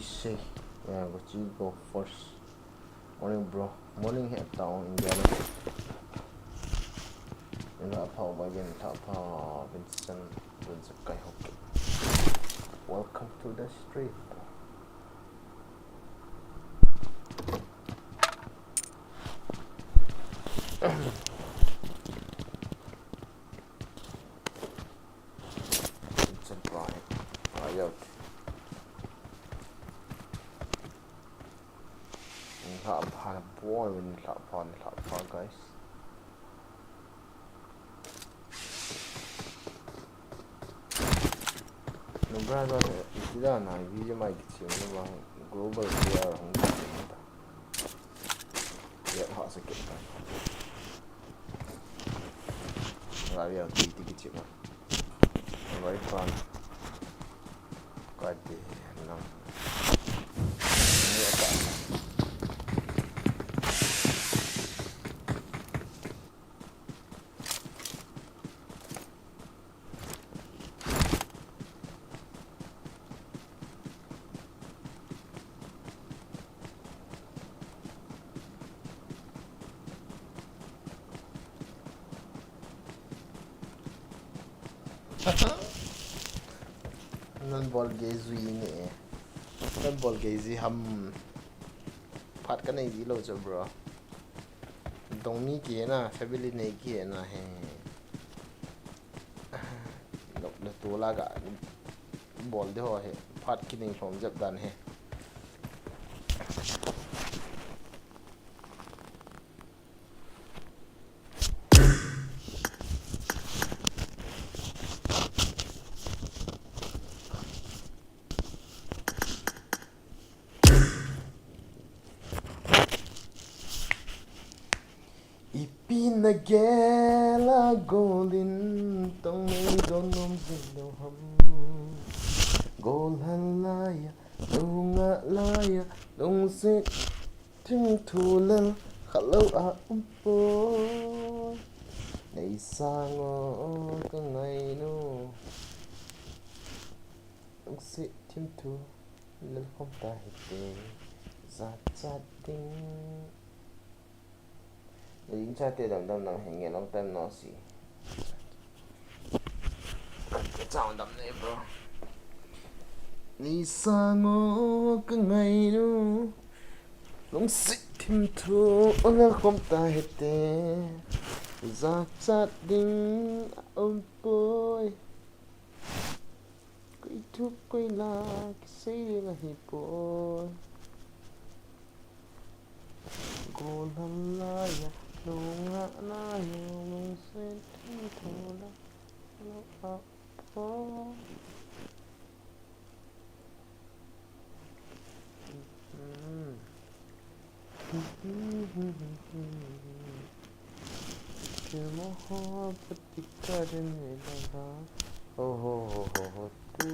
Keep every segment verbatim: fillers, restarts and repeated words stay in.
Say, yeah, go chi go first. Morning, bro. Morning, he town India. Nilhah pha, ba gen lhah pha, Vincent, Vincent Kai Hockey. Welcome to the street. Vincent Kai. Ayot. Nilhah pha, boy, nilhah pha, nilhah pha, guys. No brother, iti da na video mai kichi no ba global player hung kichi ta. Ya ha sa kita. Ravi ati iti kichi ma. Very fun. Kati na. Ni ata. Non bol gei jui ni e. Non bol gei jui ham. Phat ka nei ji lou chu, bro. Dong mi ki na, family nei ki na he. Nok na tu la ga bol de ho he. Phat ki nei lhom jep dan he. Ipi na gel a gol in tong nei don nom jing lou ham. Gol hal lai a, lou ngah lai a, lungset thim thu lel khat lou a um poi. Nei sang o ka ngai nu. Lungset thim thu lel khom ta hite. Jachat ding. Lei chate damdam nang henge long time no si. Chang dam nei, bro. Nei sang o ka ngai nu. Lungset thim thu lel khom ta hite. Jachat ding a um poi. Koi thup koi la kisei ding ahi poi. Gol hal lai a, lou ngah lai a, lungset thim thu lel a um poi. Kemo ho patika den ne la. Ho, ho, ho, ho, ho, tu.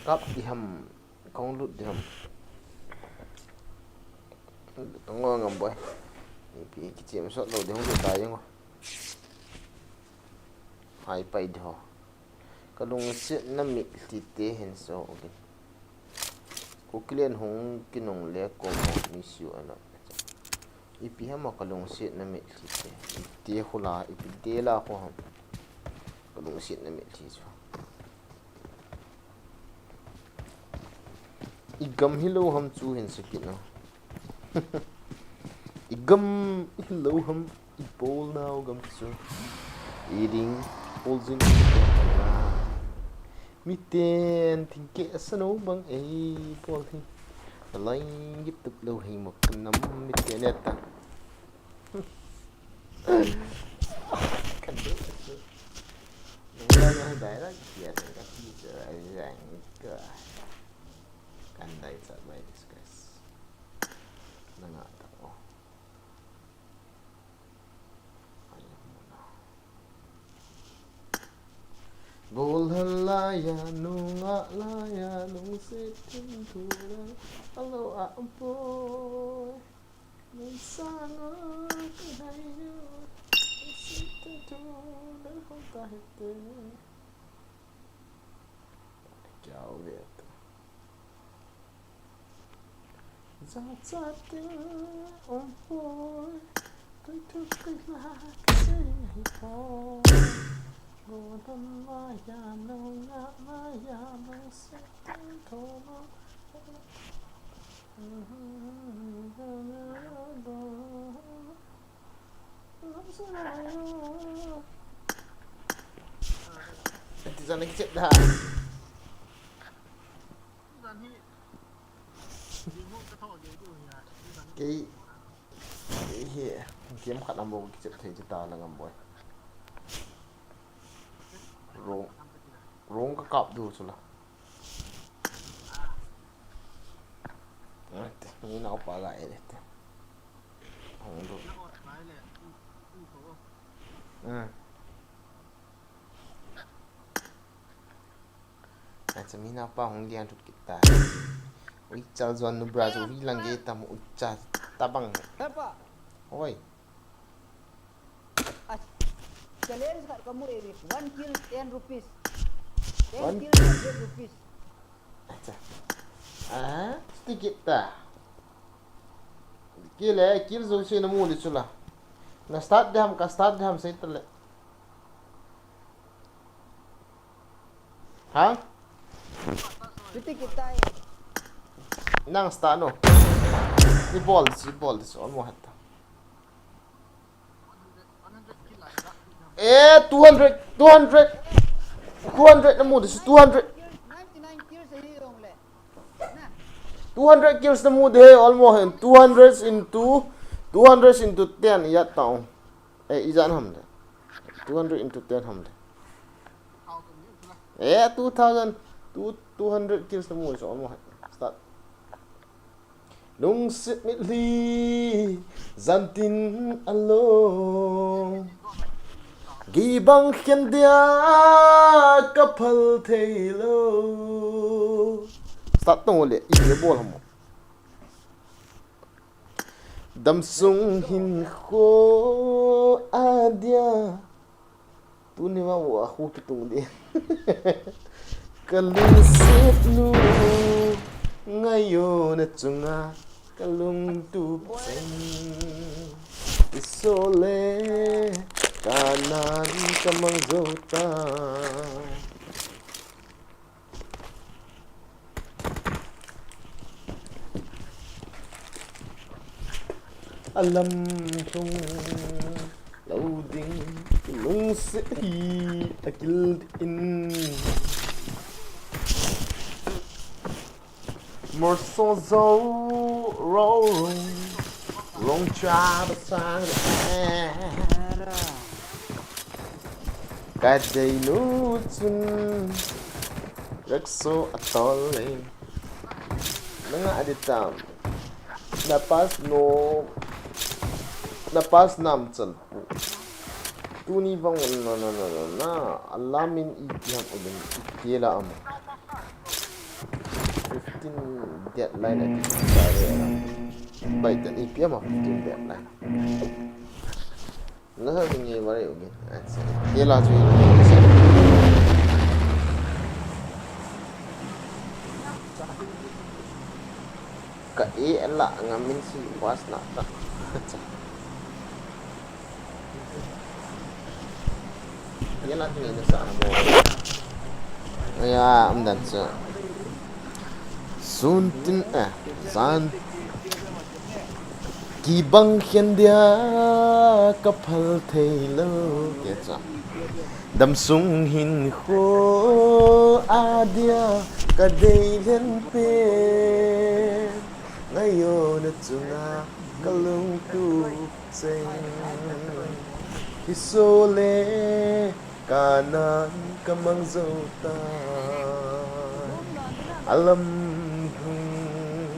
Kap di ham, kong lut di ham. Tong ngam boy. Ipi kichem sot lou di hung lut dai jeng o. Hai pai di ho. Ka lungsetna mitlhi te hin so, okay. Kukilen hung kinung le ko mo mi siu ana. Ipi ham ka lungsetna mitlhi te. Ite khula, ipi te la ko ham. Ka lungsetna mitlhi chu. I gam hilou ham chu hin sakit na. I gam hilou ham, i bol nau gam chu. I ding, bol jing. Miten thingkeh sano bang ei bol hi. Lai gip tup lou hi mo ka nam miten eta. Kan dei chu. Nang la na dai la kia ka ti chu ai jang ka. Kan dai chat mai discuss. Nanga ta o. Ai mo na. Bol hal lai a, nungah lai a, lungset thim thu lel a lou a um poi. Lungset sang o ka ngai nu, lungset thim thu lel khom ta hite. Kya ho gaya? Jat jat ding um poi, tui tui tui la ka sei ngai poi. Go dam maiya, nung nga maiya, nung se ding tho ma. Ti jana kichep da. Kei, kei hi, game khat am bou kichep thei chu ta la ngam boi. Rong, rong ka kap du chu la. Ate, mi naupa ga e te. Hong du. Hmm. Acha, mi naupa hung lian thut kit ta. Ui, chal zuan nu bra chu ui lang ge tam, ui cha tabang. Hepa. Hoi. Ach-, challenge khat ka mu e, one kill, ten rupees. Ten One kill, hundred rupees. Acha. Ah, stick it ta. Kill e, kill zo se na mu ni chu la. Na start de ham, ka start de ham sei ta le. Ha? Piti kita e. Nang start no. I bol, i bol, almost hat. Eh, two hundred, two hundred. Two hundred na mu de, two hundred. Ninety-nine kills ahi jong le. Na. Two hundred kills na mu de, almost two hundred into, two hundred into ten, ya tao. Eh, ijat ham le. Two hundred into ten ham le. Eh, two thousand, two, two hundred kills na mu so mo. Start. Lungset mitlhi, jan tin along. Kibang khen dia ka phal thei lou. Start tong le, i bol ham. Damsung hinkho a dia. Tuni vang u a khu kitung di. Ka lungset nu ngaiyona chunga ka lungtup cheng. I so le ka nan ka mang zo ta. Alam lhung lou ding, lungset hi agil in. Molso jo ro rong, rong cha ba sang. Ka dei nu chun Rexo a tol le. Nanga adi tam. Na pass no. Na pass nam chal pu. Tuni vang na na na na na. Alamin i ti ham ulin i ti la am. Fifteen deadline a ti ta le. Bai ta i pi am fifteen deadline. Nasa tu nge mare ugi. Acha. Ye la chu. Ka e la ngamin si was na ta. Acha. Ye la tu nge sa mo. Ya, am dan sa. Sun tin, eh, san. Kibang khen dia ka phal thei lou, ke cha. Damsung hinkho a dia ka dei lhen pen. Ngaiyona chunga ka lungtup cheng. Hi so le ka nan ka mang zo ta. Alam lhung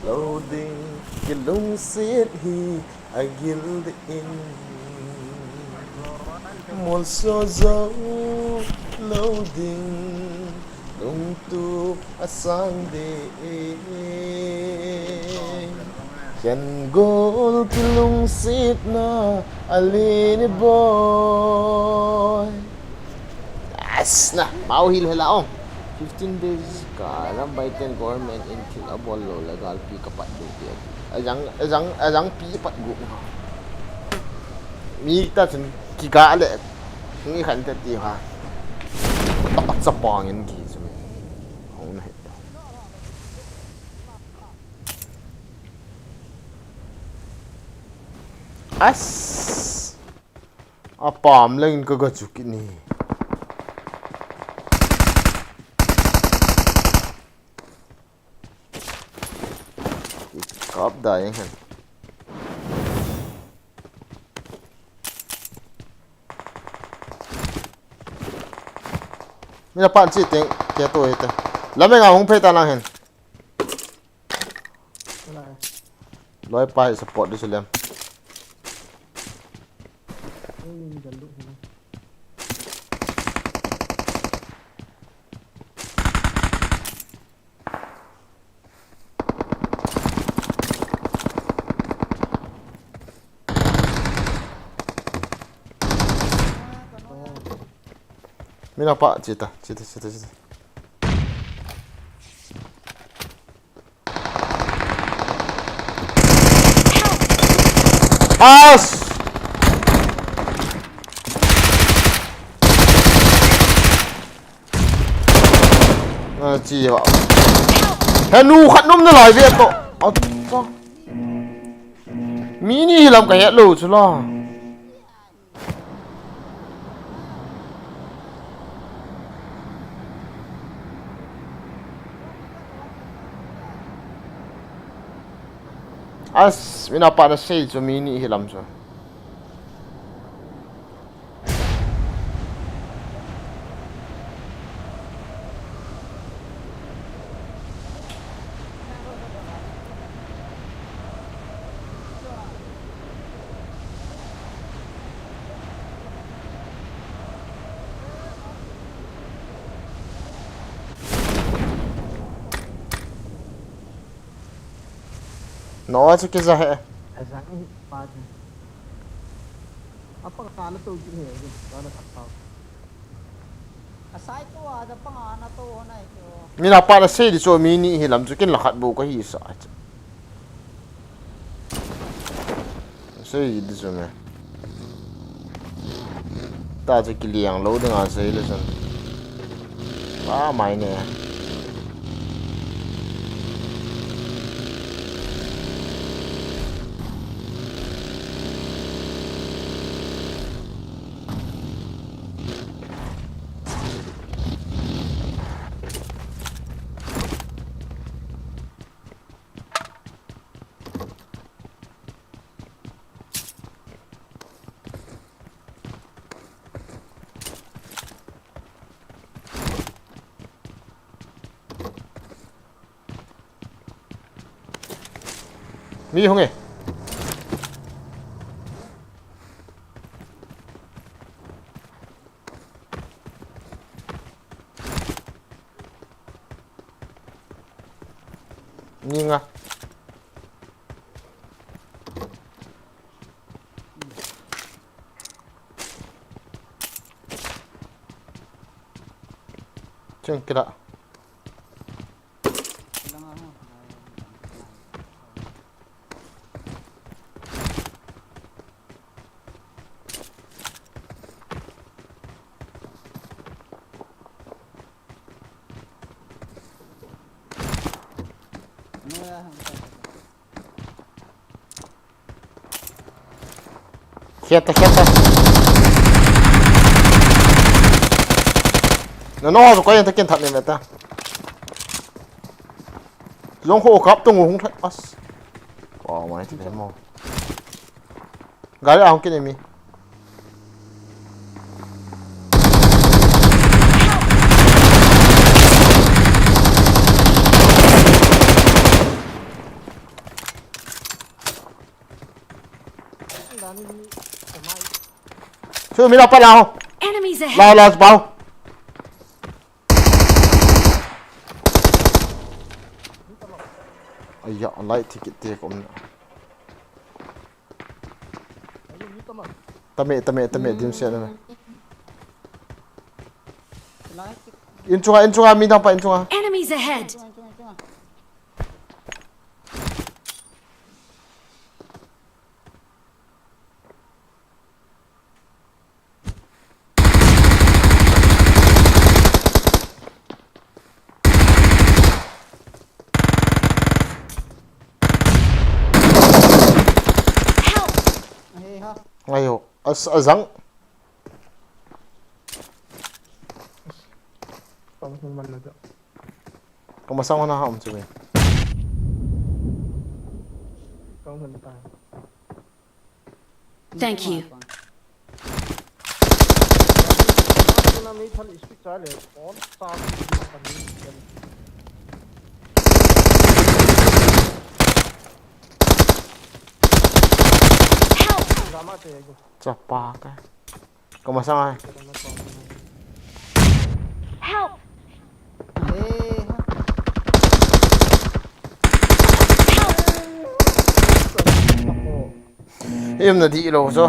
lou ding, kilungset hi agil ding in. Molso jo lou ding, lungtup asang ding. Khen gol kilungsetna alen e boi. Yes, na, mau hil hela ong. Fifteen days ka lambai ten government in thil abol lou le galpi ka pat ding ti ati. Ajang, ajang, ajang pi pat gu. Mi ta chun kiga le. Ngi khan ta ti ha. Ta chapang in ki chu. Hong na he. As. Apam leng in ka ga chu kini. Kap da yang hen. Mina pan chi ting ke to hite. Lameng a hung phei ta lang hen. Loi pa hi support di sulem. Mina pa, chita, chita, chita, chita. As! Ah, chi va. He nu khat nom na lai ve to. Acha. Mi ni hi lam ka het lou chu la. As, mina pa na sei chu mi ni hi lam chu. No, chu kija he. Ajang hi pa chu. Apa ka na to ji he, ka na ka pa. Asai to a da pa na to ho na to. Mina pa na sei di chu mi ni hi lam chu kin la khat bou ka hi sa. Sei di chu me. Ta chu kiliang lou ding a sei le chun. Ba mai ne. Mi hung e. Ni nga. Chung kila. Kheta, kheta. Na no, ko yen ta ken that ne meta. Jong ho kap tung hung that as. Wow, mai ti mo. Gari a hung kine mi. Chu mi la pa la ho. Enemies ahead. La la pa. Aya, light ticket te ko. Tame, tame, tame, dim se na. Light ticket. In chunga, in chunga, mi dang pa in chunga. Enemies ahead! Help! Ayo, as azang. Kong hung man na to. Kong masang na ha um chu me. Kong hung ta. Thank you. Help! Chapa ka. Kong masang ai. Help! Em na di lo so.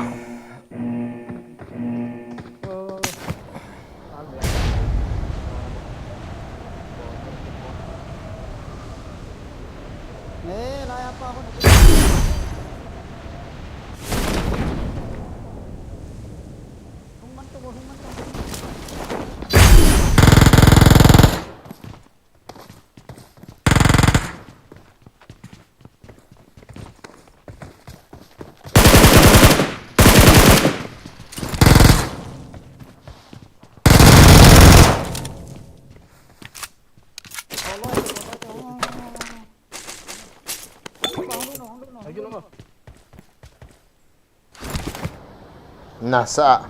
Nasa.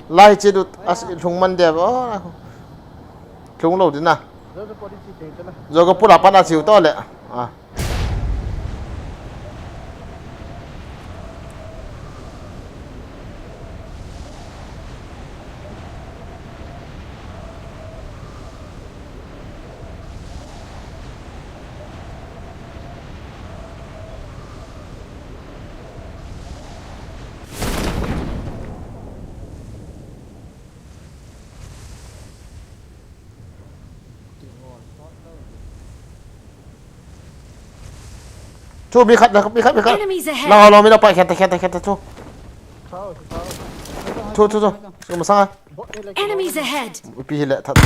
Lai che du as lhung man de ba. Lhung lo di na. Zo ka pula pa na chiu to le. Ah. Chu mi khat, mi khat, mi khat. Enemies ahead. Lo, lo, mi lo pa, khat, khat, khat, chu. Chu, chu, chu. Chu masang a. Enemies ahead. Pi hi le that.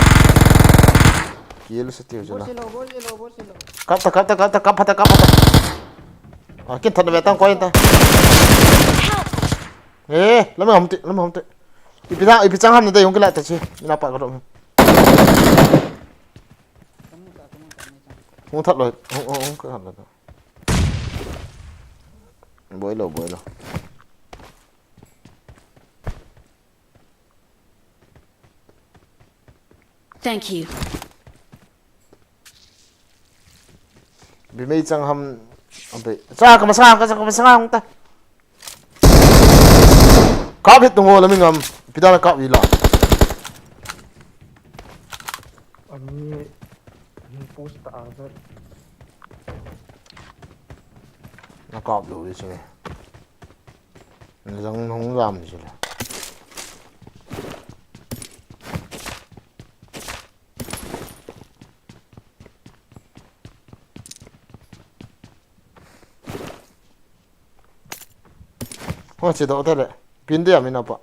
Kill se tiu chu la. Kap ta, kap ta, kap ta, kap phat ta, kap phat ta. Ah, kin that na ve tang koi ta. Help! Eh, lam ham ti, lam ham ti. Ipi da, ipi chang ham na dei hung kila ta chi. Mina pa ka rom. Hung that loi, hung, hung, hung that loi. Boi lo, boi lo. Thank you. Bi mei chang ham, abe. Cha ka masang, ka cha ka masang hung ta. Kap hit tung ho la mi ngam. Pi da na kap wi la. Ani, ani post ta a. Na kap lo ri se. Zang nung lam si le. Ho che do te le. Pin de a mi na pa.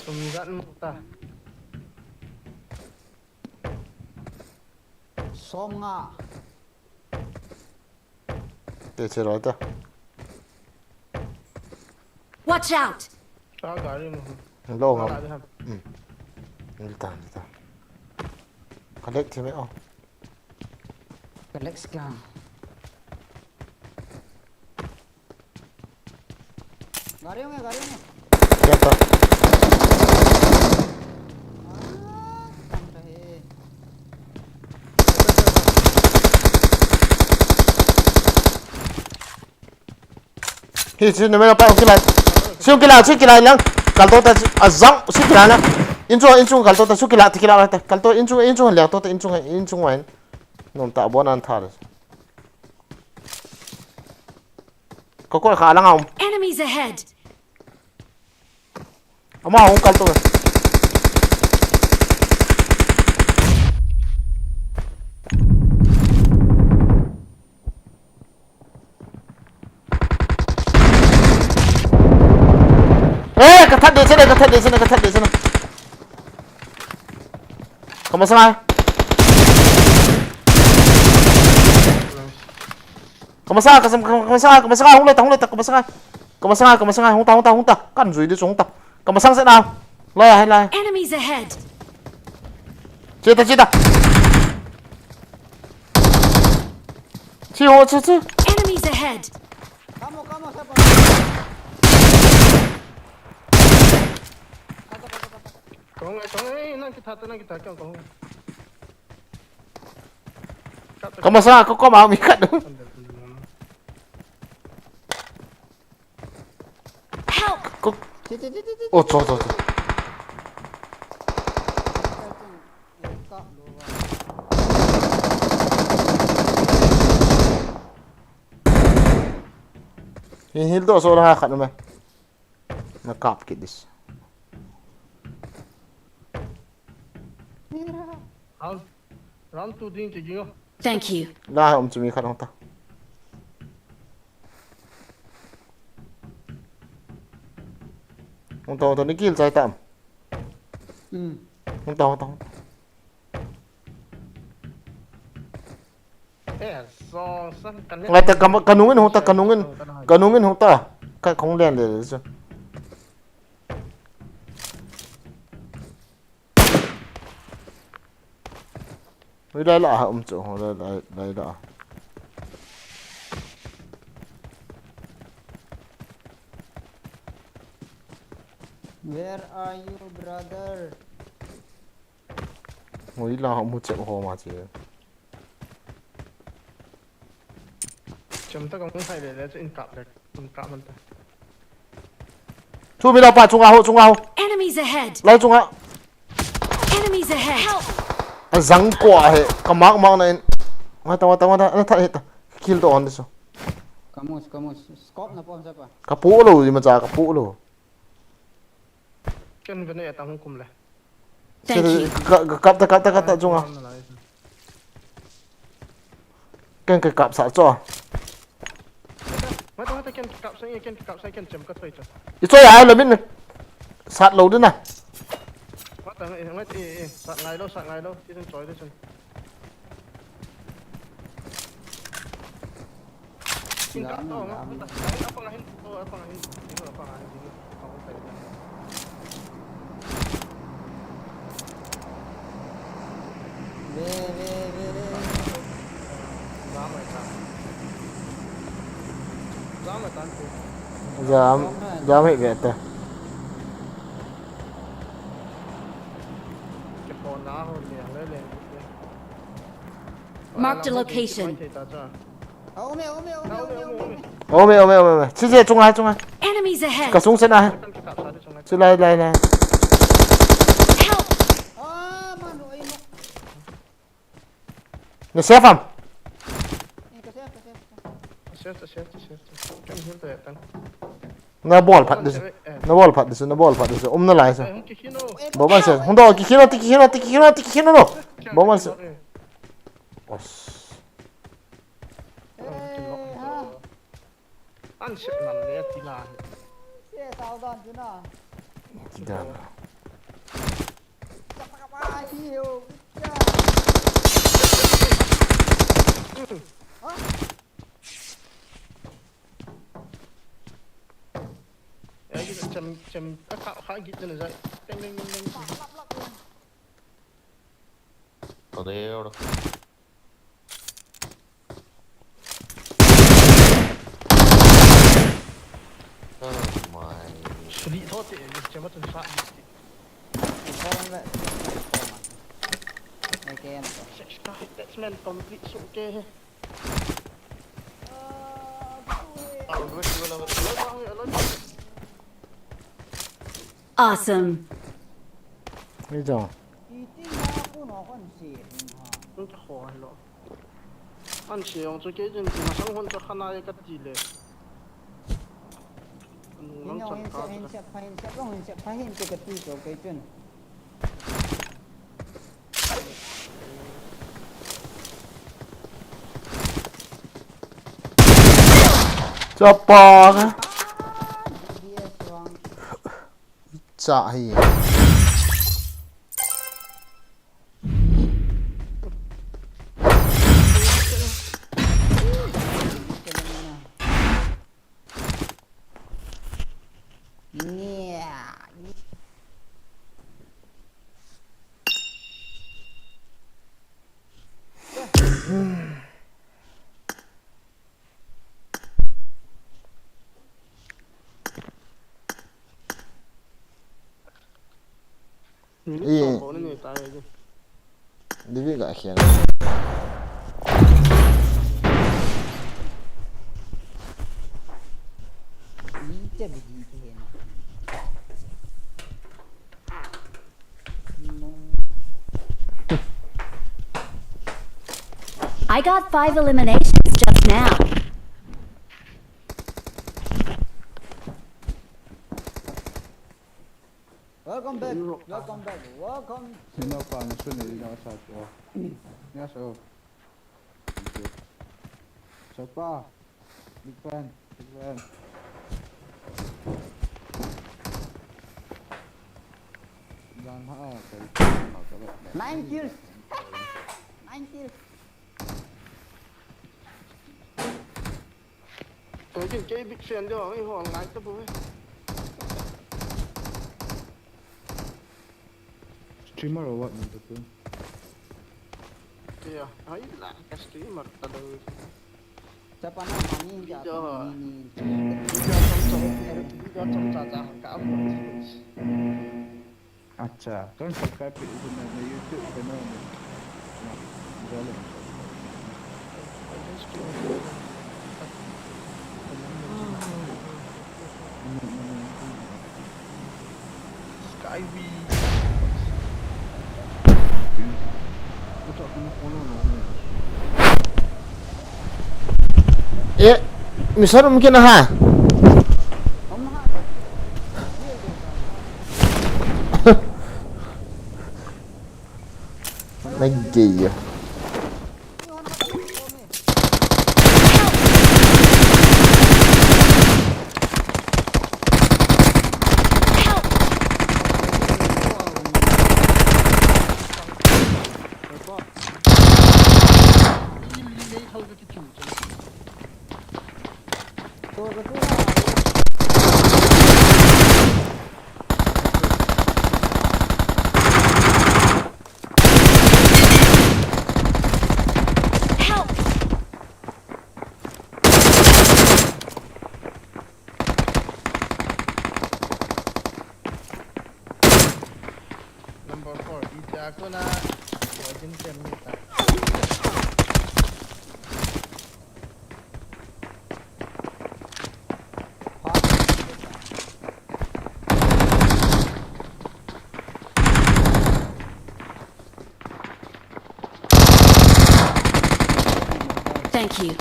Tum gan mu ta. Som nga. Te che roi ta. Watch out! Ta gari mu. Lo ngam. Gari ham. Hmm. Ni ta, ni ta. Collect thi me o. Collect kya? गाड़ी होंगे, गाड़ी होंगे। Kya ta? Hi, si numei pa hung kilai. Si hung kilai, si kilai lang. Kal to ta, azang, si kilai lang. Inchung, inchung kal to ta, si kilai, ti kilai ta. Kal to, inchung, inchung liang to ta, inchung, inchung wain. Nom ta, bon an tha le. Ko koi kha langa um. Enemies ahead! Ama hung kal to. Eh, ka that de chene, ka that de chene, ka that de chene. Ka masang ai. Ka masang, ka sam-, ka masang, ka masang, hung le ta, hung le ta, ka masang ai. Ka masang ai, ka masang ai, hung ta, hung ta, hung ta. Kan jui de hung ta. Ka masang se na. Lai ai, lai. Enemies ahead! Che ta, che ta. Chi ho, chi, chi. Enemies ahead! Kamo, kamo, sapa? Kong, eh, kong, eh, nang kita, nang kita, kong, kong. Ka masang ko, ko ma mi khat. Help! Ko. Chi, chi, chi, chi, chi. Oh, cho, cho, cho. Hin hil to so la khat me. Na kap kit dis. Round, round two ding chi jing o. Thank you. La um chu mi khat hung ta. Hung ta, hung ta, ni kill chai tam. Hmm. Hung ta, hung ta, hung ta. Eh, so, san kan le. Ngai ta ka, ka nungin hung ta, ka nungin, ka nungin hung ta. Ka khong len le le chu. Ui, lai la ha um chu, lai, lai, lai la. Where are you, brother? Ui, la ha um chu ho ma che. Chom ta kong sai le le chu in kap le, in kap man ta. Chu mi la pa chunga ho, chunga ho. Enemies ahead! Lai chunga. Enemies ahead! Help! A jang ko a he, ka mak mak na in. Nga ta, nga ta, nga ta, na tha he ta. Kill to on this. Kamus, kamus. Scope na pom sa pa. Ka pu lo, di ma cha, ka pu lo. Ken vene ya tang kum le. Thank you. Ka, ka, kap ta, kap ta, kap ta, chunga. Ken ka kap sa cho. Mata, mata, ken kap sa, ken kap sa, ken chem ka thoi cho. I choi ai la min. Sat lo din na. Mata, ngai, ngai, eh, eh, sat ngai lo, sat ngai lo. Ti chun choi de chun. Jam, jam hi ve te. Marked a location. Ome, ome, ome, ome, ome. Ome, ome, ome, ome. Chi, chi, chunga, chunga. Enemies ahead. Ka sung sen a. Chi lai, lai, lai. Help! Ah, mano, ai, no. Na safe am? Eh, ka safe, ka safe, ka safe. Safe, safe, safe, safe. Kan hil ta ya tang. Na bol phat dis. Na bol phat dis, na bol phat dis. Um na lai sa. Bo man se. Hung do, kikhino, ti kikhino, ti kikhino, ti kikhino no. Bo man se. Os. An se nam le ti la. Se sao dan ti na. Ti dan. Ai, cham, cham, a kha, kha git na jai. Teng, teng, teng, teng. Adeu. Oh my. Suli tho te, cham a chun sa git. Form le. Form a. Again. Six ka, that's man complete so ke. Awesome. Ni jong. An se jong chu kei jin ti masang hon chu khana e ka ti le. Hin jong hin sep, hin sep, pha hin sep, jong hin sep, pha hin sep kati chu kei chun. Chapa ka. D B S vang. Cha hi. Divi ga khel. I got five eliminations just now. Welcome back. Welcome back. Welcome. Ni no pa ni su ni no sa to. Ni so. Thank you. Chapa. Big fan. Big fan. Nine kills. Nine kills. Kei big fan deu, ei hol ngai ta poi. Streamer or what, number two? Kei a, ai la, ka streamer ta deu. Chapa na mani ja. Video, video chom chom, video chom cha cha ka am. Acha, don't subscribe to the, the YouTube channel. Skyway. Eh, mi sarum kina ha. Nagay. Help! Number four, ija ko na, wajin tem ni ta. Thank you.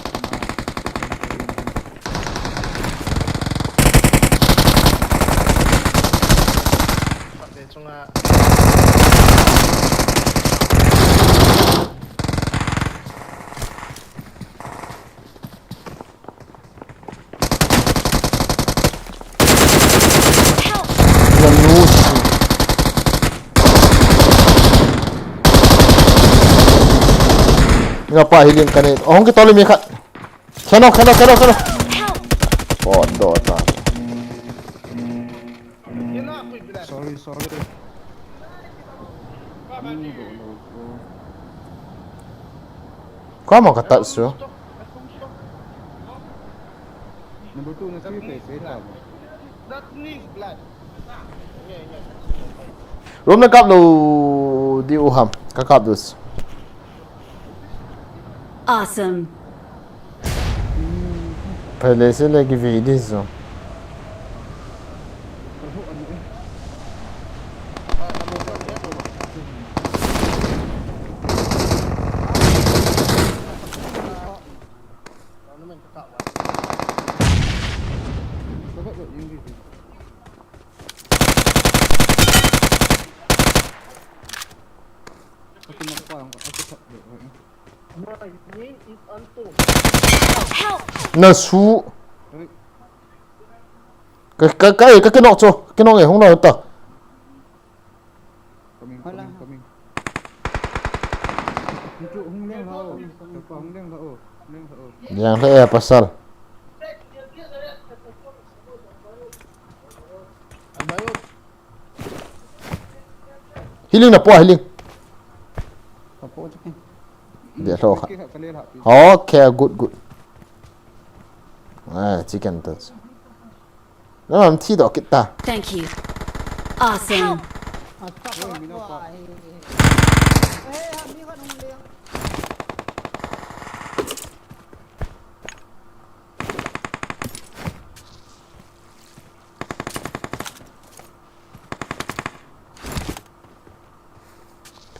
Help! Nga pa healing ka nei. Oh, hung kitol mi khat. Khen o, khen o, khen o, khen o. Help! Oh, do ta. Sorry, sorry. Koi ma ka touch chu. Number two, na three face, eh, tama. Room na kap lou diu ham, ka kap dus. Awesome. Pele se le ki video zo. Ing di di. Akin na pa ang, akin sa. My name is Anto. Help! Na su. Oi. Ka, ka, ka, ka kinok chu. Kinok e, hung na ta. Coming, coming, coming. Hung leng la o. Hung leng la o. Hung leng la o. Yang le e pasal. Healing na po, healing. Ka po chu ken. Dia lo kha. Okay, good, good. Ah, chicken touch. No, am thi do kit ta. Thank you. Awesome. Help!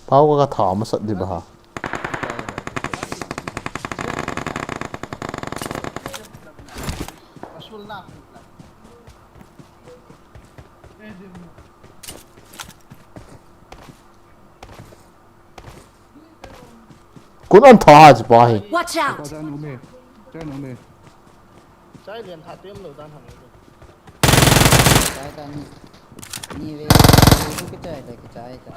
Pau ka tha masat di ba ha. Kun an tha chi pa hi. Watch out! Chai lian tha tem lo dan ham lo. Chai ta ni. Ni ve. Ni ve ki chai ta, ki chai ta.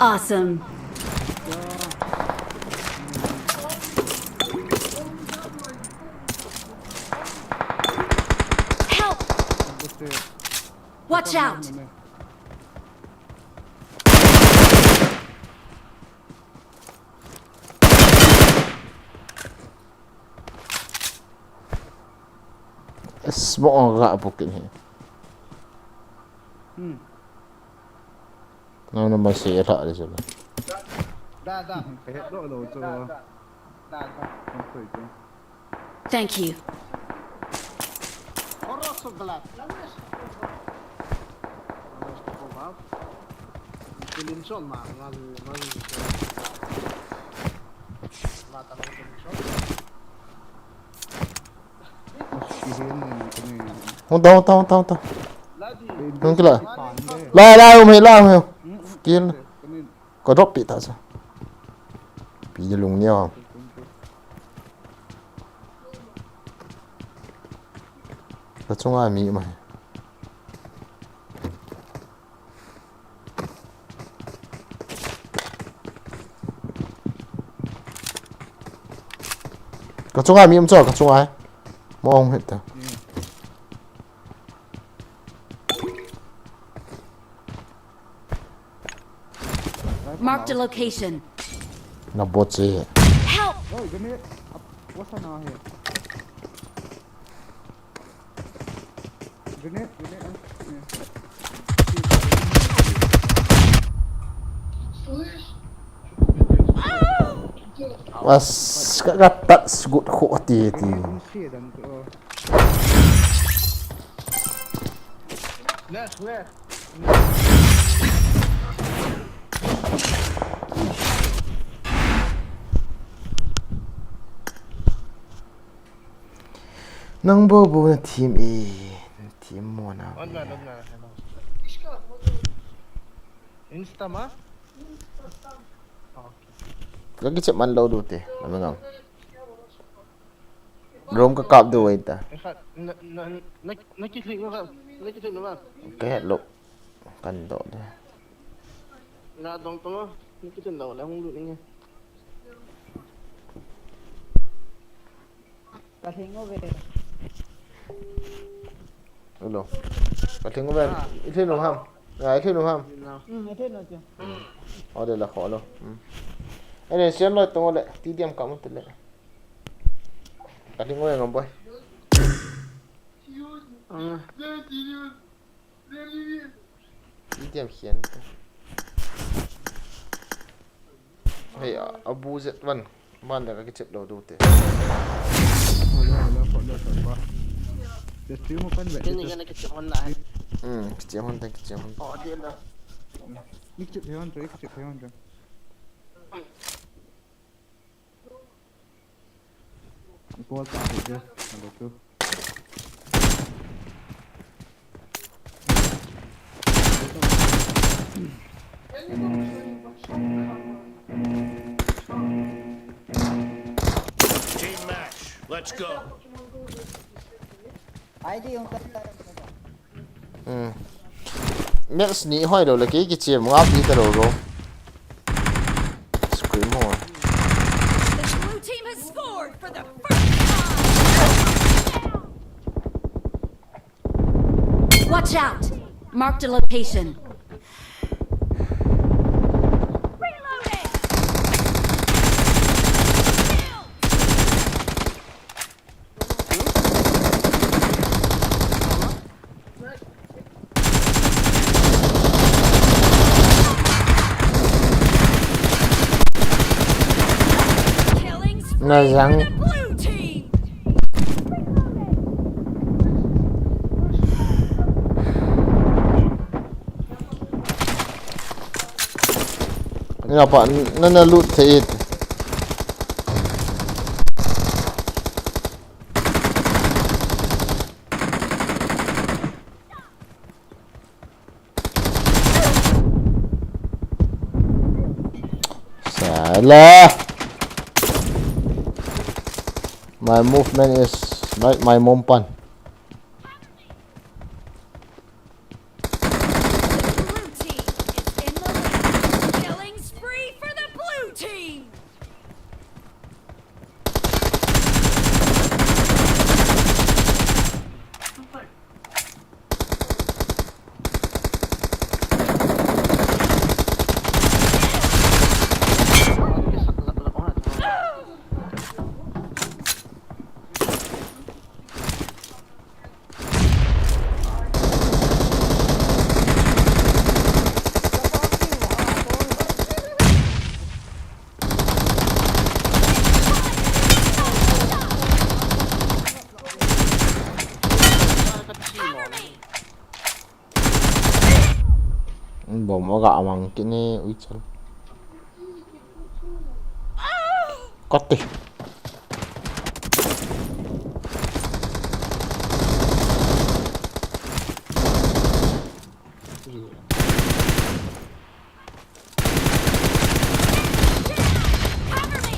Awesome. Help! Watch out! Smoke on ka bukin hi. Hmm. Nang na masih lah di sini. Da, da. Kaya do lo cho. Da, da. Thank you. Hung ta, hung ta, hung ta, hung ta. Hung kila. La, la, um, la, um. Kill. Ka drop pi ta sa. Pi de lung ni a. Ka chunga mi mai. Ka chunga mi um cho, ka chunga. Mo hung hit ta. Marked a location. Na bot se. Help! Oi, grenade. Ap-, what's on here? Grenade, grenade. Was ka, ka touch good ko ti ti. Left, left. Nang bo bo na team e, team mo na. Insta ma? Ka kiche man lo du te, na ngam. Room ka kap du wai ta. Na, na, na, na ki thik na ba? Na ki thik na ba? Ka het lo. Kan do de. Na dong to ma? Na ki thik lo la hung du ni. Ka thing o ve. Hello. Ka thing o ve. I thing no ham. Ya, i thing no ham. Hmm, i thing no chu. O de la kho lo. Hmm. Ene sian lo tong le. Ti diam ka mo te le. Ka thing o ve ngam boy. Ah. Medium hian. Hei, a, a bu zet van. Ban da ka kichep lo do te. Hello, hello, hello, hello. Just three more kan vet. Kini kana kichep hon na hai. Hmm, kichep hon ta, kichep hon. Oh, dia dah. Kichep hon tu, kichep hon tu. Iko ta hu je, number two. Team match, let's go. Hmm. Max ni hoi lo le, kei kichep nga pi ta lo ro. Scream ho. The blue team has scored for the first time. Watch out! Marked a location. Reloading! Killing spree for the blue team. Ngapa nana loot thei it. Salah. My movement is like my mom pan. Blue team is in the lead. Killing spree for the blue team. Bom aga amang kini uichal. Kati. Cover me!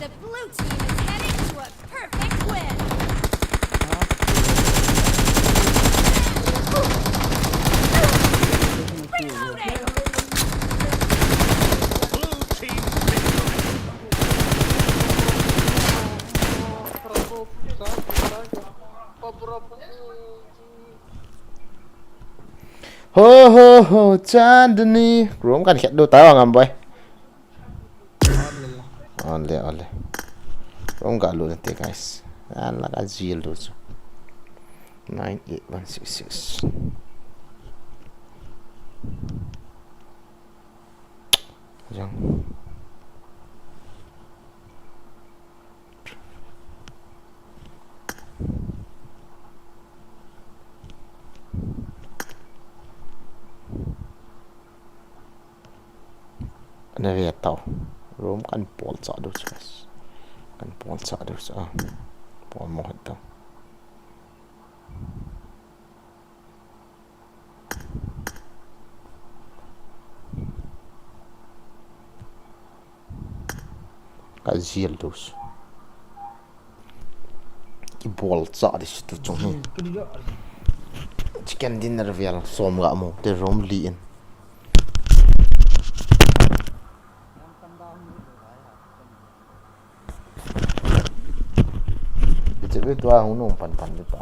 The blue team is heading to a perfect win. Reloading! Blue team victory! Ho, ho, ho, Chandni. Room kan khet do ta ngam boy. Ole, ole. Room ka lu te, guys. An la ka jil do chu. Nine eight one six six. Jang. Na ve tau. Room kan pol cha do chu. Kan pol cha do chu. Pol mo het tau. Ka jil dus. Ki bol cha dis tu chung hi. Chicken dinner vel som ga mo te room li in. Ichi tua hung nung pan pan di pa.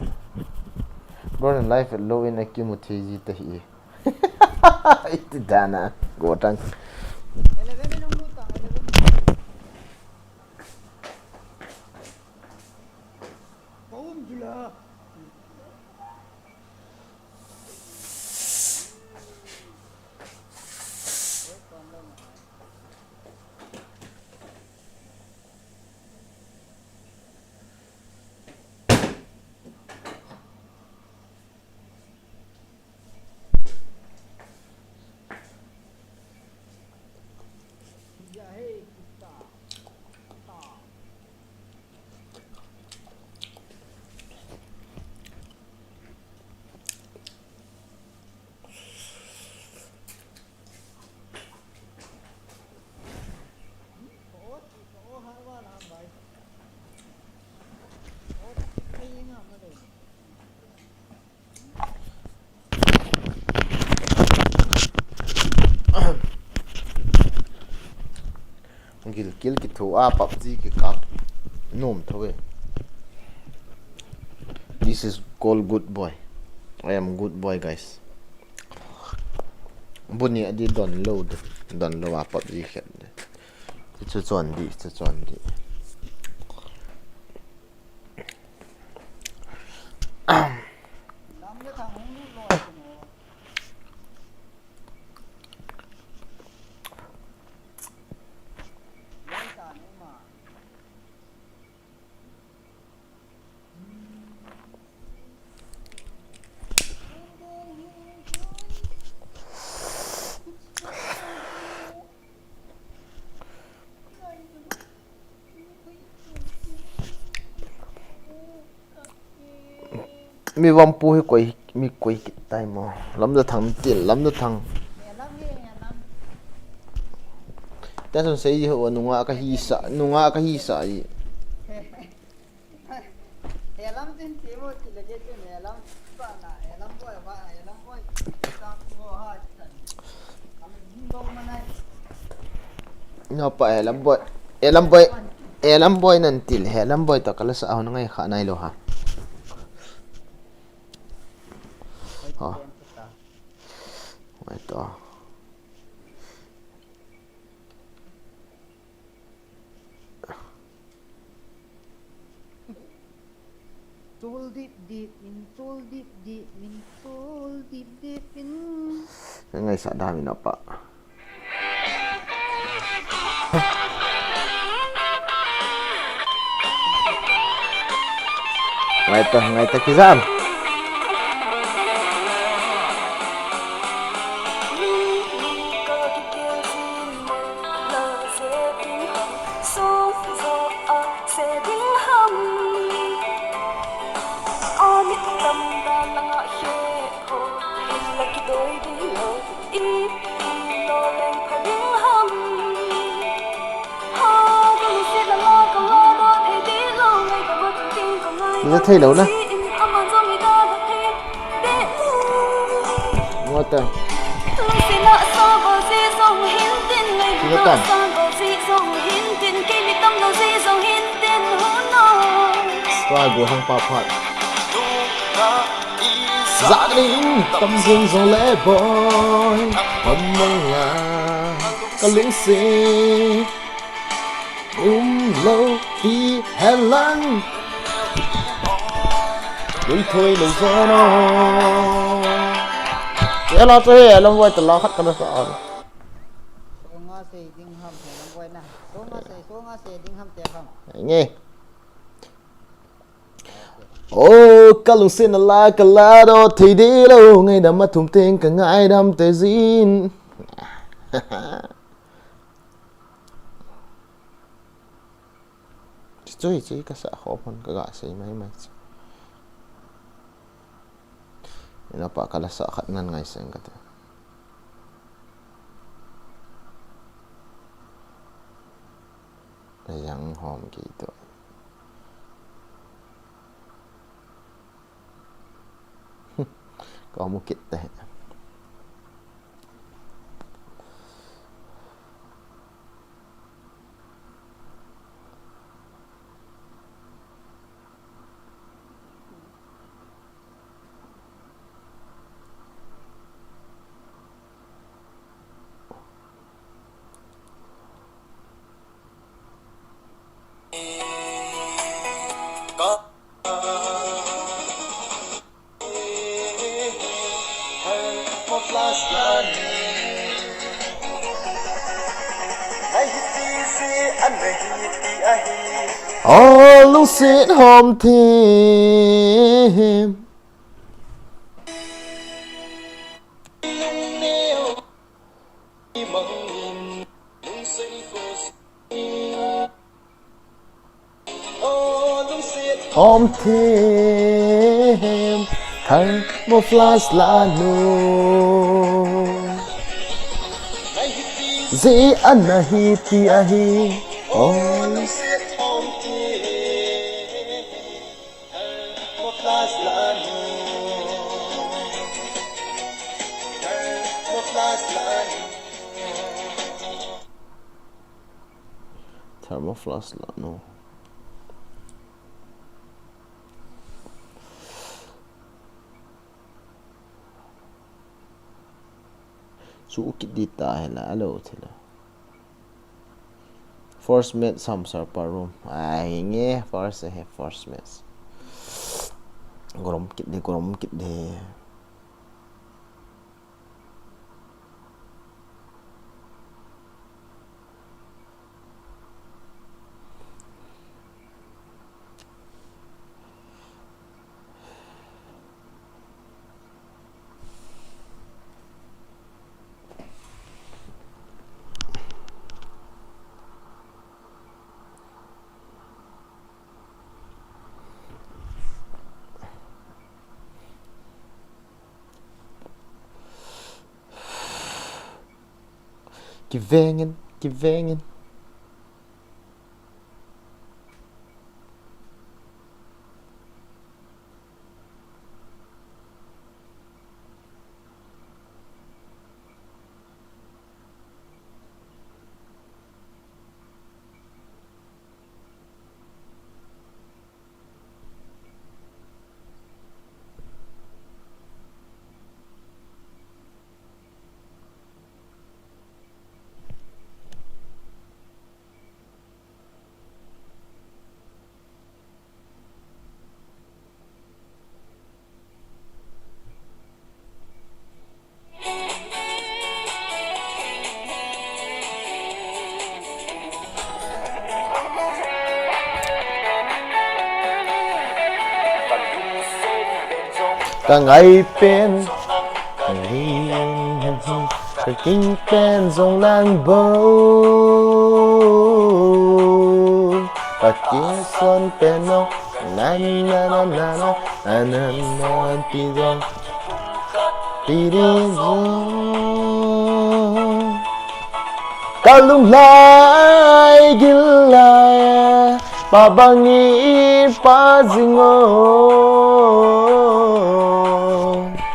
Bro, na life lo in a kimu thei ji ta hi. Iti dana. Go tang. Gilkel kitho a PUBG kikap nom tho e. This is called good boy. I am good boy, guys. Bu ni a di don lou di. Don lou a PUBG khet di. Chu chon di, chu chon di. Mi vampu hi koi, mi koi kit tai mo. Lamjathang til, Lamjathang. Te sun sei ho nunga ka hisa, nunga ka hisa i. Nopa, Helam boy. Helam boy. Helam boy nan til. Helam boy to kala sa ahon ngai kha nai lo ha. Ha. Wai to. Chul dip dip in, chul dip dip in, chul dip dip in. Ngai sa dam in apa. Ngai ta, ngai ta kijam. Ni thei lo na. Ngota. Ngota. Tua go hang pa phat. Zani tam jing jong le boy. Amanga ka lungset. Um lo ti helang. Lui thoi lo zano. Ela to he, Helam boy tala khat kana sa. Songa sei ding ham, Helam boy na. Songa sei, songa sei ding ham te ham. Nge. O, ka lungset na la, ka la do thei di lo, ngaidam a thum teng ka ngaidam te jin. Chui, chui, ka sa khom hon, ka ga sei mai mai chu. Ina pa ka la sa khat nan ngai seng ka te. Yang hom ki to. Ka mu kit te. O lungset hom thim. Hom thim, thermoflask la nu. Ji ana hi ti ahi. O lungset hom thim. Thermoflask la no. Chu kit di ta hela, alo thela. First match sam sar pa room. Ai, nge first he, first match. Gorom kit di, gorom kit di. Kivengin, kivengin. Ka ngai pen, ka ngai pen, ka king pen jong lang bo. Ka king son pen no, na na na na na, na na na ti jong, ti ding jong. Ka lunglai gil lai, pa bang in pa jing o.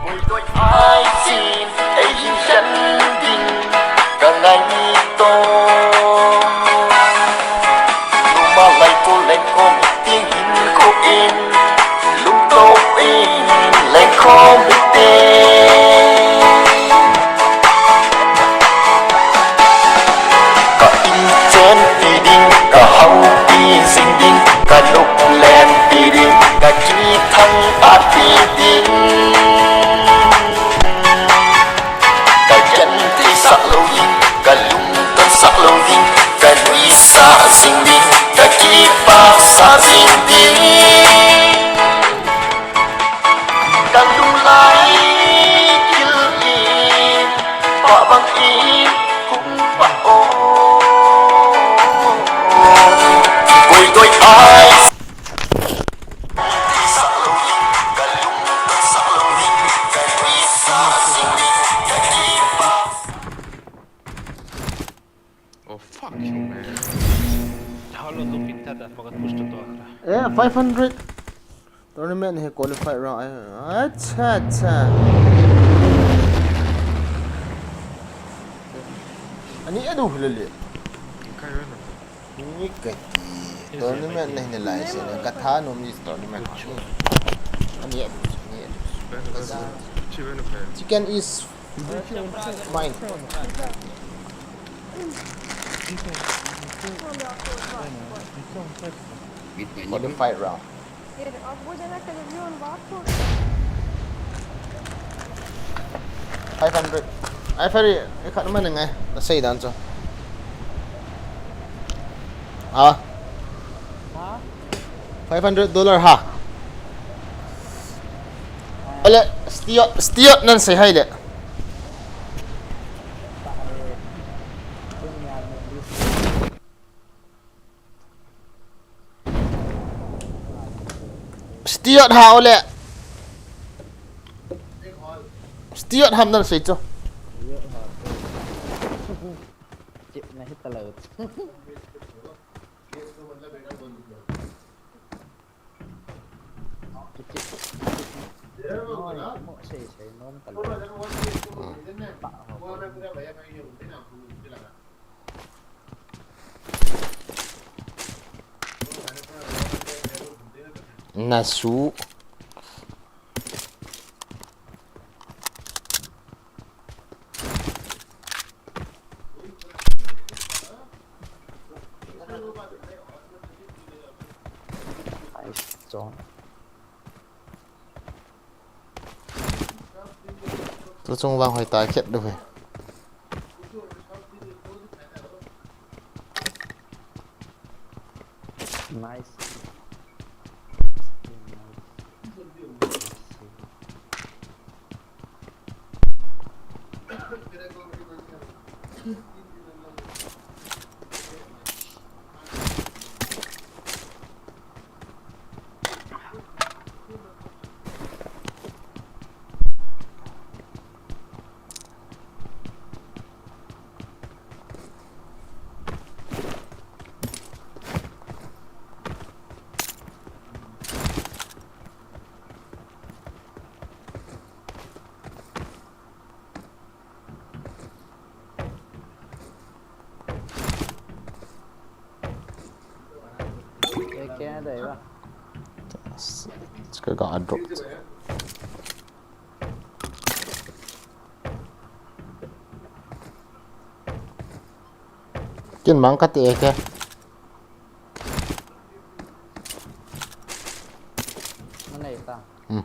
Ui, ui, ai chin, ei hin chan ding, ka ngai to. Luma lai to leng kom, ting hin ko in, lung to in, leng kom te. Ka inchen ti ding, ka haupi jing ding, ka luklen ti ding, ka kithang a ti ding. Ka genthei sah lou ding, ka lungdon sah lou ding, ka nuisat jing ding, ka kipah sah jing ding. Ka lunglai gil in, pa bang in hung pah o. Koi koi ai. Oh, fuck you, man. How long do you think that I forgot push to talk? Eh, five hundred. Tournament hi qualified round. Acha, acha. Ani adu hulele. Kai run. Ni kati. Tournament nahi nalai se na. Katha nom ni tournament. Ani adu, ani adu. Chicken is mine. Qualified round. Five hundred. Ai, Ferry, ikhat man ngai. Nasei dan chu. Ha? Five hundred dollar ha. Ale, Stiot, Stiot nan sei hai le. Stiot ha ole. Stiot ham nan sei chu. Chip na hit talou. Chip, chip, chip. Mo, mo, sei, sei, nom talou. Pa, ho. Nasu. Nice zone. Tu chung vang hoi ta khet du he. Nice. Kei kei a dei ba. Ka ga drop. Kin mang ka te ke. Manei ta. Hmm.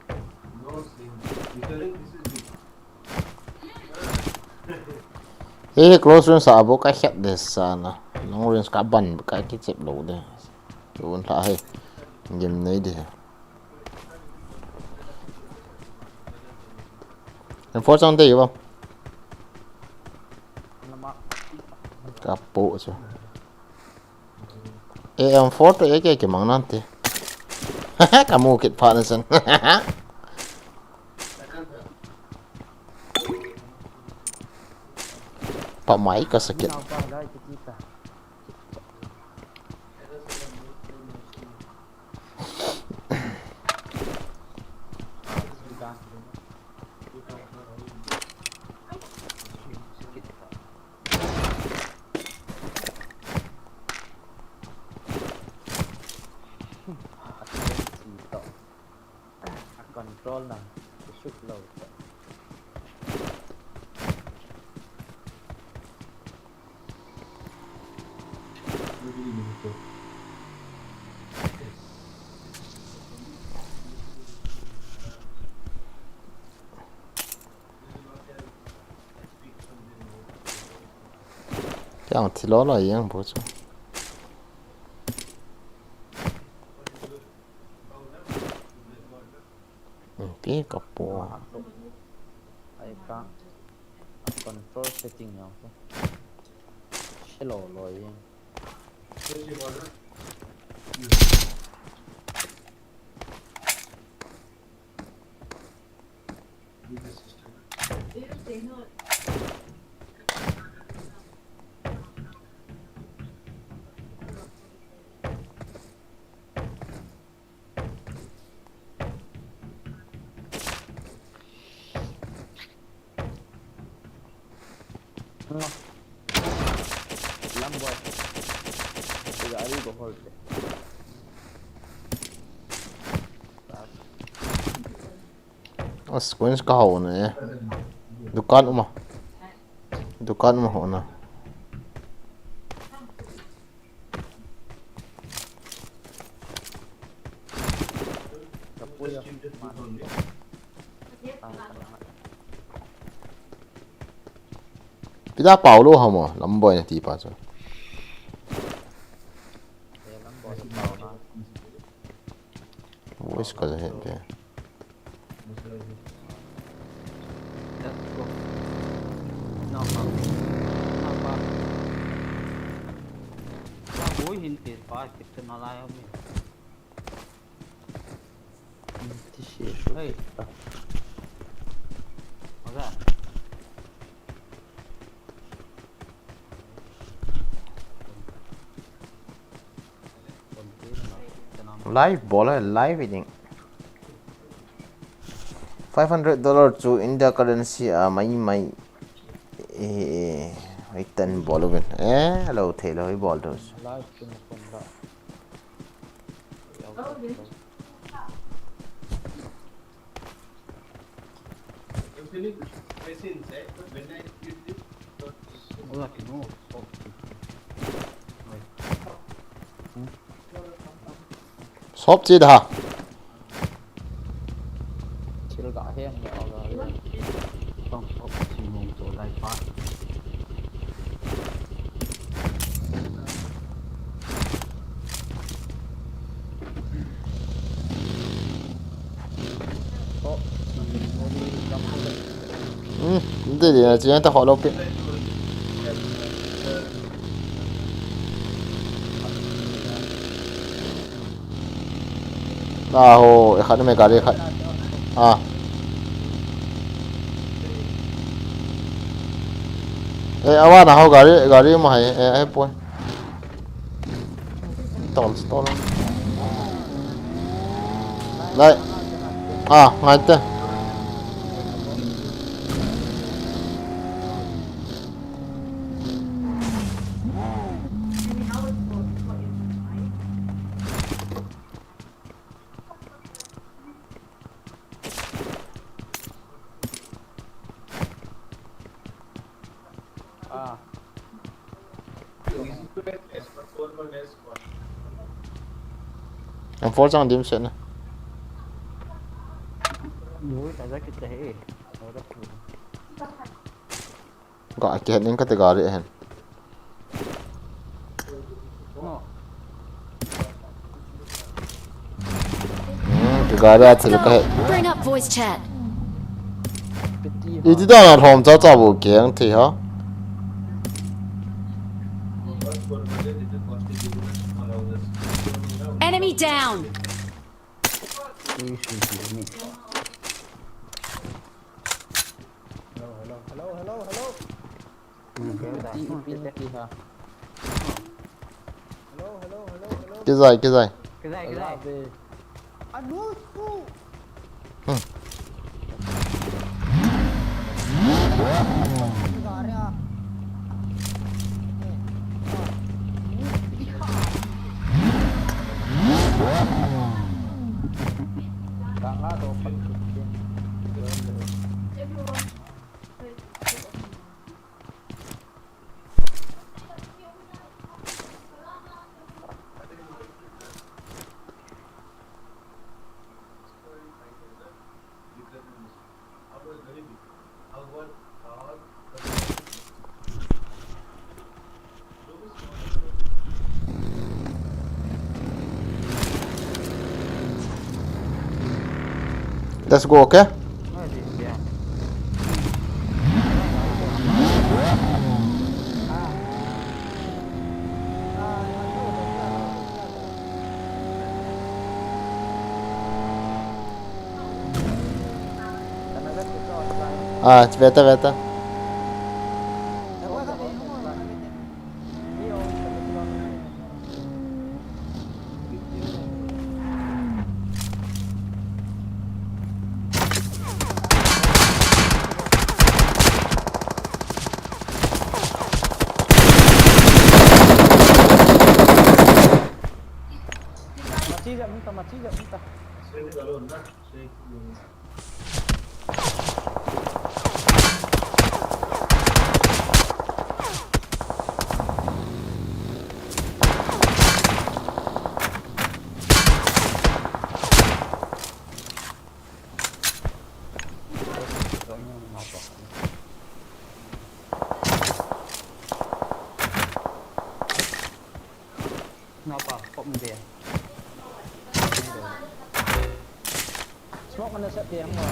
He, he close range sa abo ka khet de sa na. Long range ka ban ka kichep lou de. Tun tha he. Game nei de. M four chang de yo. Ka po chu. A M four to A K kimang nante. Ka mu kit pha na sen. Pa mai ka sakit. Control na, shoot lou. Yang thi lo lo yang bu chu. Pi ka po. Ai ka control setting yang ko. Hello lo yang. Lam boy. Gari ko hol te. As coins ka ho na e. Dukan uma. Dukan uma ho na. Pida Paulo hamo, lam boy na ti pa chu. Voice call he de. Let's go. Now, now, now, pa. Pa, boy, hin te, pa, kit na la ya mi. Hey. Maga. Live bol e, live ding. Five hundred dollar chu India currency a mai mai. Eh, eh, eh, tan bol uvin. Eh, lo thei lo, i bol dos. Live chu na kon da. Yo, yo. Sop chi da. Hmm, hindi, hindi na siya ta hollow pi. Aho, ekhat me gari khat. Ah. Eh, awa na ho gari, gari mo hai, eh, eh, poi. Stall, stall. Lai. Ah, ngai te. Ah. Ang four sang dim set na. Ui, taja kita he. Ga kihet ning kate gari ahin. Hmm, ke gari a thil kahe. Bring up voice chat. Iti da na thom cha cha bu keng thei ha. Enemy down. Hello, hello, hello, hello. Hello, hello, hello, hello. Kizai, kizai. Kizai, kizai. Anu tu. Hmm. Let's go, okay? Ah, veta, veta. Mati ja, mati ja, mati ja. Napa, kok mende. Smoke mana set dia mo.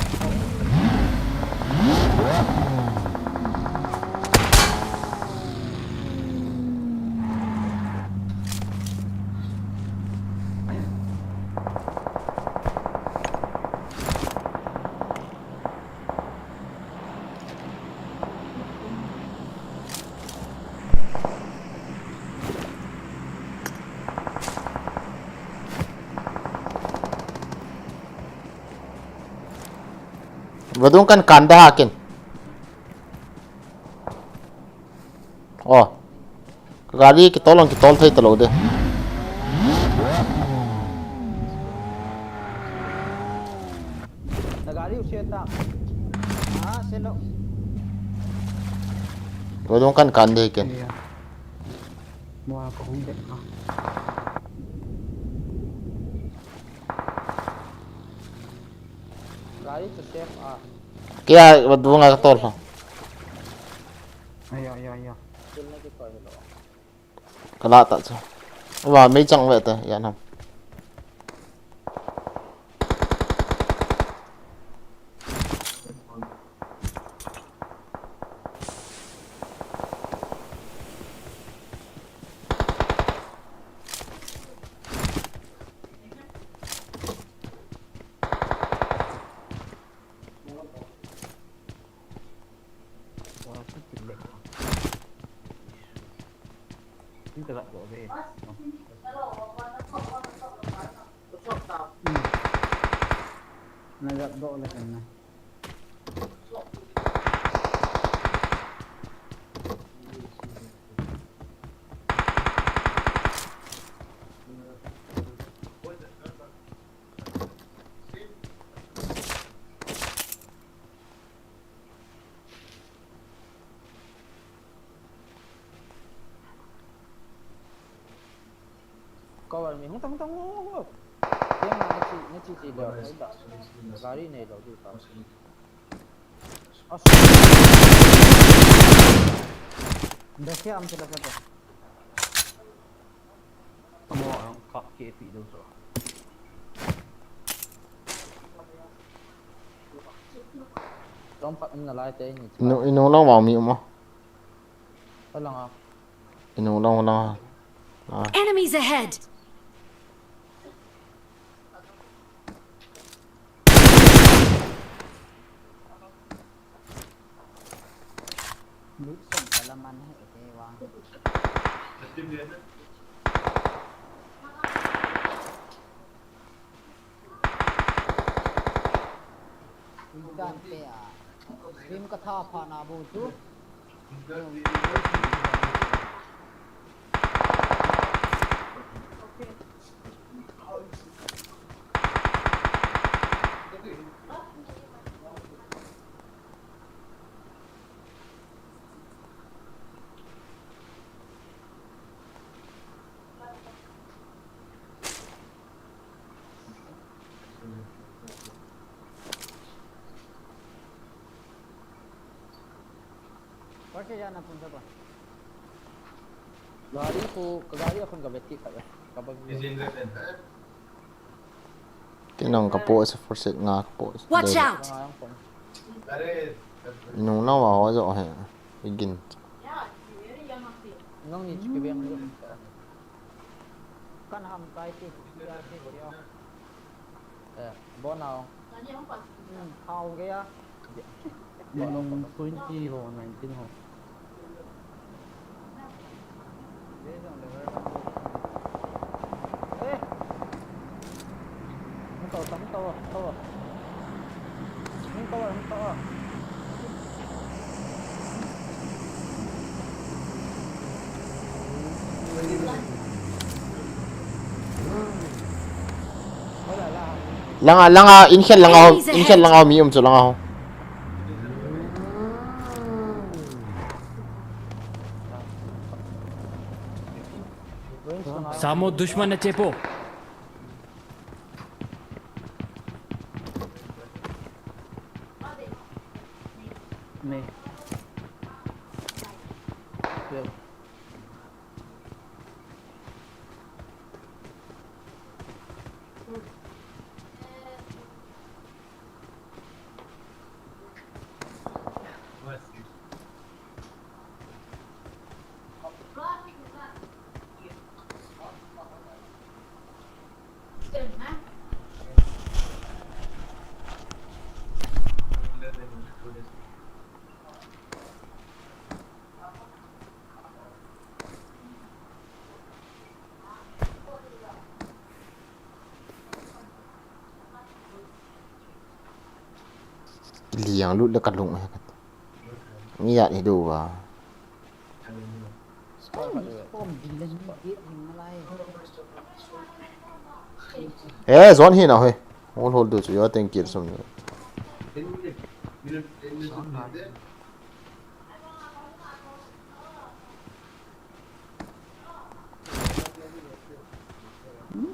Vadung kan kanda hakin. Oh. Ka gari kitol ang kitol thei talou de. Na gari u se ta. Ah, se Wadong kan kan de ken. Iya. Mua ko hung de ha. Gari to safe a. Kya wadong a tol ha. Aya, aya, aya. Kala ta chu. Wa mei chang ve ta ya nam. Na gap doh le kan na. Cover me. Hung ta, hung ta, hung ta, hung ta. Keng na, na chi, na chi chi lo, na da. Gari nei lo, di pa. As. Da siya am sila sa to. Mo ang kap ke pi do so. Tong pat na lai te ni. Inu, inu lang wa mi mo. Alang a. Inu lang lang. Ah. Enemies ahead! Lut song kalaman he ete wa. Intan te a. Stream ka tha pha na bu chu. Gari ko, ka gari a khun ka beti khat e. Ka bang. Tinong ka po sa first set nga ka po. Watch out! Nung lang wa ho jo he. Igin. Nung ni chiki beng. Kan ham kai ti, ya ti, ya. Eh, bon nao. Hmm, hao gaya. Bon nao. Twenty ho, nineteen ho. Eh. Hung tau, hung tau, hung tau. Hung tau, hung tau. Langa, langa, inkhel langa ho, inkhel langa ho, mi um chu langa ho. Samo dushman na chepo. Ni. Yo. Liang lut le ka lung he ka. Ngiat hi do va. Eh, zon hi na he. Hol hol do chu ya teng kir som ni.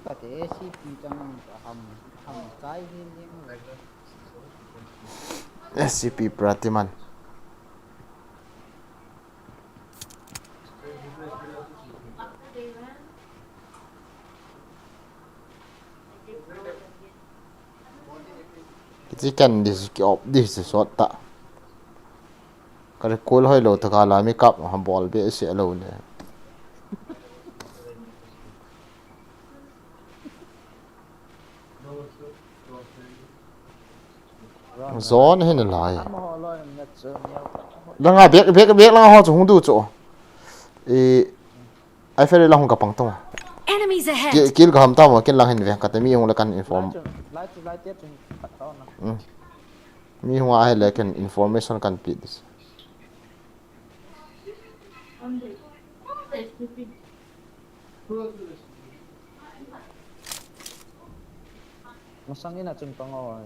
Kate A C P chang nang ka ham, ham chai hin ding le. S C P Pratiman. Kichi kan this ki op this sot ta. Ka recall hoi lou ta ka la mi kap ha bol be se lou ne. Zone hin lai. Langa bek bek bek langa ho chu hung du chu. I ai feri la hung ka pang tong. Enemies ahead! Ki- Kill ka ham ta mo kin lang hin ve ka te mi hung la kan inform. Lai chu, lai chu, lai chu, lai chu, pat ta na. Mm. Mi hung a hele kan information kan pi this. Masang ina chun pang o.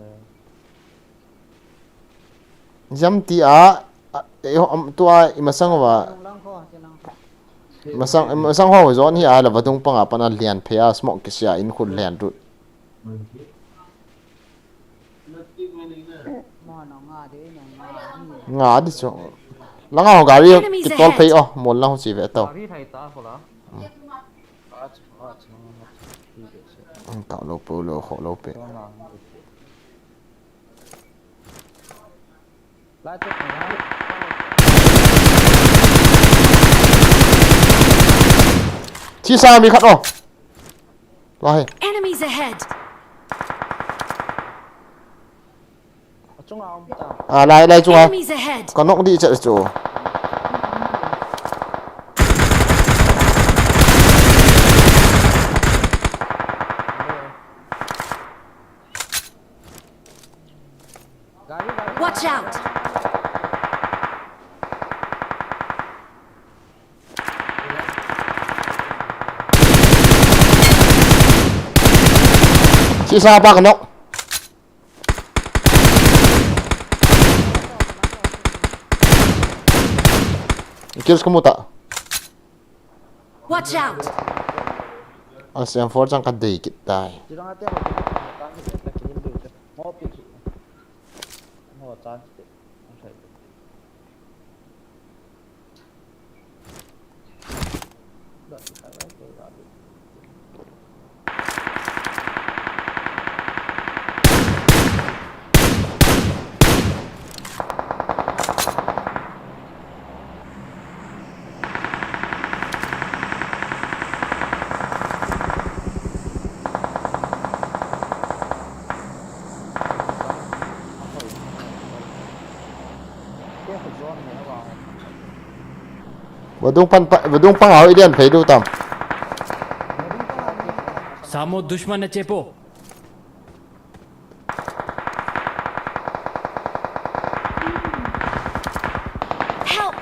Jam ti a, a, e, ho, am, tua i masang wa, Lang kho, ti lang kho. masang, masang ho zone hi a la vadung panga pana lian phe a smoke kisia in khun lian rut. Mo no nga de, no nga de. Nga di chu. Langa ho gari Enemies kitol ahead. phei o, mol lang ho chi ve to. Gari thai ta kho la. Ach, ach, ach. Ang tao lo po lo ho lo pe. Lai chu na. Chi sa mi khat o. Lai. Enemies ahead! Achunga um ta. A lai lai chunga. Enemies ahead! Ka nok di chat chu. Gari, gari. Watch out! Chi sa pa ka nok. Kills ka mu ta. Watch out! A siam for chang ka dei kit tai. Jirang ate mo, jirang ate mo, jirang ate mo, jirang ate mo. Vadung pan pa, vadung pang au idian phei du tam. Samo dushman na chepo. Help!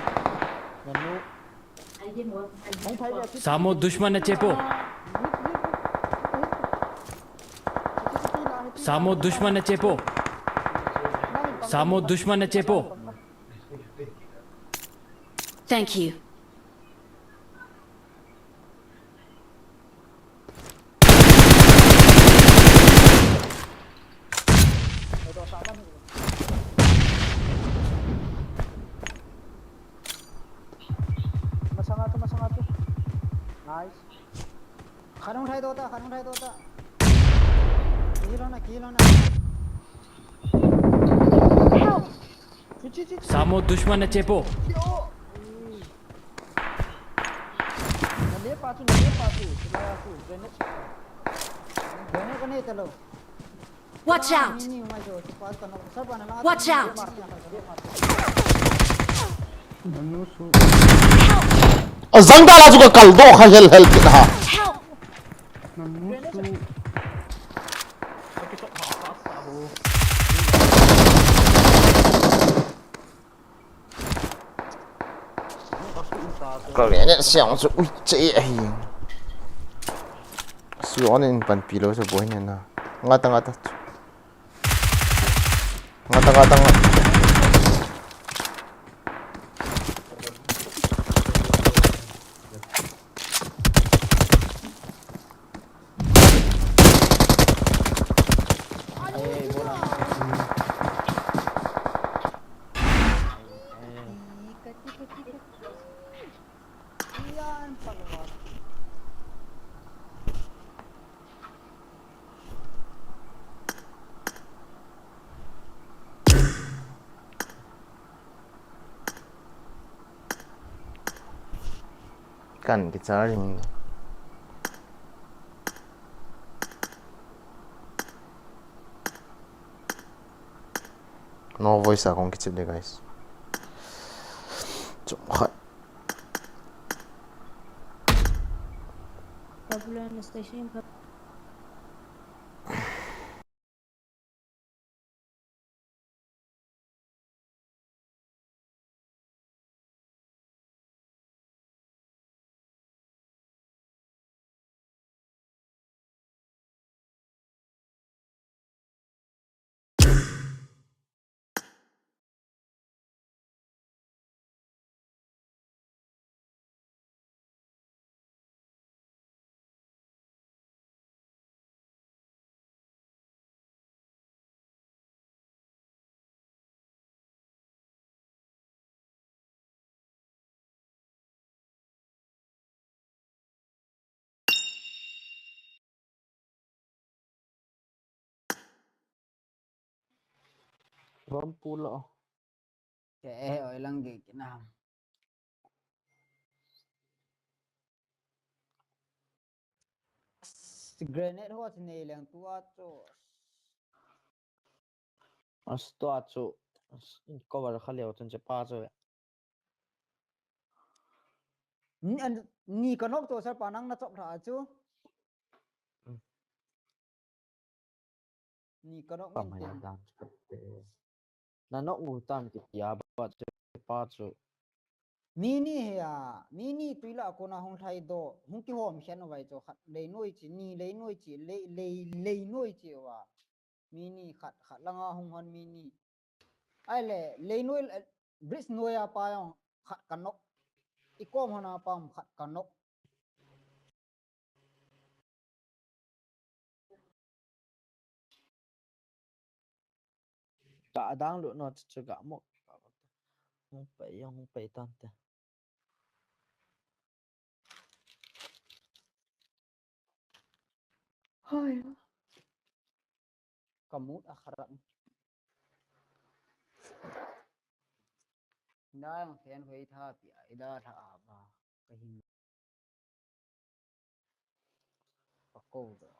Samo dushman na chepo. Samo dushman na chepo. Samo dushman na chepo. Thank you. Masanga tu, masanga tu. Nice. Khanung thai dota, khanung thai dota. Kilo na, kilo na. Chi, chi, chi, chi. Samo dushman na chepo. Na le pa tu, na le pa tu. Sila ya tu, grenade. Grenade ka ne talo. Watch out! Watch out! A zang ta la chu ka kal do kha hel hel kit ha. Help! Ka le ne siang chu ui che ahi. Su on in pan pi lo chu boi ne na. Nga ta nga ta. Nga ta nga ta nga. Kan kichar jing. No voice a kong kichip de, guys. Chum khat. Problem station. Bom pulo. Ke eh, oi lang ge kinam. Grenade ho nei leng tua chu. As tua chu. Cover kha leo chun che pa chu. Ni, an, ni ka nok to sir pa nang na chok tha chu. Ni ka nok. Ka min mai ten. Dan chu ka te. Na nok u tam ki tia ba che pa chu. Mi ni he a, mi ni tui la kona hung thai do, hung kihom khen vai chu khat lei noi chi, ni lei noi chi, lei, lei, lei noi chi wa. Mi ni khat, khat langa hung hon mi ni. Ai le, lei noi, eh, bridge noi a pa jong khat ka nok. I kom hon a pa jong khat ka nok. Ka adang lu no chu ga mo. Hung pai jong hung pai tan te. Hoi. Ka mut a kharap. Nang ten hoi tha pi a ida tha a ba ka hin. Ka ko da.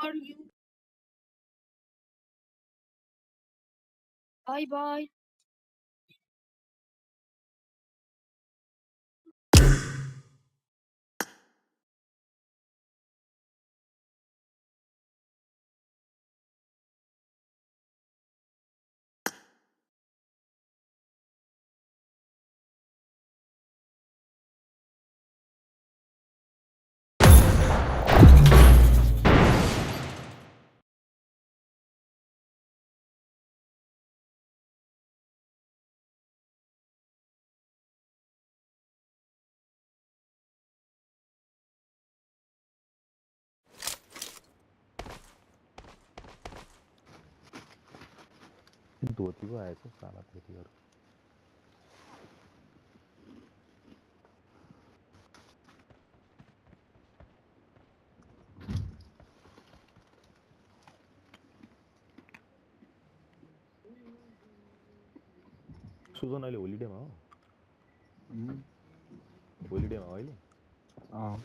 are you? Bye bye. Dua tiba hai, sala tadi baru. Susan ali holiday ma? Hmm. Holiday ma ali? Ah.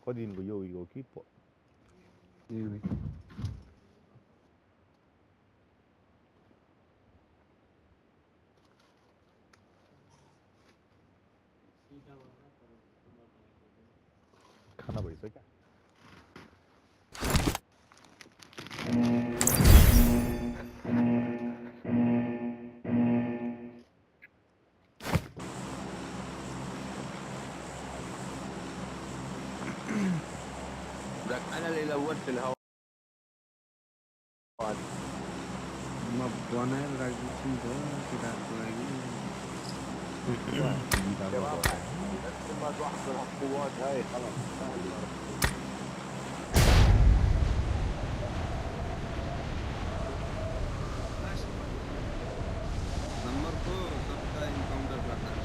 Ko din ko yo yo ki po. Yo. खाना भइसक्यो? لك أنا اللي لوثت الهواء. ما بوانا راجل سندو كده كويس. شباب، بس ما تروح في القوات هاي، خلاص. नंबर को सबका एनकाउंटर करना है।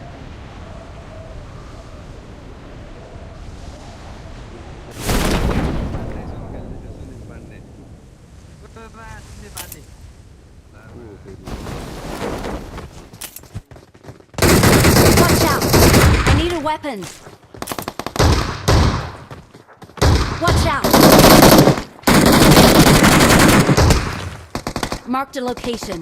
पांडे सुन कर लेते, सुनील Pandey. Watch out! I need a weapon! Watch out! Marked a location.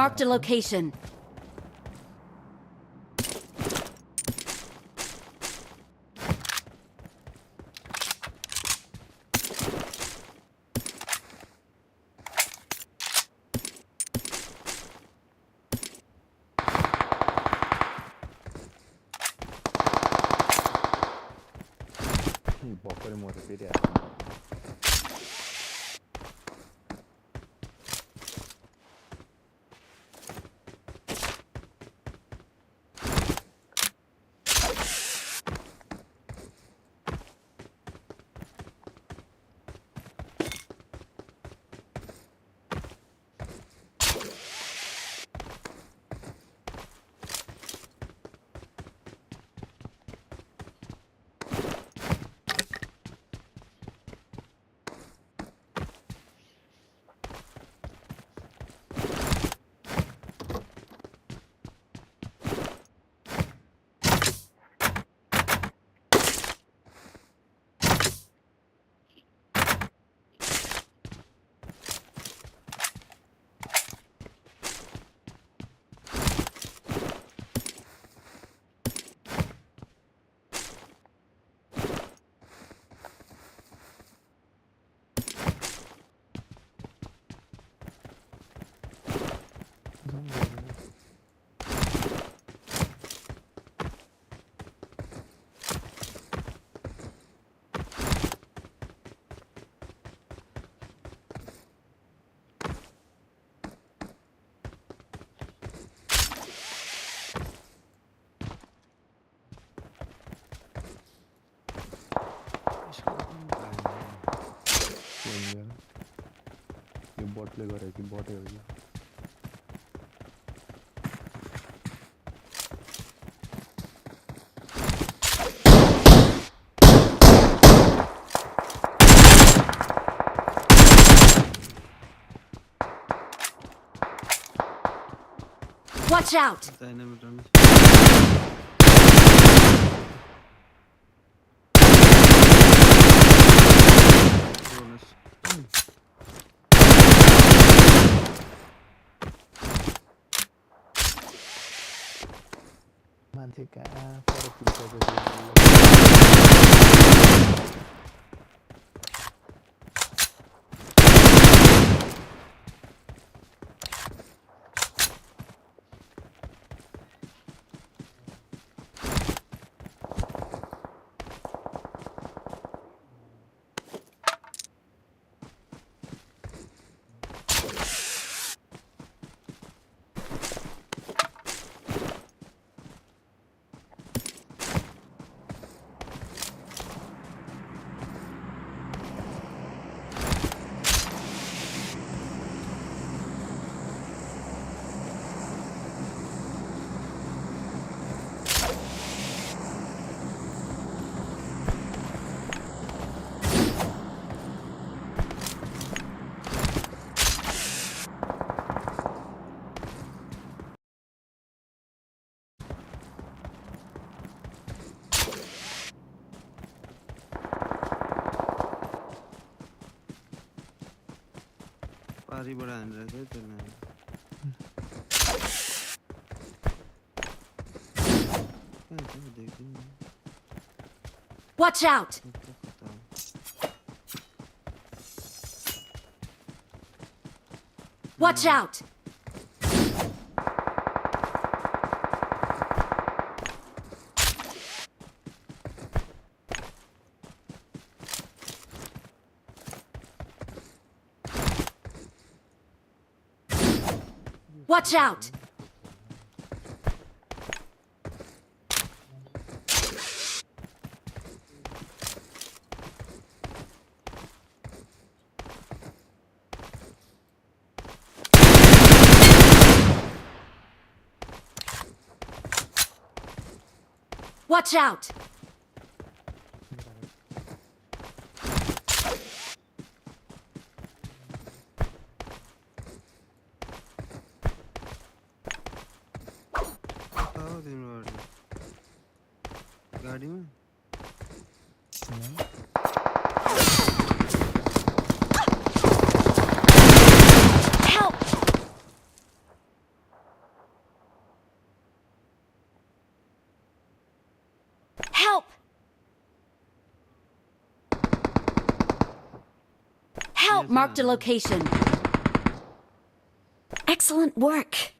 Marked a location. Bokor mo repeat ya. इसको कौन उठाएगा? ये बॉट ले कर है कि बॉट है भैया। Watch out! Dynamite round. Bonus. Mantika, para kita jadi. पारी बड़ा अंदर से चलना है। क्या क्या देख रही है? Watch out! ऊपर पता है। Watch out! Watch out! Watch out! आओ दिन भर। गाड़ी में। Help! Marked a location. Excellent work.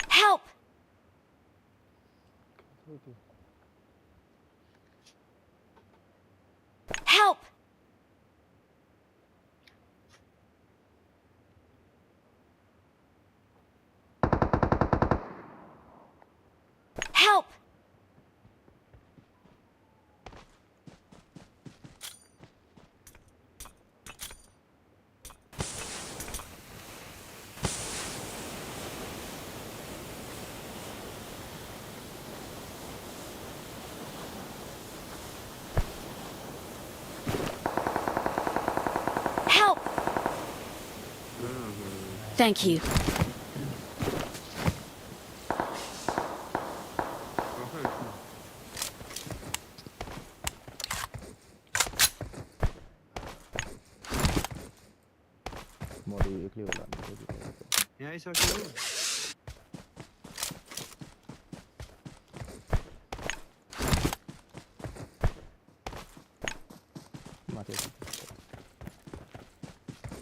Help! Help! Help! Help! Thank you. Modi ekli wala. Yahi sa kya?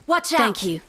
Watch out! Thank you.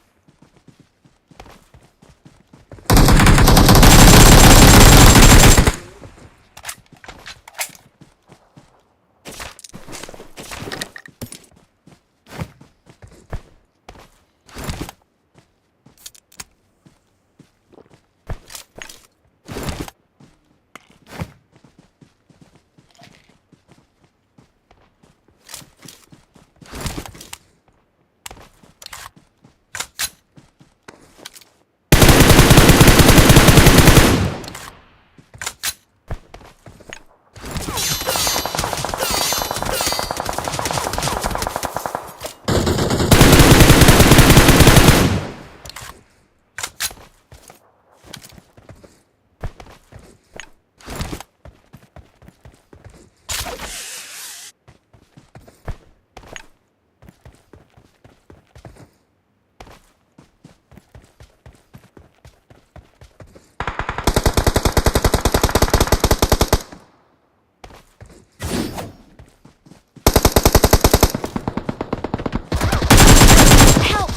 Help!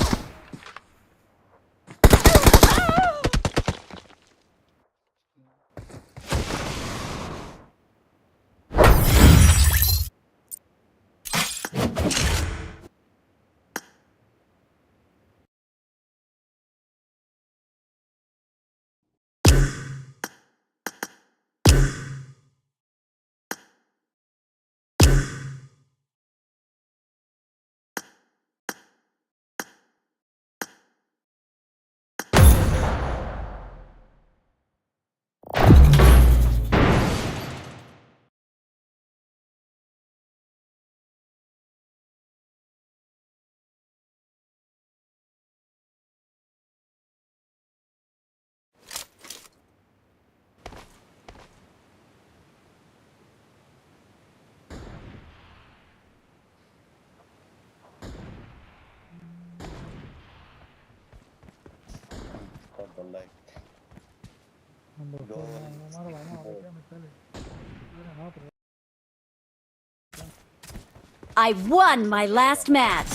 What the like? I won my last match.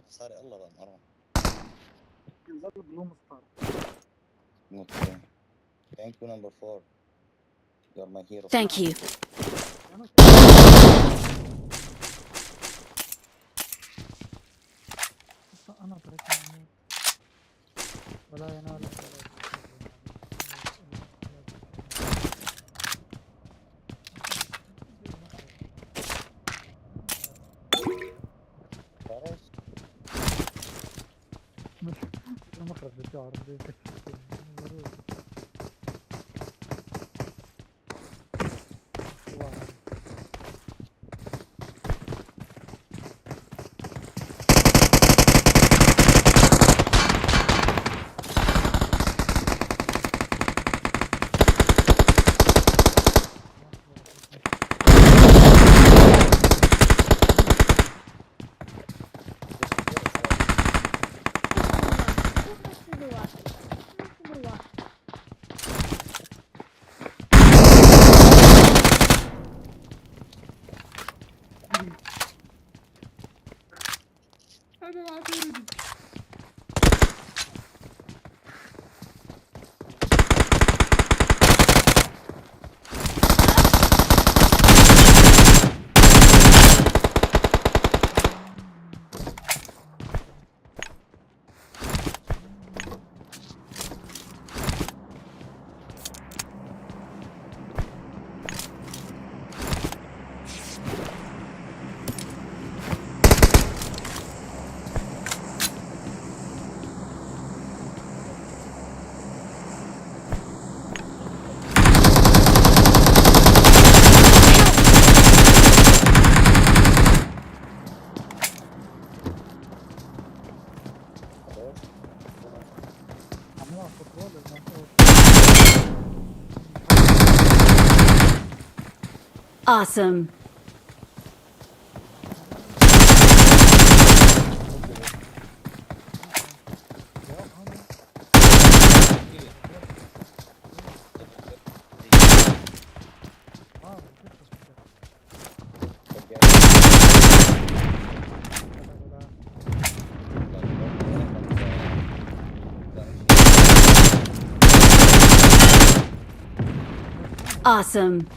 Sare Allah bang, arma. Thank you, number four. You're my hero. Thank you. Awesome. Awesome.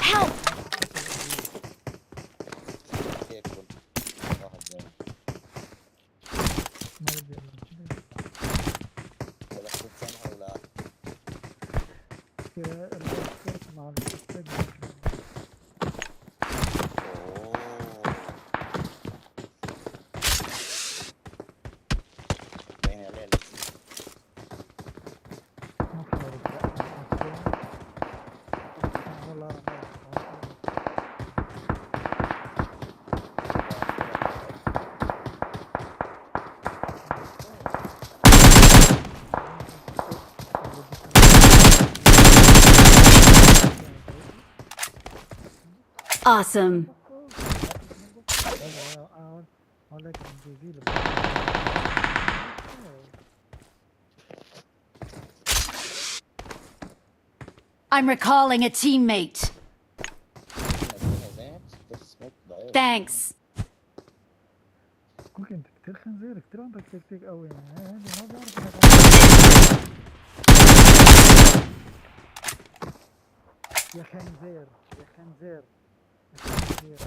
Help! Awesome. I'm recalling a teammate. Thanks. كل كان كتير خنزير، كتير عندك تكتيك قوي يعني. هذا ما بيعرف يا خنزير، يا خنزير، يا خنزير.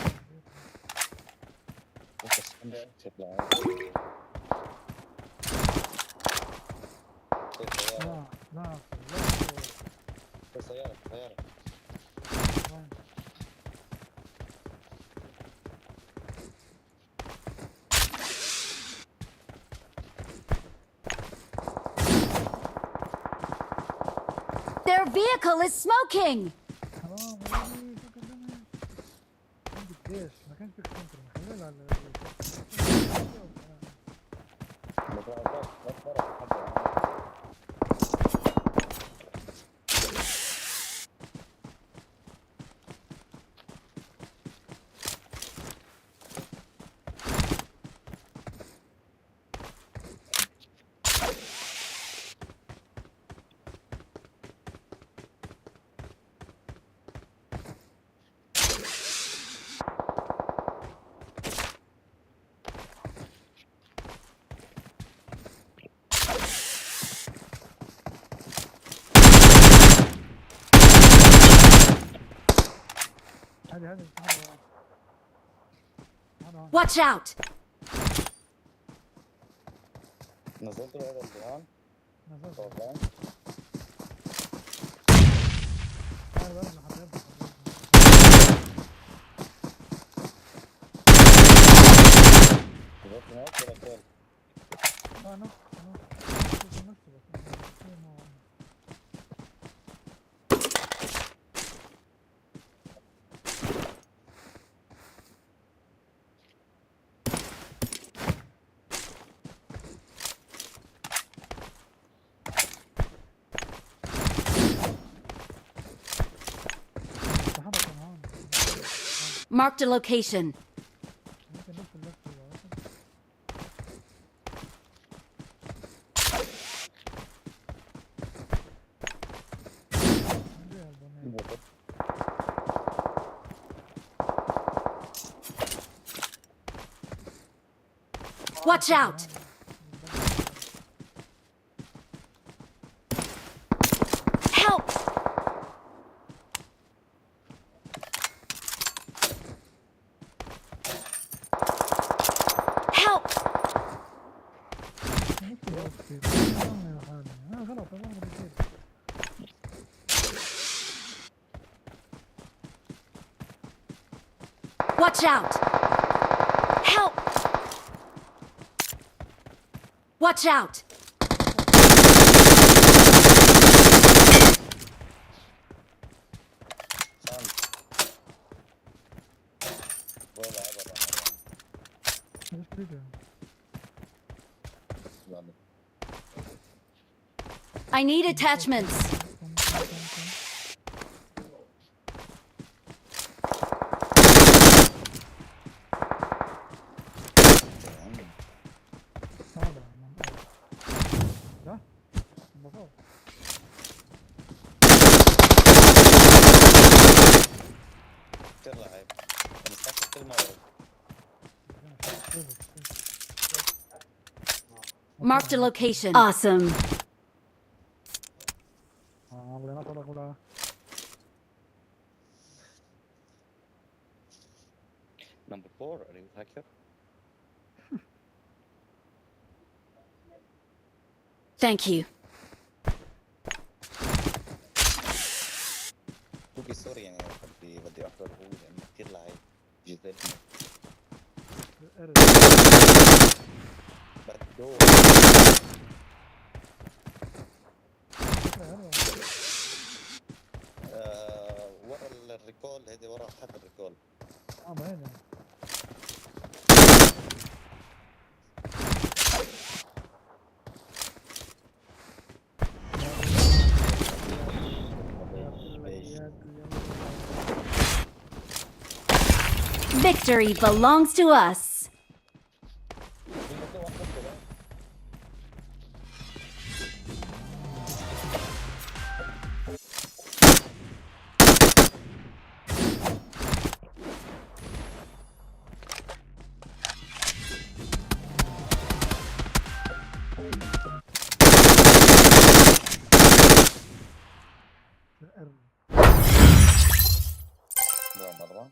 Esta sende, se plan. Esta ya. No, no, esta ya, esta ya. Their vehicle is smoking! Watch out! Nosotros era el Juan. Nosotros. Juan. Marked a location. Watch out! Help! Help! Watch out! Help! Watch out! I need attachments. Marked a location. Awesome. Number four, are you here? Thank you. Tuki sorry yang pati pati after who yang kit lai. Jite. Error. But do. Error. Uh, what a recall, eh, what a hard recall. Ah, man. Victory belongs to us. Error. Dua marah.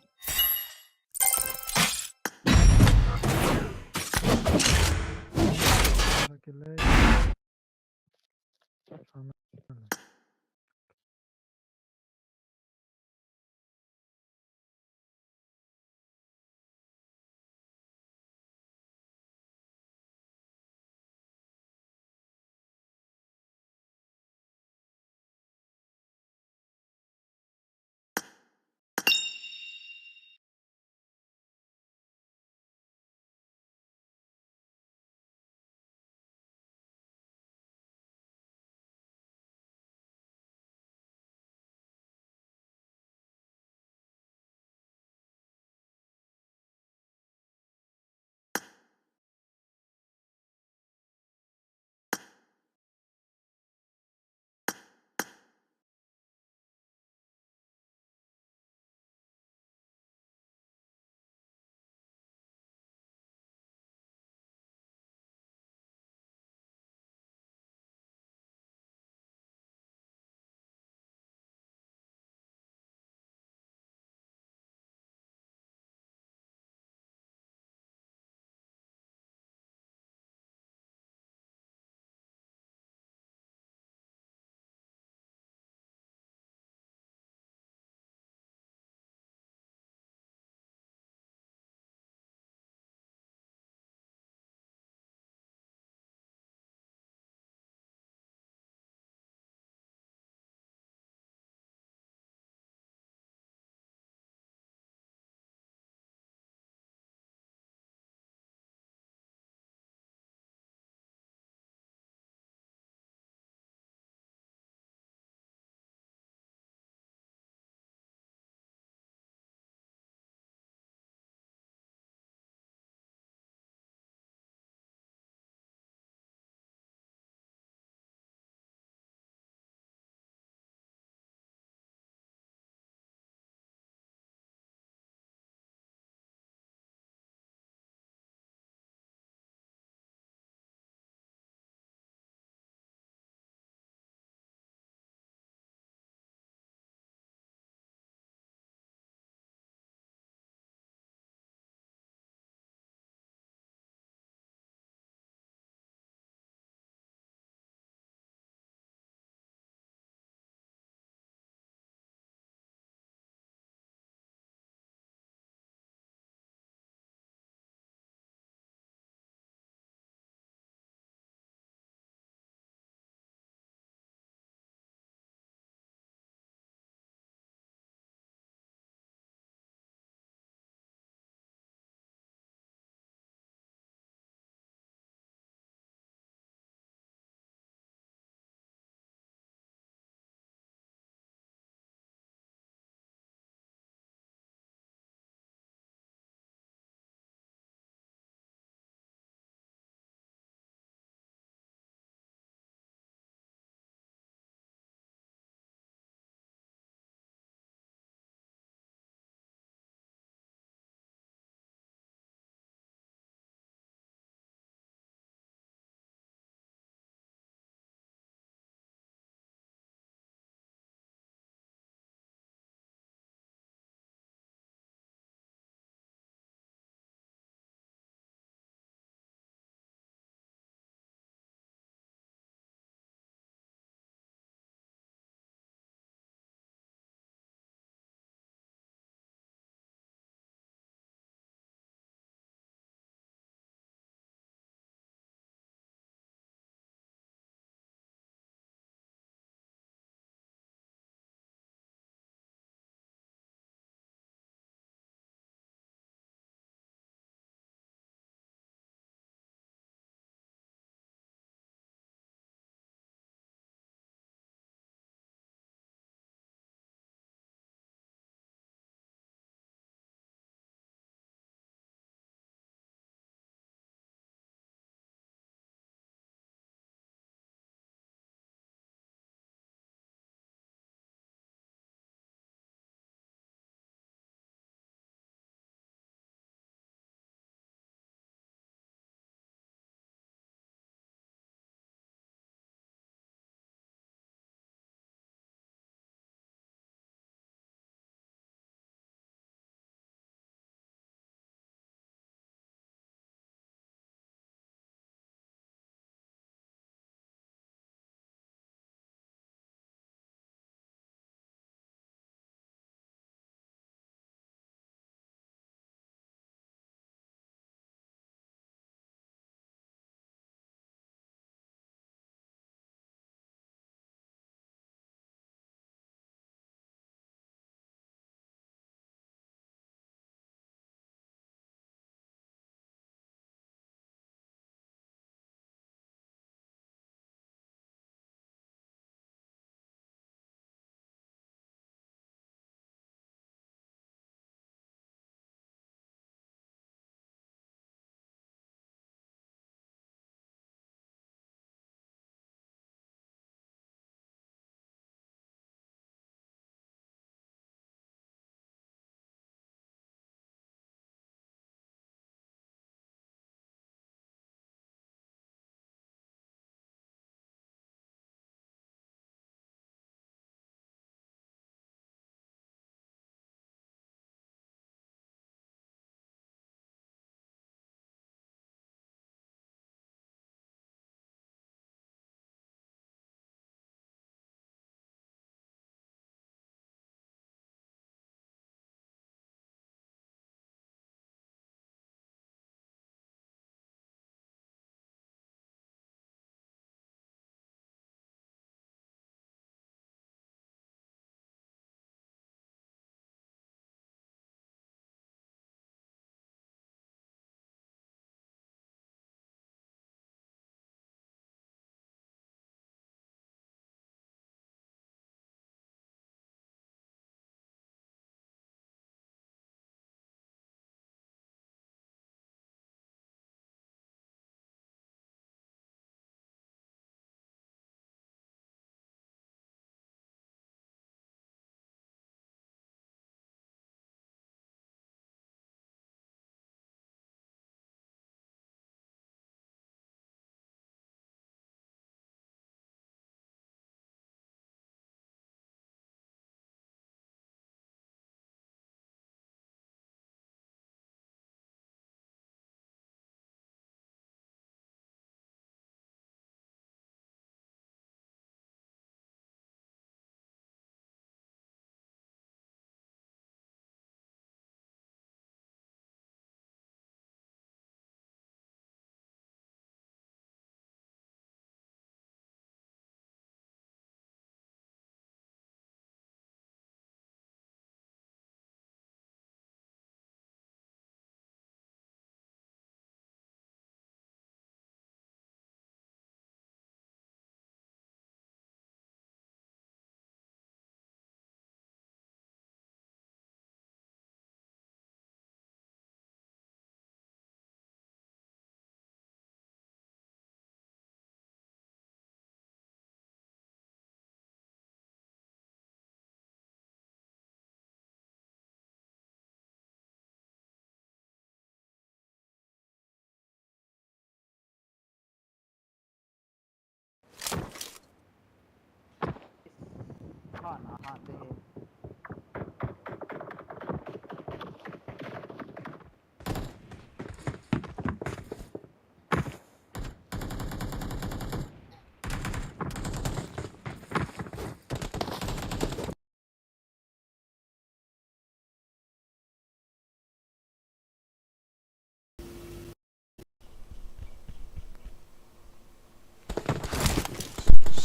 Lagi lagi.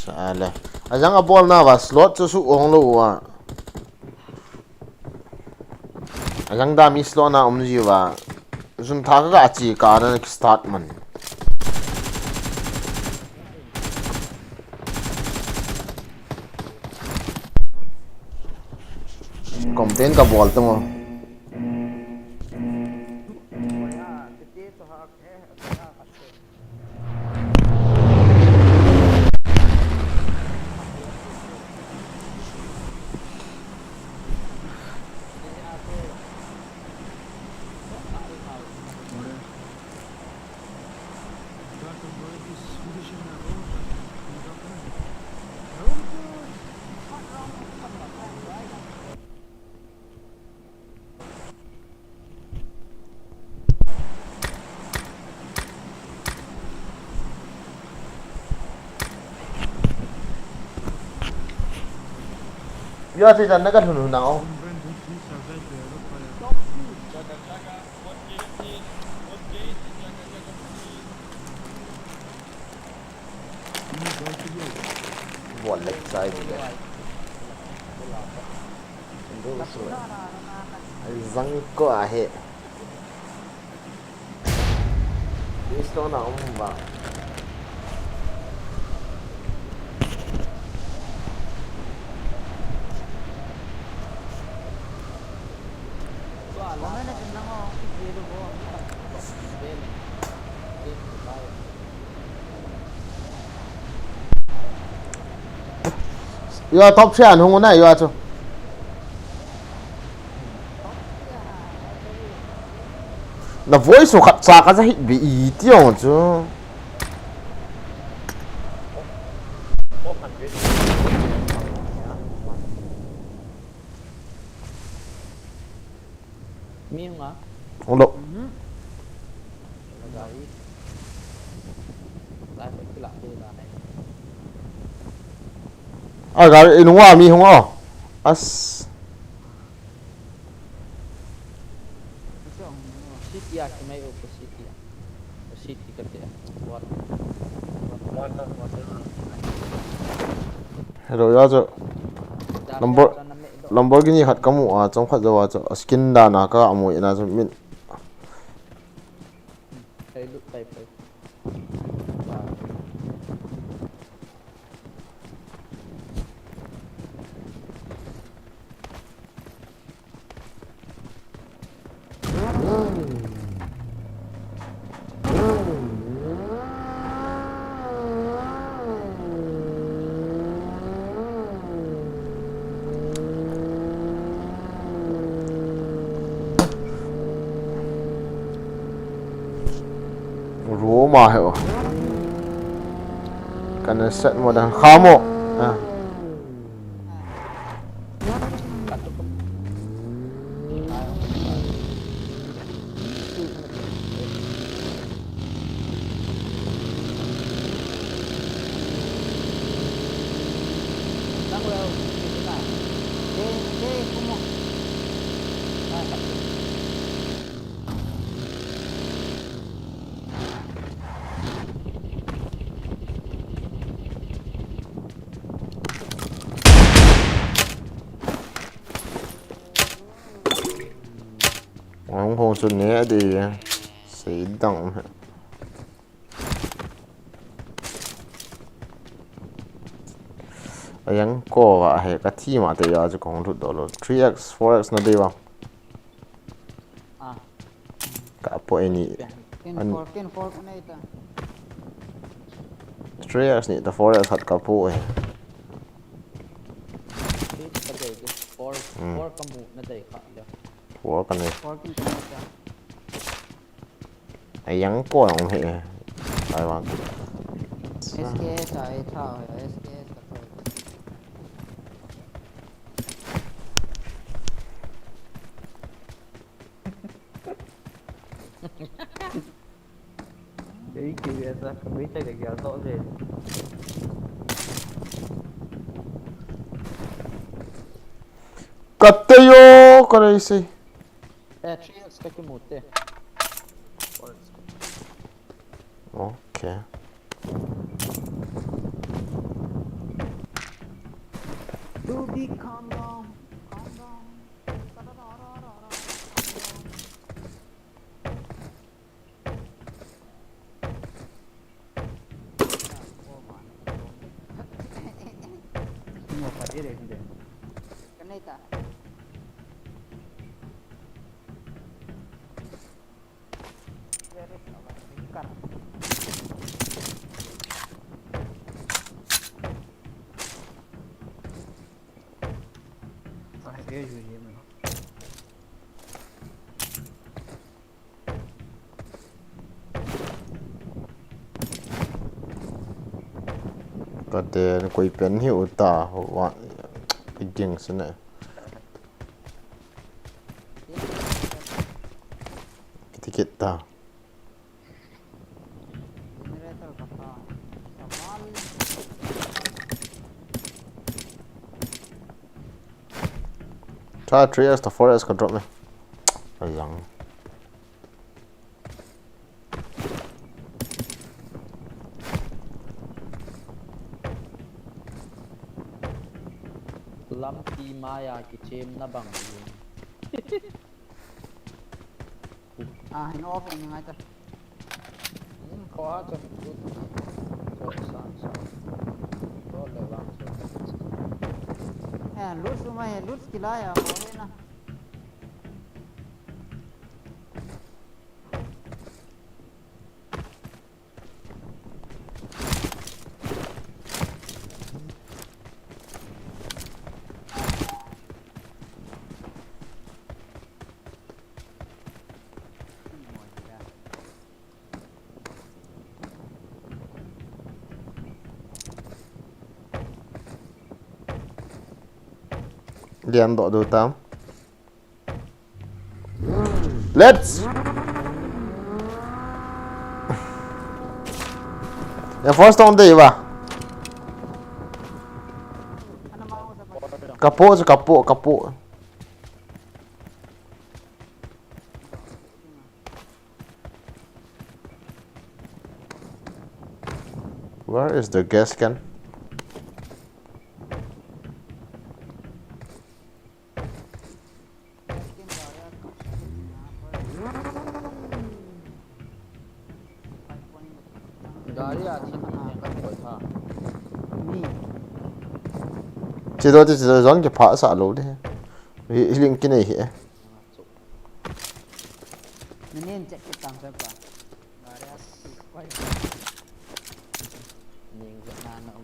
Sale. Ajang abol nauva slot chu suhong lou uva. Ajang da mi slot na um jiuva. Jun tha ka ga chi ka na start man. Complain ka bol tung o. Yo, ati jan na ka lhun lhun na o. Bol lek chai ji le. Ndu su. Ai zang ko a he. This to na um ba. Yo, top three an hung na yo chu. Na voice khat cha ka ja hit be i ti ong chu. Mi hung a? Hung lo. Mhm. Gari. Lai ko kila ko na nai. A gari inung a mi hung o. As. City a kimai o ko city a. City kati a. Hello, ya chu. Number, Lamborghini khat ka mu a, chom khat jou a chu. A skin dan a ka mu ina chu min. Thei lut thei thei. Roma he o. Kana set mo dan khamo. Ah. Ang hong sun ne adi. Sei dang. Ayang ko va he ka thi ma te ya chu kong lut do lo. Three X, four X na dei va. Ah. Ka po e ni. Ken an four, ken four ka nei ta. Three X ni ta four X khat ka po e. Three ka dei de. Four, hmm. Four ka mu na dei kha de. Four ka nei. Four ken ka nei ta. Ayang ko ang he. Ai wang. S K S ai thao he, S K S ka thao. Ka tei o, ka rei sei. Eh, three X ka kimu te. Okay. Dubi, calm down. Calm down. Ka te ni koi pen hi uta wa ding sene. Kiti kit ta. Try three S to four S ka drop me. Ayang. Lampi maya kichem na bang. Ah, hin off in ngai ta. Hin ko a cha. Ko san san. Ko le lang cha. Eh, loot suma he, loot kila ya ko he na. Lian doh du tam. Let's. Ya first tong dei ba. Kapo, kapo, kapo. Where is the gas can? Gari a thi ni kan koi tha. Ni. Chi do ti chi do zon ke pha sa lo de. Hi, hi ling ki nei hi e. Nanin check ke tang sa pa. Gari a thi koi. Ning ke na na um.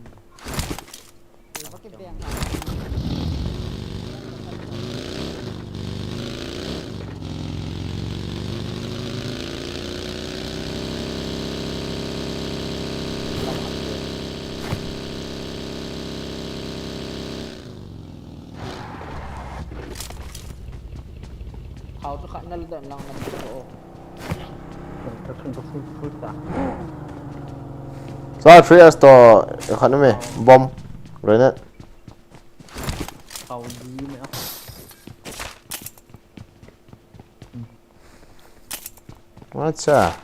Thao chu khat na le dan lang na chu o. Sa three S to khat na me bomb grenade. Thao di me. Acha.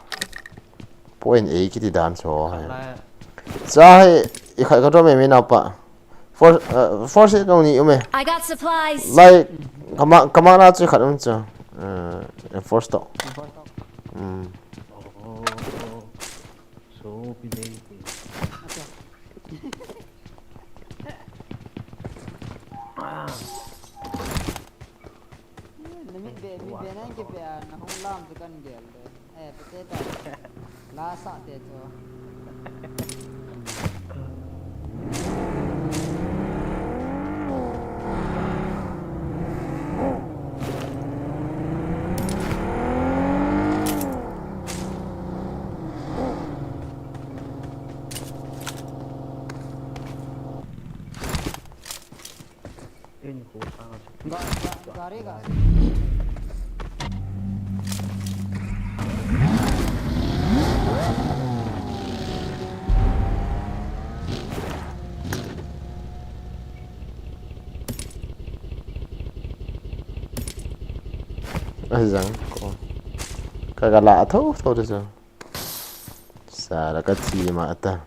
Point A kiti dan so. Cha hai i khat ka to me mi na pa. Force, uh, force it nong ni ume. I got supplies. Like, kama, kama na chu khat um chu. Uh, force to. Um. Oh, so belated. Ah. Na mit be, mit be nan ke be a, na hung lam chu kan gel de. Eh, pete ta. La sa te chu. Ga-, ga-, gari ga. Ajang ko. Ka gala a tho tho de so. Sala ka thi ma ta.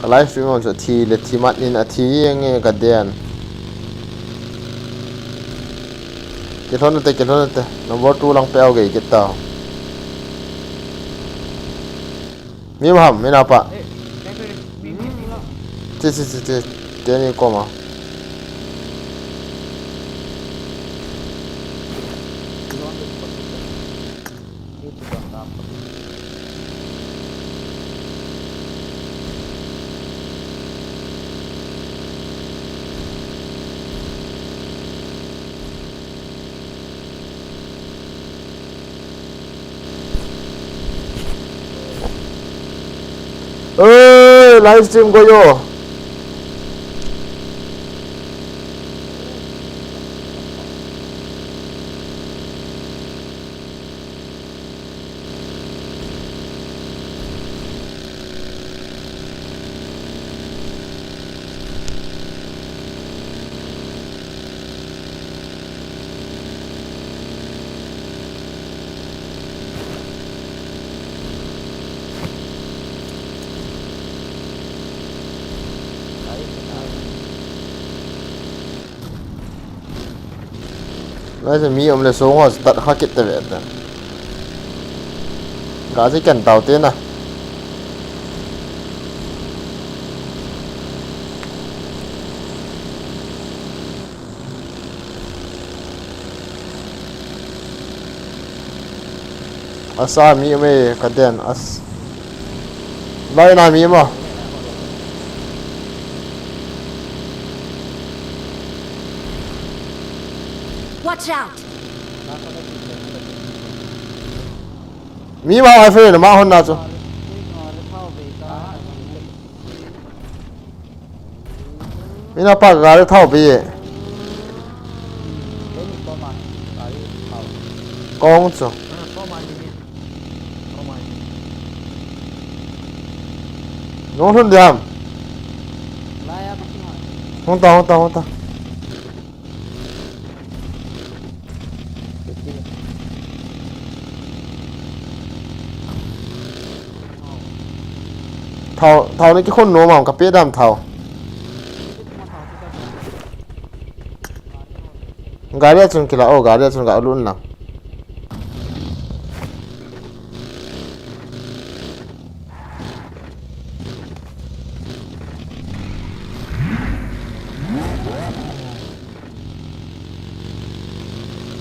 Ka live stream on chu thi le thi mat in a thi yeng e ka den. Kilhon te, kilhon te. Number two lang pe au gei kit tau. Mi ma ham, mi na pa. Chi, chi, chi, chi. Teni koma. Oi, live stream ko yo. Lai se mi um le song ho start kha kit te ve ta. Ga ji ken tau te na. Asa mi um e ka den as. Lai na mi ma. Watch out! Mi ma hai fe ma hon na chu. Mi na pa gari thau bi. Kong chu. Nung hun diam. Hung ta, hung ta, hung ta. Thau, thau ni ki khun nom am ka pe dam thau. Gari a chun kila, oh, gari a chun ka lun lang.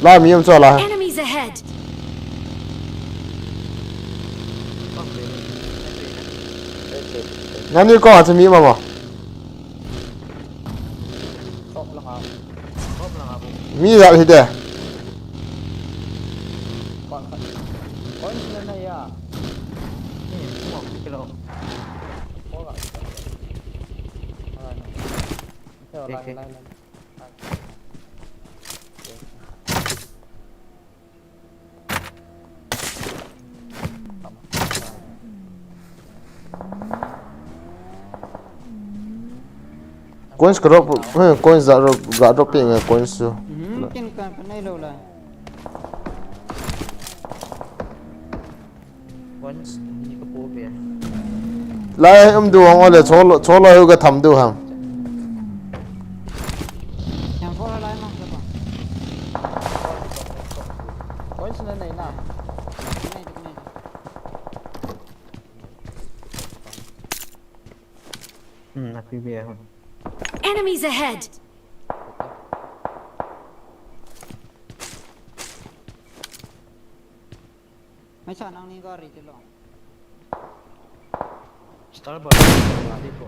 La mi um chu la. Enemies ahead! Nani ko a chu mi ma ma. Mi la hi de. Coins ka drop, eh, coins da drop, ga drop pe nga coins chu. Hmm, ken ka, ka nai lo la. Coins ni ka po pe. Lai um du hang ole, cholo, cholo hu ka tham du hang. Yang ko la lai mang ka pa. Coins na nai na. Nai, nai. Hmm, na P B A hon. Enemies ahead! Mai sa nang ni gari te lo. Starboard. Gari ko.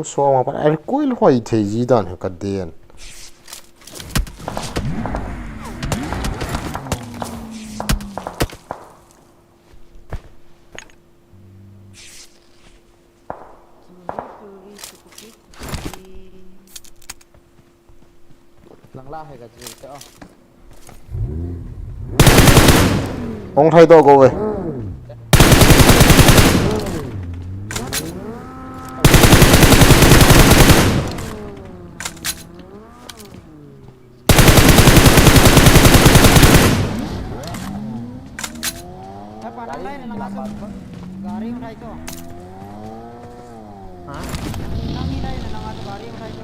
Suama pan a recoil hoi thei ji dan hi ka den. Lang la he ka ji te o. Hung thai to ko ve. Gari uthai to. Ha? Nang hi nai na nang atu gari uthai to.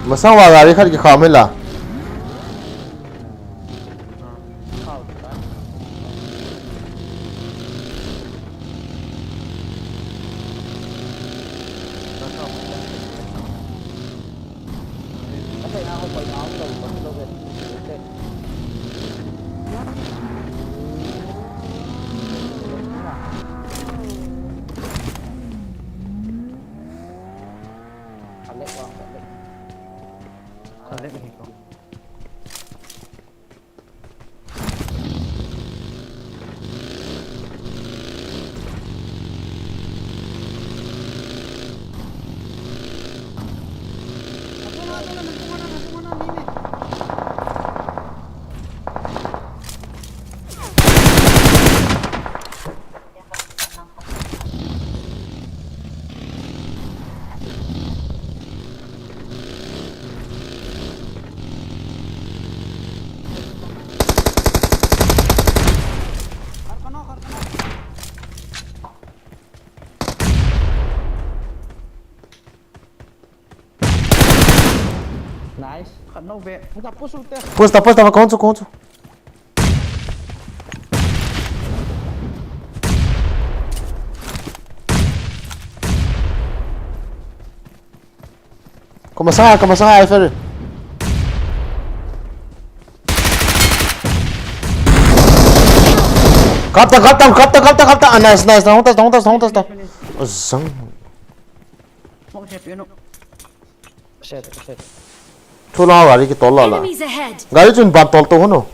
Masang wa gari khat kikham hila. Nice. Khat nau ve. Push ta, push ta, push ta, push ta, push ta, push ta. Koma sanga, koma sanga, ai Ferry. Kap ta, kap ta, kap ta, kap ta, kap ta. Ah, nice, nice. Hung ta, hung ta, hung ta, hung ta. Oh, zang. Smoke set, you know. Set, set. Thu la gari kitol la la. Enemies ahead. Gari chun ban tol to hono.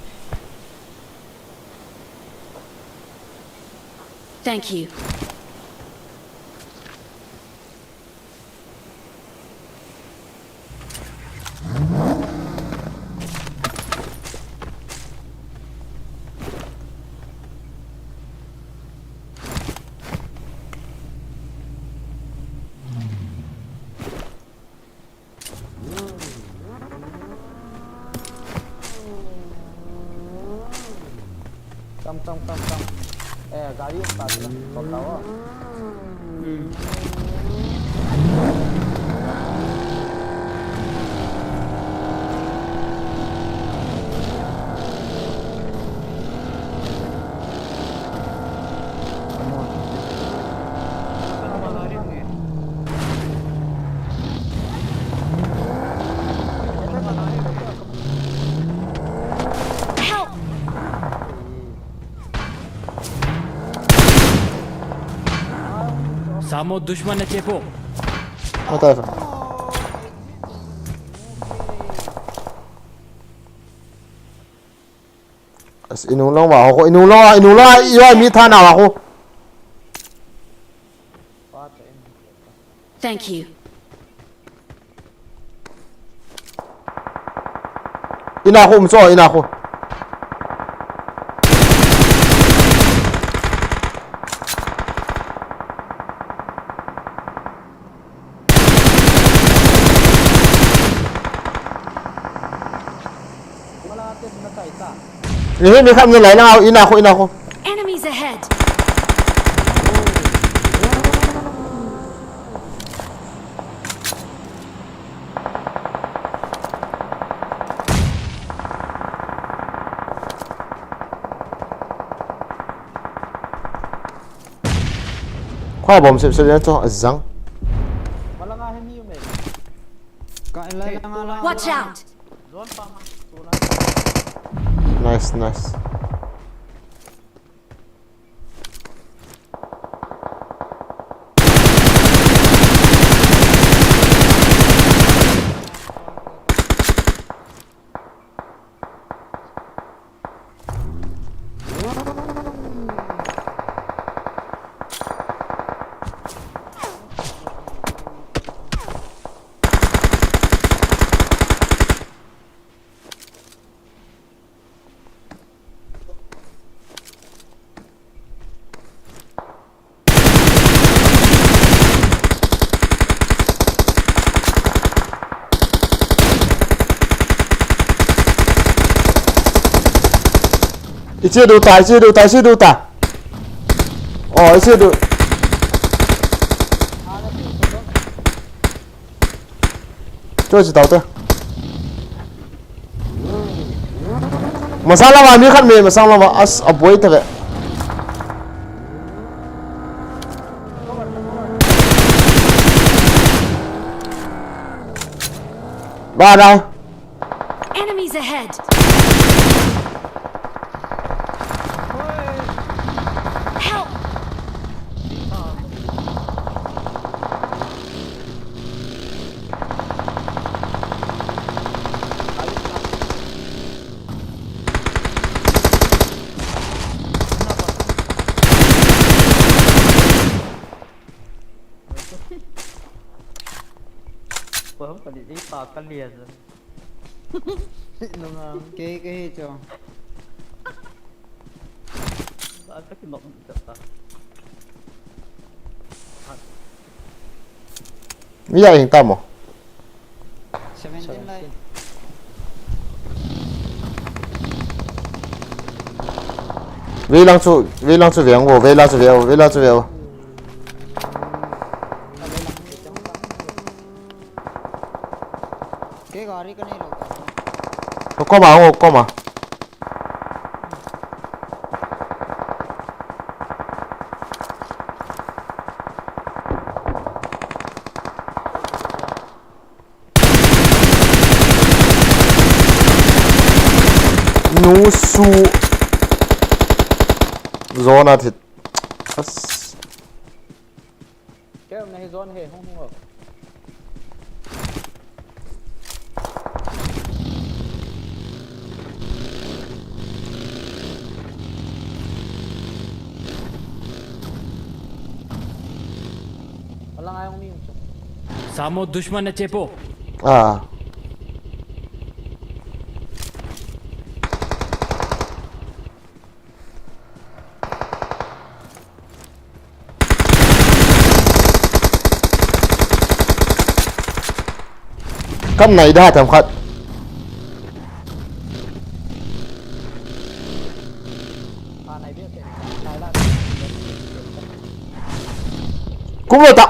Thank you. Tam, tam, tam, tam. Eh, gari start na. Pagkawa. Hmm. Help! Samo dushman na chepo. What the fuck? As inung long wa ho, inung long wa, inung long wa, iwa mi tha na wa ho. Thank you. Ina ho, um cho, ina ho. Ni hi mi kham ni lai na, ina ho, ina ho. Enemies ahead. Khua bom sep sep yan cho azang. Malanga he mi um e. Ka la la nga la. Watch out! Zone pa ma. Tuna. Nice, nice. Ichi du ta, ichi du ta, ichi du ta. Oh, ichi du. Cho chi tau te. Masang lama mi khat me, masang lama as a boy te ve. Ba na. Enemies ahead! Help! Paham ka di, eh, pa ka lian. Nunga. Kei, kei cho. Ba ka ki nok ka ta. Mi ya ing ta mo. Seventeen lai. Veilang chu, veilang chu veng vo, veilang chu veng vo, veilang chu veng vo. Ke gari ka nei lo. Ko koma, ko koma. Nusu. Zona thit. As. Kem na hi zone he, hung hung. Walang ayong meme, chok. Samo dushman na chepo. Ah. Kam nai da tham khat. Kum lo ta.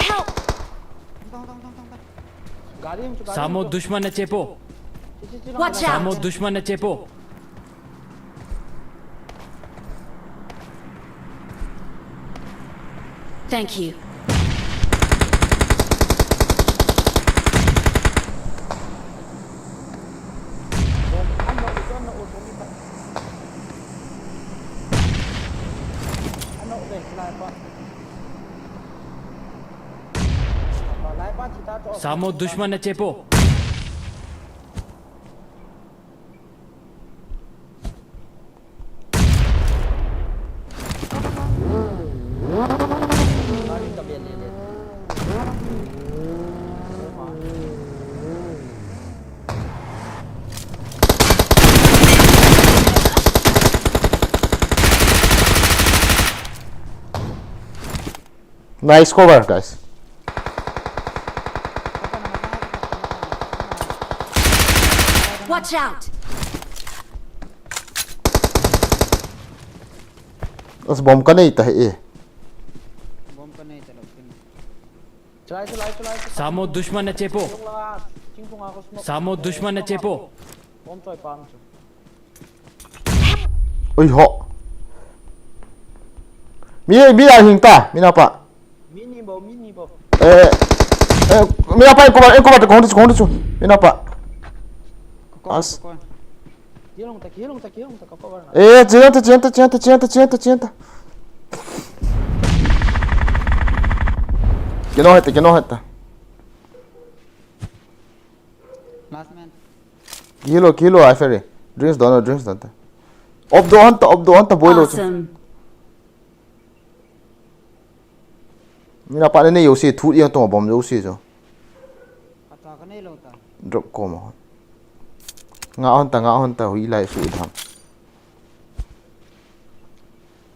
Help! Samo dushman na chepo. Watch out! Samo dushman na chepo. Thank you. Samo dushman na chepo. Nice cover, guys. Watch out! As bomb ka nei ta hi e. Bomb ka nei ta lo kin. Chalai, chalai, chalai, chalai. Samo dushman na chepo. Chingphung a ko smoke. Samo dushman na chepo. Bomb choi pam chu. Ui ho. Mi, mi a hing ta, mi na pa. Mi ni bo, mi ni bo. Eh, eh, mi na pa, ko ba, ko ba, ko hong chu, ko hong chu. Mi na pa. As. Kilong ta, kilong ta, kilong ta, ka cover na. Eh, chienta, chienta, chienta, chienta, chienta, chienta. Kino heta, kino heta. Last man. Kilo, kilo, ai ferry. Drinks don, drinks don ta. Op do hanta, op do hanta, boilo chu. Awesome. Mina pa ne ne yo si, thu di to bom yo si jo. Ata ka nei lo ta. Drop ko ma. Nga hon ta, nga hon ta, hui lai su i dham.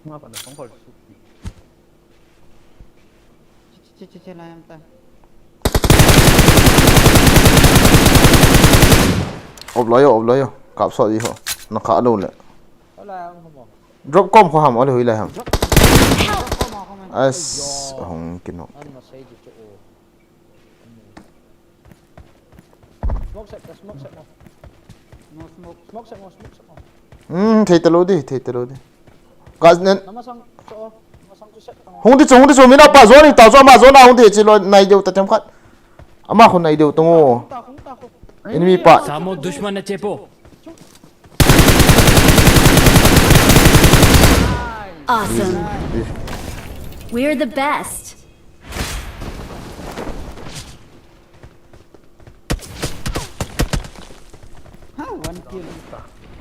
Nga pa na song ko su. Che, che, che, che, lai am ta. Op lo yo, op lo yo. Kap so di ho. Na kha lo le. Hola, ang ho mo. Drop kom kho ham, ole hui lai ham. Drop kom ho mo. As, hong kino. An ma sei di chu. Smoke set, smoke set mo. No smoke. Smoke set mo, smoke set mo. Hmm, thei ta lo di, thei ta lo di. Gaznen. Nama sang, so, nama sang tu set. Hung di chu, hung di chu, mina pa zone ta chu, ama zone hung di chi lo, nai deu ta tem khat. Ama khun nai deu tung o. Enemy pa. Samo dushman na chepo. Awesome. We're the best. Ha, one kill.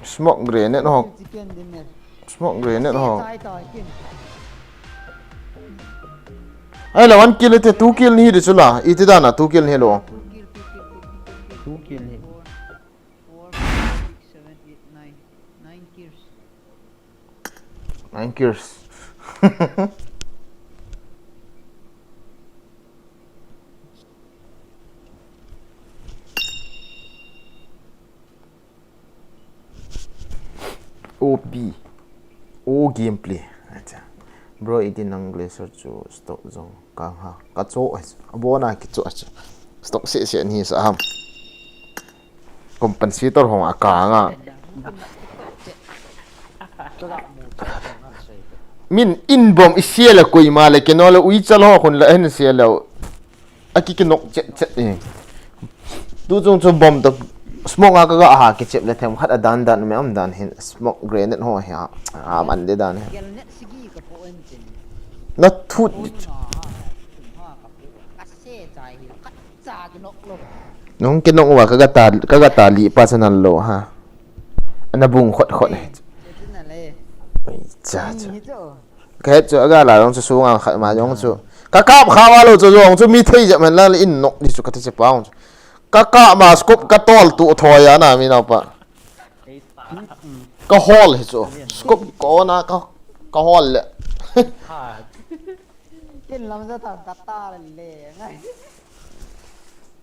Smoke grenade ho. Chicken dinner. Smoke grenade ho. Tai, tai, kin. Ai la one kill te two kill ni de chula. Iti dana two kill ni lo. Two kill, two kill, two kill, two kill. Two kill ni. Four, four, five, six, seven, eight, nine. Nine kills. Nine kills. O P. O gameplay. Acha. Bro, iti nang glacier chu stock jong kang ha. Ka cho, abona ki cho, acha. Stock se se ni sa ham. Compensator hong a kanga. Min in bom i sia le koima le keno le ui chal ho khun le hin sia le. A ki kinok chet chet e. Tu chung chu bom to smoke a ka ga ha ki chep le them khat a dan dan me am dan hin smoke grenade ho hi a, a man de dan hi. Na thut. Nung kinok uva ka ga ta, ka ga ta li pa chanal lo ha. Ana bung khot khot e. Ui cha cha. Ka het chu aga la jong chu sunga khat ma jong chu. Ka kap kha va lo chu jong chu mi thei jep man la in nok di chu ka ti che pa jong chu. Ka kap ma scope ka tol tu thoi a na mi nau pa. Ka hol hi chu. Scope ko na ka, ka hol le. Ken lam ja ta ka ta le ngai.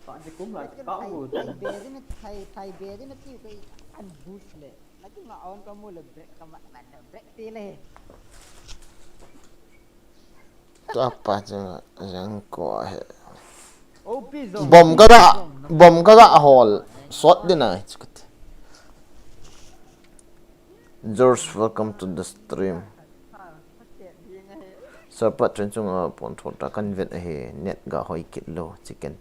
Pa ji kum la ka u. Thai be din thai, thai be din ti ko an boost le. Lagi nga on ka mu le break ka mat man break ti le. Tua pa chu jang ko he. O P zone. Bom ka ga, bom ka ga hol. Shot din ai. George, welcome to the stream. Sir pa train chunga pon thot ta kan vet ahi net ga hoi kit lo chicken.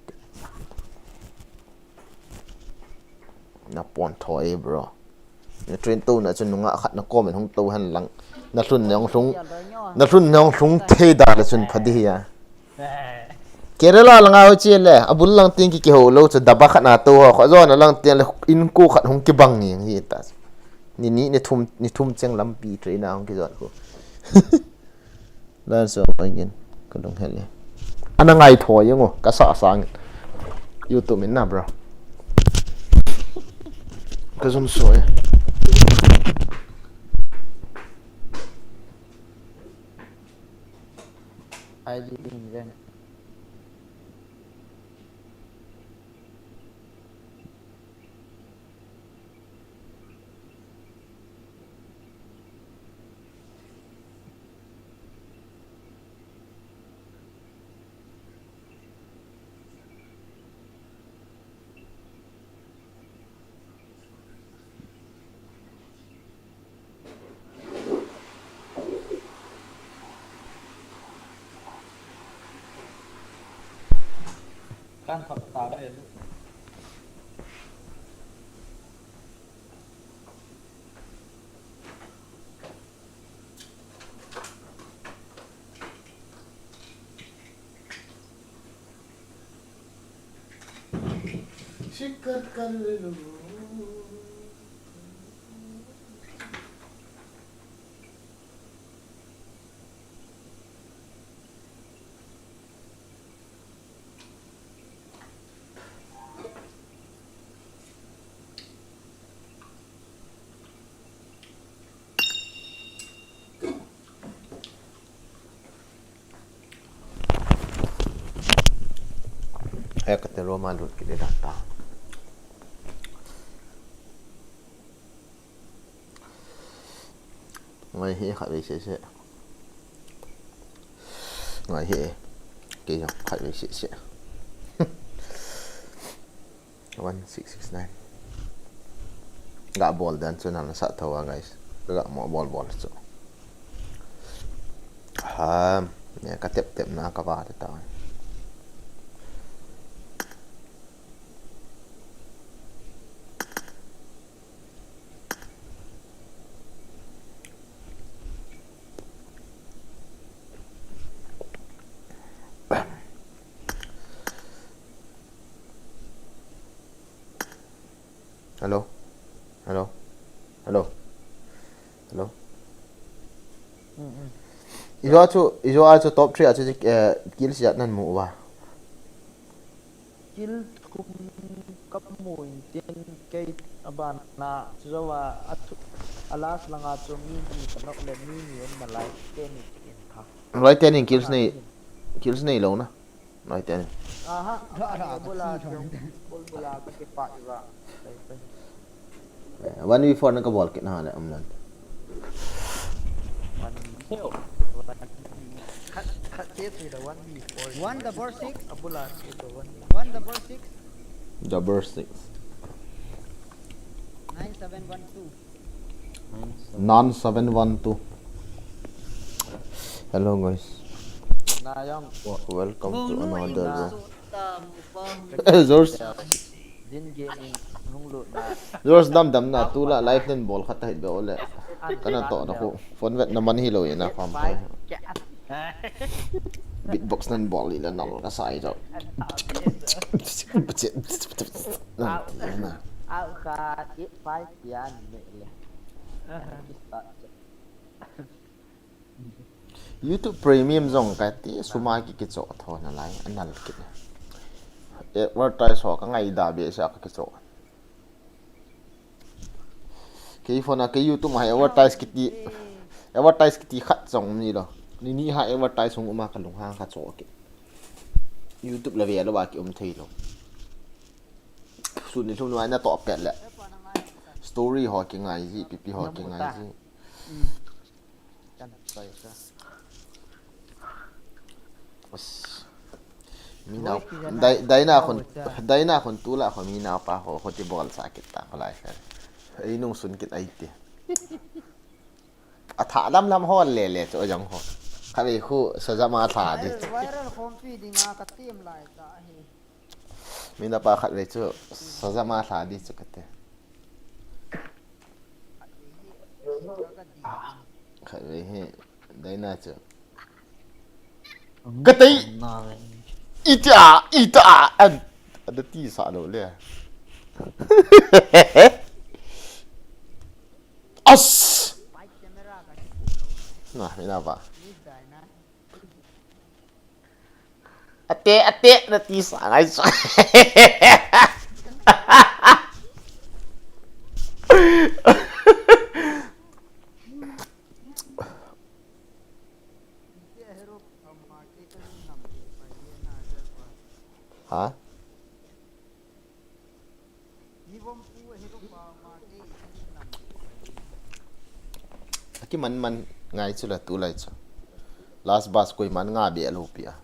Na pon tho e bro. Na train to na chun nunga khat na comment hung to han lang. Na hlun na hung hlung. Na hlun na hung hlung thei da la chun phadi hi a. Kerala langa ho che le, abul lang ting ki kiho lo chu daba khat na to ho, kho zona lang ting le in ko khat hung kibang nge hi ta. Ni ni ni thum, ni thum cheng lampi train na hung kijon ko. Lan so again. Ka lung hel e. Ana ngai tho yang o, ka sa sang. YouTube min na bro. Ka zum so e. I didn't even. Kan thak ta le. Sikar kar le lo. He kate room a lut kit ding ta. Ngai hi khat vei seh seh. Ngai hi. Kei jong khat vei seh seh. One six six nine. Ga bol dan chu nang sa tho a, guys. Ga mo bol bol chu. Ha, ne ka tep tep na ka va ta. Hello? Hello? Hello? Hello? Mm, mm. Ijo a chu, ijo a chu top three a chu, eh, kill siat nan mu uva. Kill thum ka mu in tin kei a ban na chu zo a, a thu, a last langa chu mi ni ka nok le mi ni um na lai te ni in tha. Lai te ni kills nei, kills nei lo na. Lai te ni. Aha, bula chung, bul bula ka ke pa iwa. Lai te. Eh, one v four na ka bol kit na le um nan. One v four. Khat, khat te tu da one v four. One double six. Abula tu da one. One double six. Double six. Nine seven one two. Nine seven one two. Hello guys. Na yang. Welcome to another room. George. Din gaming hung lut na. George dam dam na tu la live len bol khat ta hit be ole. Kana to na khu. Phone vet na man hi lo ina kham phai. Beatbox nan bol ila nal ka sai jo. Nan ti na. Au kha, it five pian me le. Aha. YouTube Premium jong ka ti suma ki kicho tho na lai anal kit. Advertise ho ka ngai da be sa ka kicho. Kei phone a kei YouTube ma advertise kiti, advertise kiti khat jong um ni lo. Ni ni ha advertise hung um a ka lung hang kha cho kit. YouTube la ve lo ba ki um thei lo. Sun ni lhum nai na to pet le. Story ho ki ngai ji, pipi ho ki ngai ji. As. Mi nao, dai, dai na khun, dai na khun tu la khun mi nao pa ho, ho ti bol sa kit ta, ho lai sa. Ei nung sun kit ai ti. A tha lam lam ho le le chu jong ho. Kha ve khu sa jama tha di. Viral, viral khom pi ding a ka tim lai ta hi. Mi nao pa khat ve chu sa jama tha di chu ka te. Khat ve hi, dai na chu. Ka tei. Ita, ita, an. Ada ti sa lo le. As. Na, mi nao pa. Ate, ate, na ti sa ngai sa. Ha? Aki man man ngai chu la tu lai chu. Last bus koi man nga be lo pi a.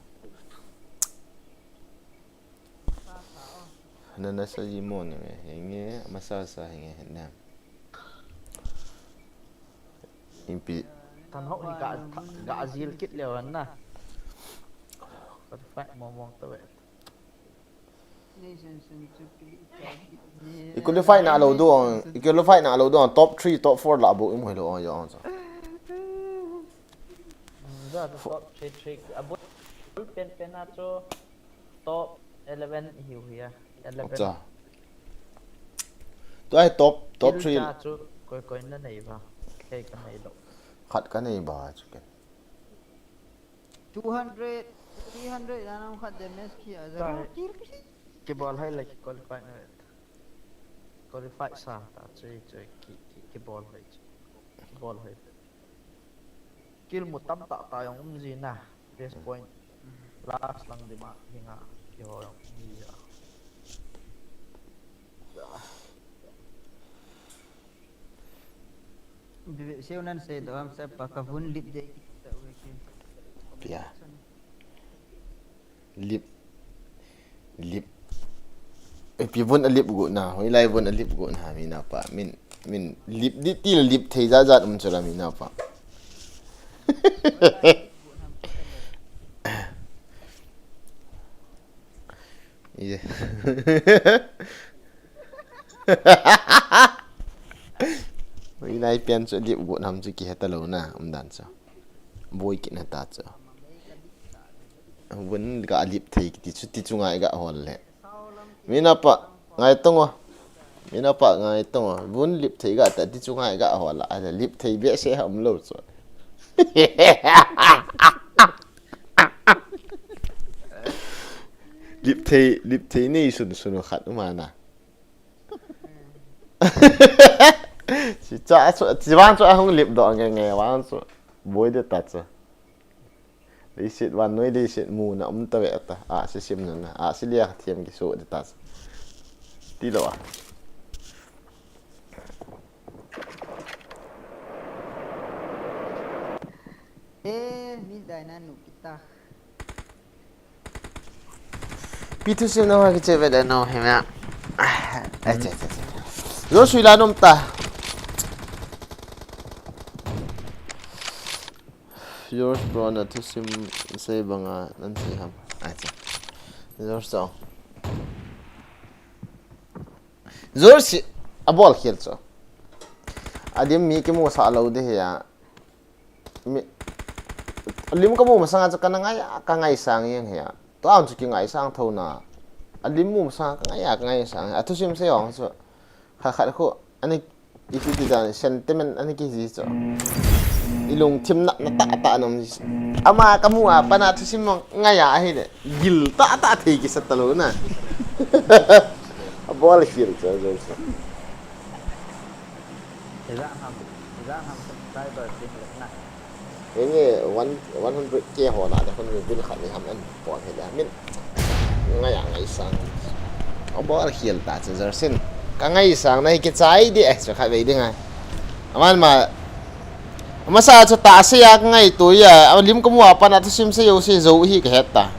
Na na sa ji mo ne me henge masa sa henge na. Impi. Tan ho ni ka, ka jil kit le wan na. Ka fight mo mo ta ve. I qualify na lou dong, i qualify na lou dong, top three, top four la bou i mu hilou ong jong chu. Za chu top three three. A bul pen pen a chu top eleven hiu hi a. Eleven. Acha. Tua hi top, top three. Kill cha chu koi koi na nei ba. Kei ka nei lou. Khat ka nei ba chu ken. Two hundred, three hundred, anam khat damage khi a za. Kill khi. Kibol hai la ki qualify na. Qualify sa ta chu chu ki, ki, kibol hai chu. Kibol hai. Kill mu tam tah tah jong um ji na. Best point. Last lang dima hinga kiho jong um ji a. Bi seunan sei to ham sa pa ka vun lip de ki ta we ki. Pia. Lip. Lip. Ipi vun a lip gu na, hoilai vun a lip gu na mi na pa. Min, min lip di ti lip thei jat jat um chu la mi na pa. Ye. Hoilai pen chu lip gu nam chu kihe ta lou na, um dan chu. Boi kit na ta chu. Vun ga lip thei kiti chu ti chu ngai ga hol le. Mi na pa ngai tong o. Mi na pa ngai tong o. Vun lip thei ga ta ti chu ngai ga hol la. A lip thei be se ham lo chu. Lip thei, lip thei nei sun sun khat ma na. Chi cha chu, chi vang chu a hung lip do nge nge vang chu. Boi de ta chu. Leiset vannoi leiset muna um ta ve ta. A, si sim na na. A, si lia thiam ki so de ta. Ti lo a. Eh, mi dai na nu kita. Pi thusim na ha kiche ve da no he ma. Ai, che, che, che. Yo sui la nom ta. Yours bro na thusim sei banga nan sei ham. Ai, che. Yours song. Yours si a bol khel cho. Adim mi kimu sa lo de ya. Mi, lim ka mu masanga chu ka na ngai a, ka ngaisang jeng hi a. Tua chu kingaisang tho na. A lim mu masanga ka ngai a, ka ngaisang. A thusim sei jong chu. Kha khat khu, ani, iti ti dan sentiment ani ki ji chu. I lungthim na, na ta ta nom ji. Ama ka mu a, pa na thusim ngai a hi le. Gil ta ta thei ki sa ta lo na. A bol khel chu, chu, chu. Iza ham, iza ham subscriber sing le na. Enge one, one hundred K ho na de hun min bil khat ni ham an pon he da min. Ngai a ngaisang. A bol khel ta chu Jersin. Ka ngaisang na hi kichai di eh, chu khat vei ding a. Aman ma. Masa chu ta se ya ka ngaito ya. A lim ka mu a pa na thusim sei jo sei jo hi ka het ta.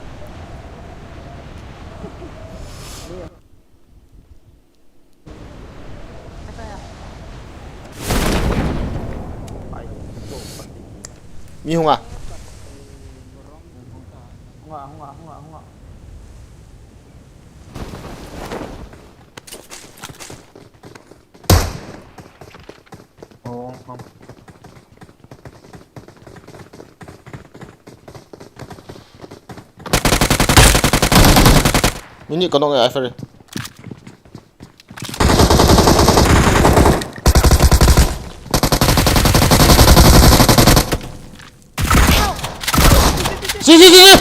Mi hung a. Hung a, hung a, hung a, hung a. Oh, hung. Mini kono ya fere. Si, si, si, si.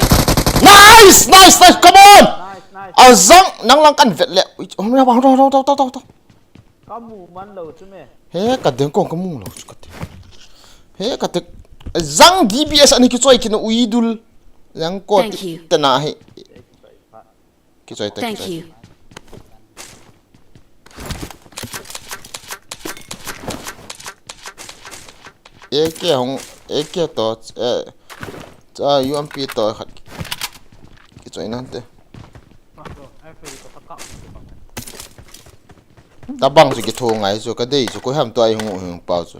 Nice, nice, nice, come on. Nice, nice. Azang, nang lang kan vet le. Ui, oh, ya, bang, to, to, to, to, to. Ka mu man lo chu me. He, ka deng kong ka mu lo chu ka te. He, ka te. Zang D B S ani kichoi kina uidul. Zang ko. Thank you. Tena he. Kichoi ta. Thank you. A K hong, A K to, eh, cha U M P to khat. Kichoi nante. Tabang chu kitho ngai chu ka dei chu koi ham to ai hung hung pau chu.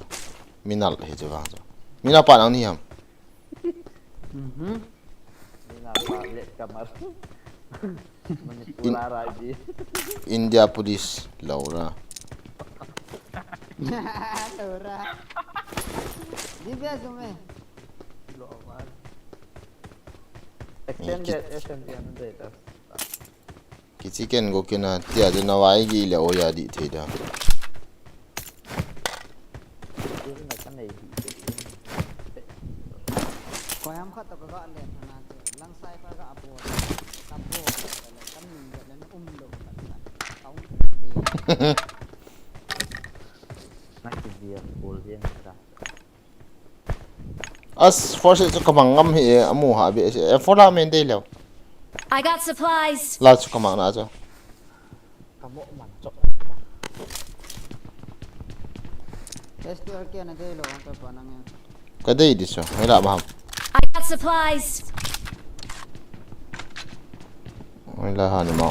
Minal hi chu vang chu. Mina pa nang ni ham. Mhm. Mina pa le kamar. Manipur a rai bi. India Police, Laura. Laura. Di be sume. Extended S M G hundred. Kichi ken go kina tia de na wai gi le o ya di thei da. Koyam khat to ka ga le thana ke lang sai pa ga apo. Ka po. Kan min ga na um lo ka. Kau. Na ki dia bol dia ta. As force chu kamang ngam hi e, amu ha be se. E four la men dei leo. I got supplies. La chu kamang na chu. Kamo man chok. S T R K na dei lo, ka pa nang ya. Ka dei di chu. Hoi la ma ham. I got supplies. Hoi la ha ni ma.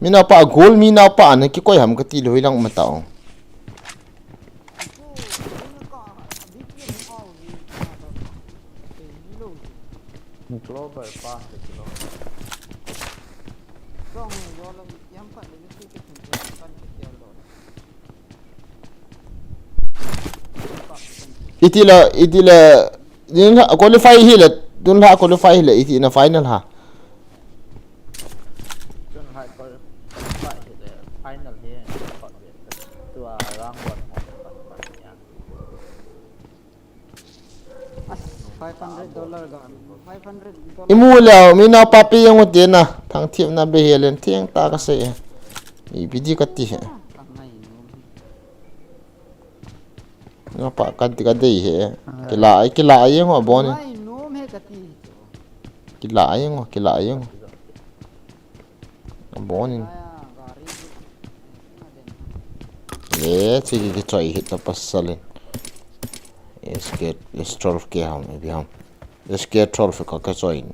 Mi na pa gol, mi na pa na ki koi ham ka ti lo hi lang ma ta ong. Global pass, global. Iti la, iti la, din la qualify hi la, dun la qualify hi la, iti na final ha. Dun la qualify hi la, final hi, tua round one. Five hundred dollar ga, five hundred dollar. Imu leo, mi na pa pe yang u te na, thang thiam na be helen, thiang ta ka se. I video ka ti he. Ka ngai nom. Na pa ka ti ka dei he. Kila ai, kila ai ngo bon. Ngai nom he ka ti. Kila ai ngo, kila ai ngo. Bon in. Le, chiki kichoi hita pasalin. S K, S twelve K ham, ipi ham. S K twelve ka kichoi.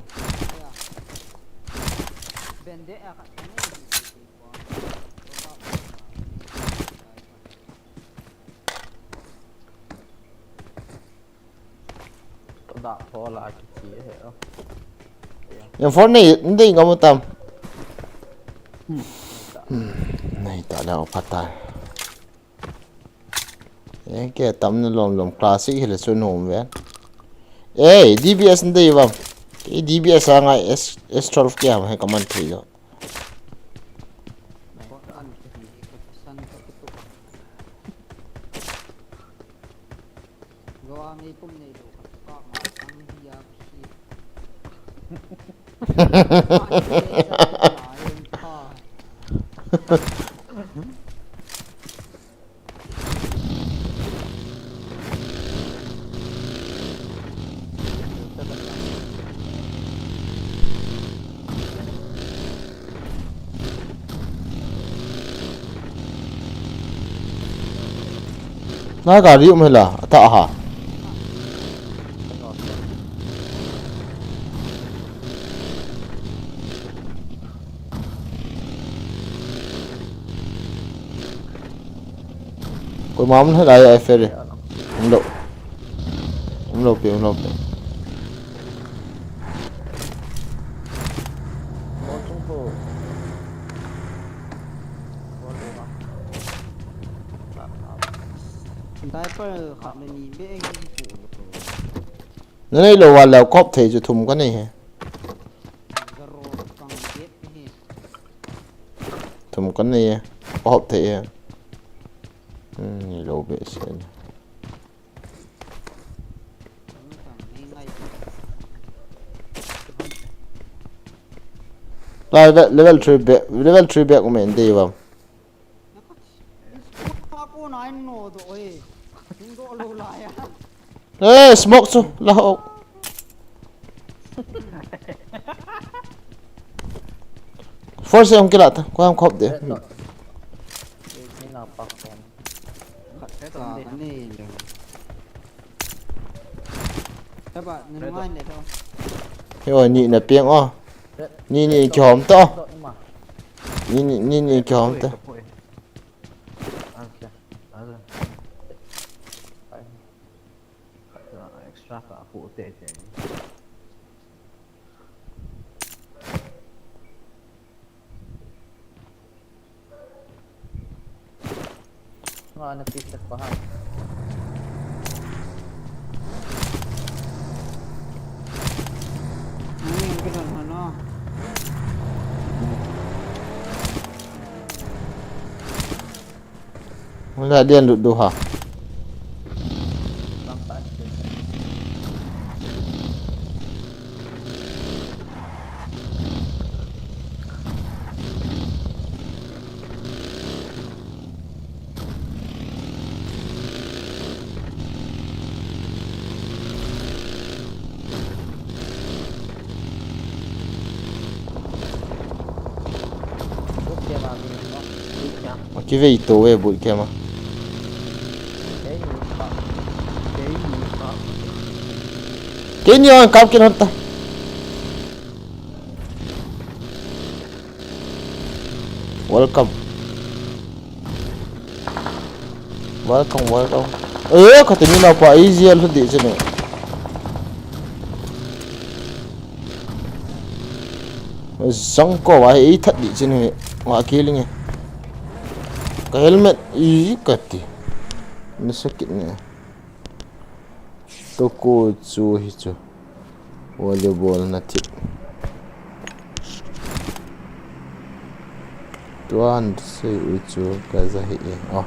Da pho la ki chi he o. Yang phone nei, nei ngam tam. Hmm, nei ta la o pata. Yang ke tam na lom lom classic hi le chu nom ve. Eh, D B S nei vam. Ke D B S a ngai S, S twelve K ham he ka man thei lo. Go a ngei kum nei lo ka ka ma sang hi a ki. Na gari um hela, ata ha. Koima um hela ya ferry. Um lo. Um lo pe, um lo pe. Diaper khat le ni be eng ki pu. Na nei lo va leo kop thei chu thum ka nei he. Zero kang get he. Thum ka nei he. Kop thei he. Hmm, ni lo be sen. Level, level three back, level three back men dei vam. Eh, smoke chu la ho. Force hung kila ta, ko ham khop de. Yo, ni na piang o. Ni, ni kihom to. Ni, ni, ni, ni kihom to. Extra ka pu te te. Ana pick up pa ha. Ani ang kailan hana. Wala diyan duha. Boot camp a mi no. Boot camp. Akivei to e boot camp a. Kei ni pa. Kei ni pa. Kei ni ang kap kin hon ta. Welcome. Welcome, welcome. Eh, kati mi na pa easy al di chini. Zangko wa e that di chini. Wa kiling e. Ka helmet i kati. Ni sakit ni. Toko chu hi chu. Volleyball na thip. Tuan sei u chu ka za hi e. Oh.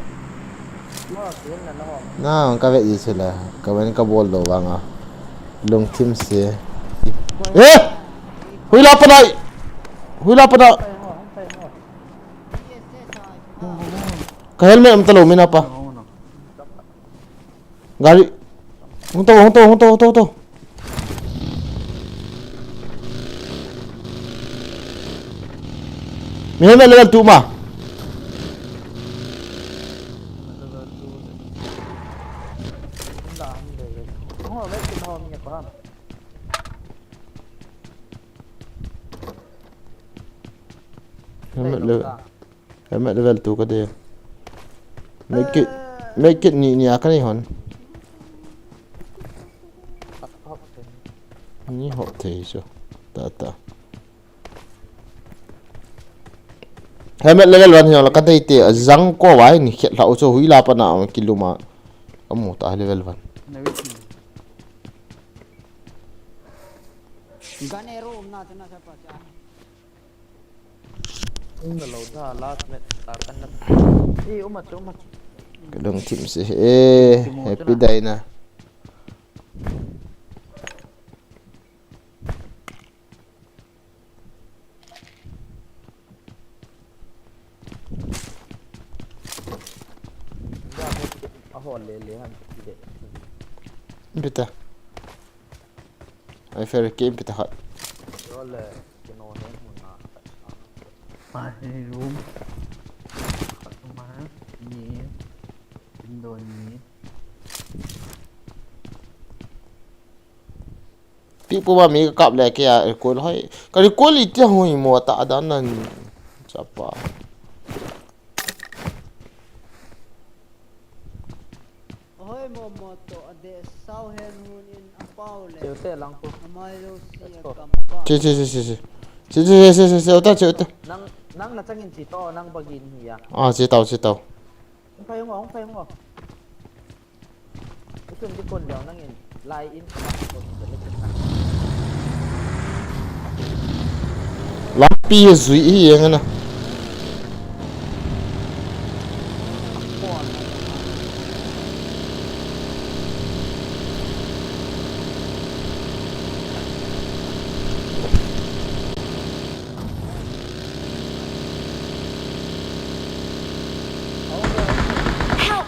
Na ka ve i chu la. Ka ven ka bol lo vang a. Lungthim se. Eh! Hui la panai. Hui la panai. Ka helmet um ta lo mi na pa. Gari. Hung tau, hung tau, hung tau, hung tau, hung tau. Mi helmet level two ma. Helmet level. Helmet level two ka de. Make it, make it ni, ni a ka nei hon. Ni hop thei so. Ta, ta. Helmet level one hi la ka dei te, a zangko vai ni khet la u chu hui la pana kiluma. Amu ta level one. Gun arrow um na te na sa pa cha. Ung na lo da last match ta kan na. Eh, uma chu, uma chu. Ka lungthim se e, happy dai na. Da match a hol le le han ti de. Bita. Ai fair game bita hat. Yo le. Kino he mun na. Ai room. Khat ma ni. Window ni. Pi pu ma mi ka kap le ke a recoil hoi. Ka recoil i ti hoi mo ta dan nan. Chapa. Hoi mo mo to a de sao hen hun in a pau le. Cheu te lang pu. Amai lo si a kam pa. Che, che, che, che, che. Che, che, che, che, che, che, uta, che, uta. Nang, nang na changin chi to, nang bagin hi ya. Ah, che tau, che tau. Hung phai hung o, hung phai hung o. Usun di kon liao nang in. Lai in ka ma kon. Lampi zui hi yang na. Help!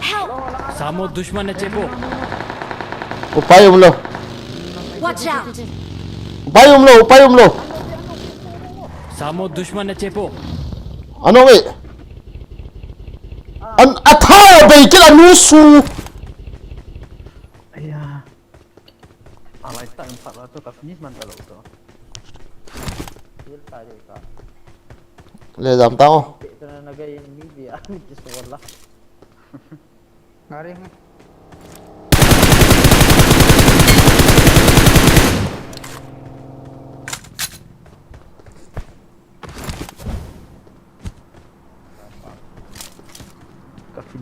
Help! Samo dushman na chepo. Upai umlo. Watch out! Upai umlo, upai umlo. Samo dushman na chepo. Ano we? An athao bei kila nusu. Aya. Alai ta in phat la to ka finish man ta lo to. Kill ta de ka. Le jam ta o. Te na na ga in mi bi a ni ki so la. Ngari ngi.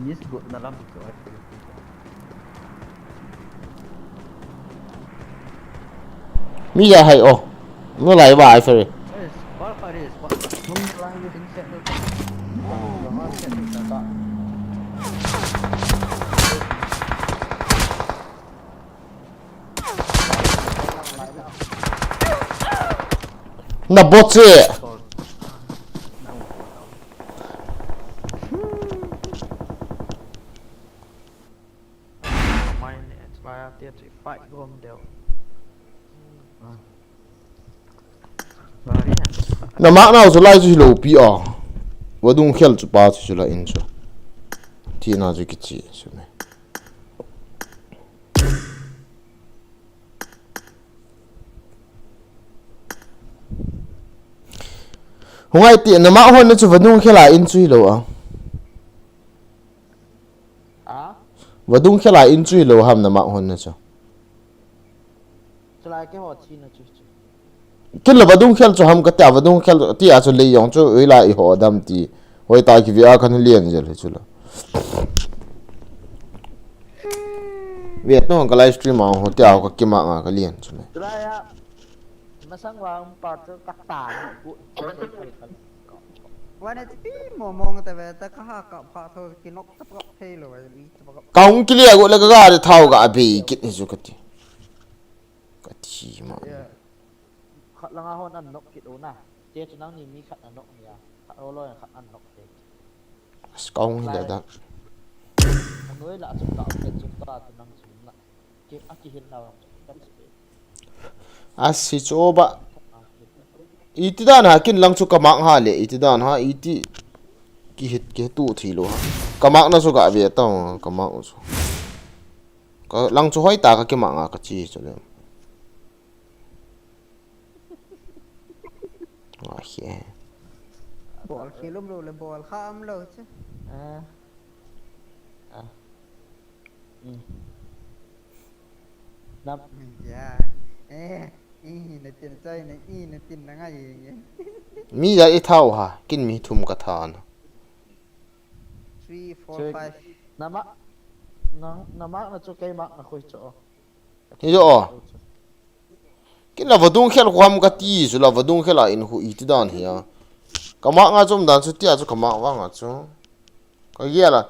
Miss good na lam chu ai. Mi ya hai o. No lai ba ai fere. Na bot se. Na mak nau chu lai chu hilou pi a. Vadung khel chu pa chu chu la in chu. Ti na chu kichi chu me. Hungai ti na mak hon na chu vadung khel a in chu hilou a. A? Vadung khel a in chu hilou ham na mak hon na chu. Chulai ke ho chi na chu chu. Kin la vadung khel chu ham ka tia vadung khel ti a chu lei jong chu ui la i ho dam ti. Hoi ta ki via kan lian jel hi chu la. Viet no ka live stream a ho tia ka kima nga ka lian chu me. Chulai a. Masang wa um pa chu ka ta ni ku. Wan a ti pi mo mong ta ve ta ka ha ka pha tho ki nok ta pok thei lo ai mi ta pok. Ka hung ki lia go le ka ga de thau ga be kit ni chu ka ti. Ka ti ma. Yeah. Khat langa hon an nok kit u na. Te chu nang ni mi khat an nok ni a. Khat ho lo khat an nok te. As ka hung hi le da. Anoi la chu ka um le chu ta chu nang chu na. Ki a ki hil na chu. A si chu ba. Iti dan ha kin lang chu ka mak ha le, iti dan ha, iti ki hit ki tu thi lo ha. Ka mak na chu ka ve ta, ka mak chu. Ka lang chu hoi ta ka ki mak nga ka chi chu le. Wa he. Bol khel um lo le bol kha um lo chu. Ah. Ah. Mm. Nam. Ya. Eh, eh, na tin chai na, eh, na tin na ngai. Mi ya i thau ha, kin mi thum ka tha na. Three, four, five. Nama, na, nama na chu kei mak na khoi chu. Hi jo. Kin la vadung khel khu ham ka ti chu la vadung khel a in khu iti dan hi a. Ka mak nga chom dan chu tia chu ka mak vang a chu. Ka gel a.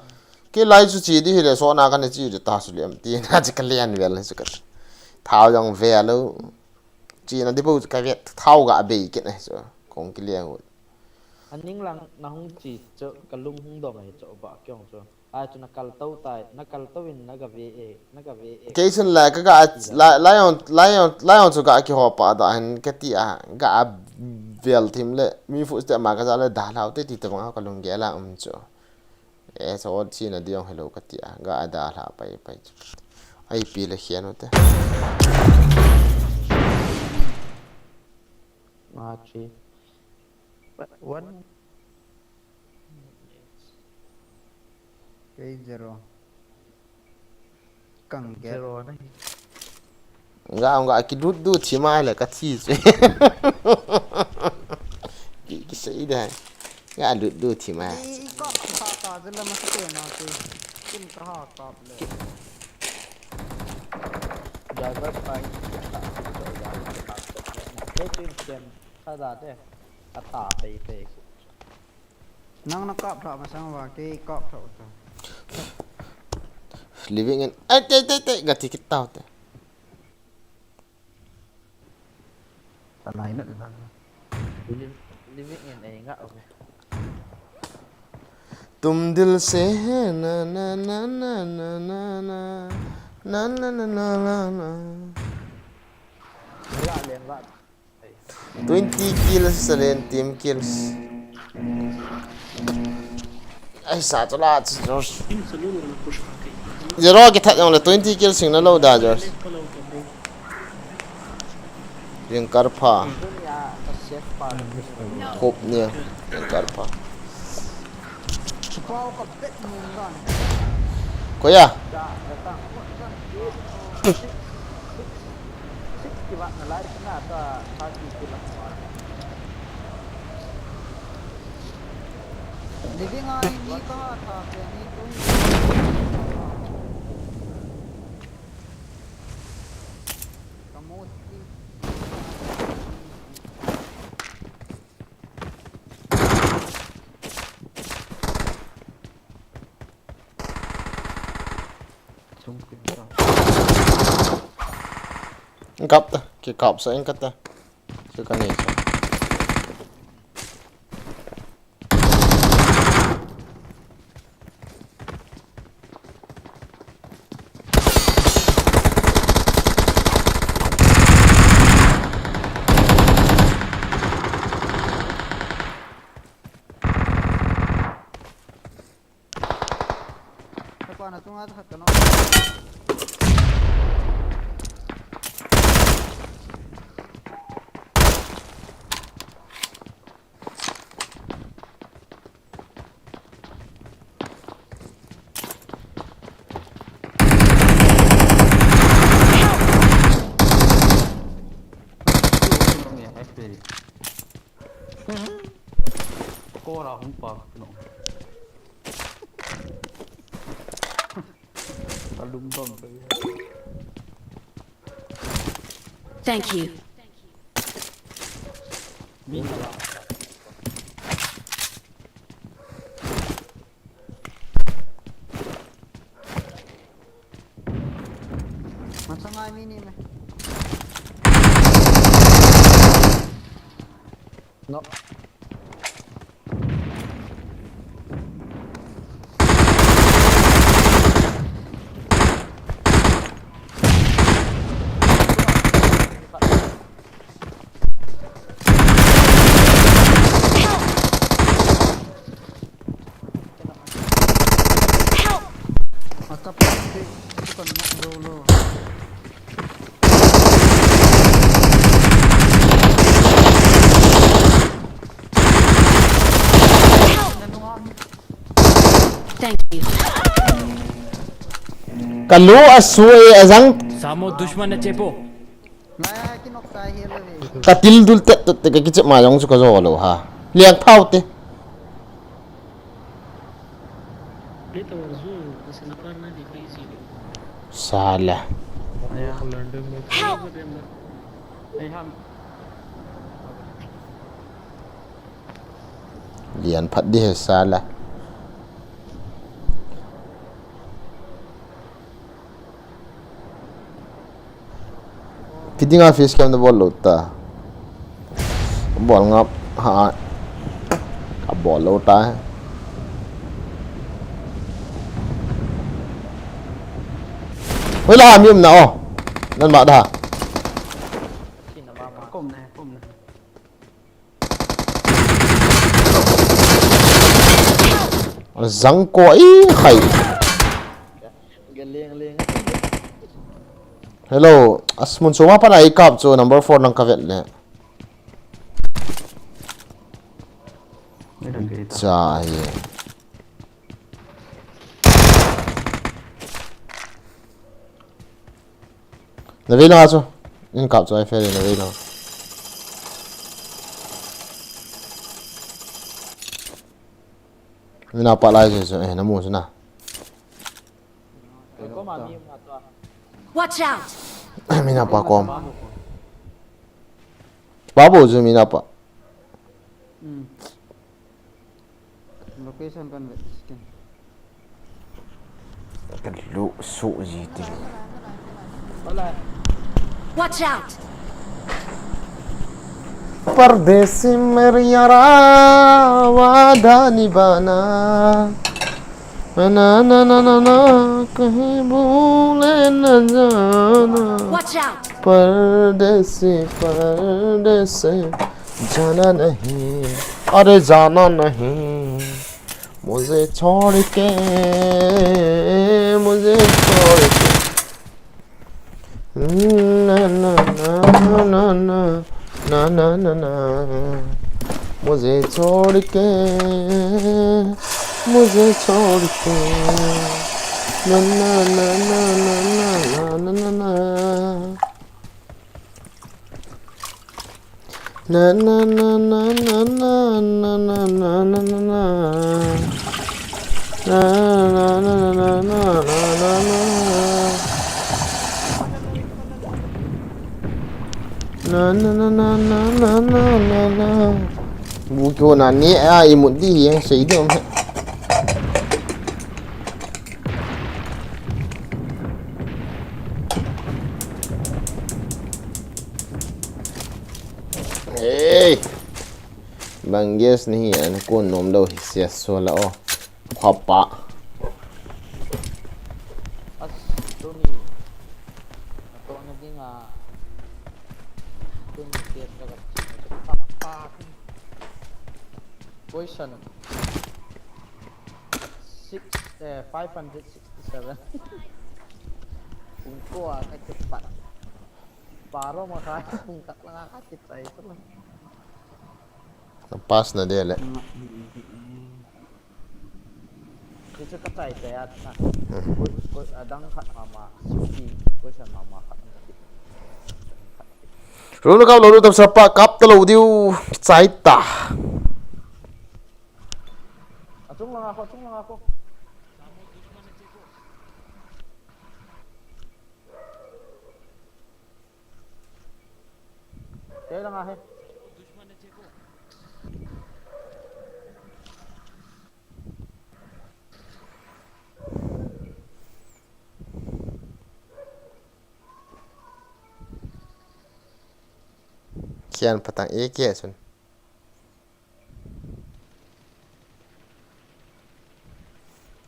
Ki lai chu chi di hi le so na ka ne chi di ta chu lem ti na chi ka lian vel chu ka. Thau jong ve lo. Chi na di bo chu ka ve thau ga be ki ne chu. Kong ki lian u. Aning lang na hung chi chu ka lung hung dong hi chu ba kyong chu. Ai chu na kal to tai, na kal to in na ga ve e, na ga ve e. Kei sun la ka ga la la yong la yong la yong chu ga ki ho pa da hin ka ti a ga a vel thim le mi fu ste ma ka za le da lau te ti te ma ka lung ge la um chu. E so chi na di yong hello ka ti a ga a da la pai pai chu. Ai pi le khian u te. Ma chi. But one. Kei zero. Kang get. Zero na hi. Nga nga ki dut dut thi ma le ka thi che. Ki ki sei da. Nga dut dut thi ma. I ka ka ka zela ma se na ke. Kin ka ha ka le. Driver pai. Ke tin ken ka da de. Ka ta pe pe. Nang na kap thah masang va, kei kap thah ta. Living in. Ai, te, te, te, ga ti kit tau te. Ta nai na na. Living, living in ai nga, okay. Tum dil se na na na na na na na na na na na na. La leng la. Twenty kills, salen team kills. Ai, sa to la, George. Zero kithat jong le twenty kills sing na lo da, George. Yang kar pha. Khop ni, yang kar pha. Koya. Living a hi mi ka ha tha pe ni tu hi ka mu ti ka ha. Ka mu ti. Living a hi mi ka ha. Kap ta, kikap sa ing kata. Chu ka nei chu. Ka pa na tunga khat ka no. Kora hung pa no. Alum bam. Thank you. Masangai mini me. No. Help! Atap, atap, atap, atap, atap. Thank you. Kalu asui azang. Samo dushman na chepo. Katil dul tet tet te kakichep ma jong chu kajo lou ha. Liang phau te. Sala. Help! Lian phat di he sala. Kiding a face cam na bol lou ta. Bol ngap ha. Ka bol lou ta. Hoi la mi um na o. Nan ma da. Zang ko i khai. Hello, asmun suma pana i kap chu number four nang kavet le. Cha hi. Na vei langa chu. In kap chu ai fail na vei langa. Mina pa lai chu chu, eh, na mu chu na. Watch out! Mina pa kom. Babu chu mina pa. Location kan ve skin. Kalu su ji ti. Watch out! Pardesi mere yara, wada nibhana. Na, na, na, na, na, kahin bhule na jana. Watch out! Pardesi, pardesi, jana nahi. Are jana nahi. Mujhe chhod ke, mujhe chhod ke. Na, na, na, na, na, na. Na, na, na, na. Mujhe chhod ke, mujhe chhod ke. Na, na, na, na, na, na, na, na. Na, na, na, na, na, na, na, na, na, na, na. Na, na, na, na, na, na, na, na, na, na. Na, na, na, na, na, na, na, na, na. Bu kyo na ni a imut di yang sei dum. Hey. Bang gas ni hi an kon nom lo hi sia so la o. Khapa. As, tuni. Ato na ding a. Tuni gas la ka. Pa, pa. Question. Six, eh, five hundred sixty-seven. Kung ko a ka kipat. Paro ma ka, kung kat la ka kitai ko. Pass na de le. Kichu ka chai chai a na. Ko, ko, adang khat mama, sixty question mama khat. Runa kap lo, runa sapa kap ta lo diu, chai ta. Achung langa ko, achung langa ko. Te langa he. Kian patang e kia sun.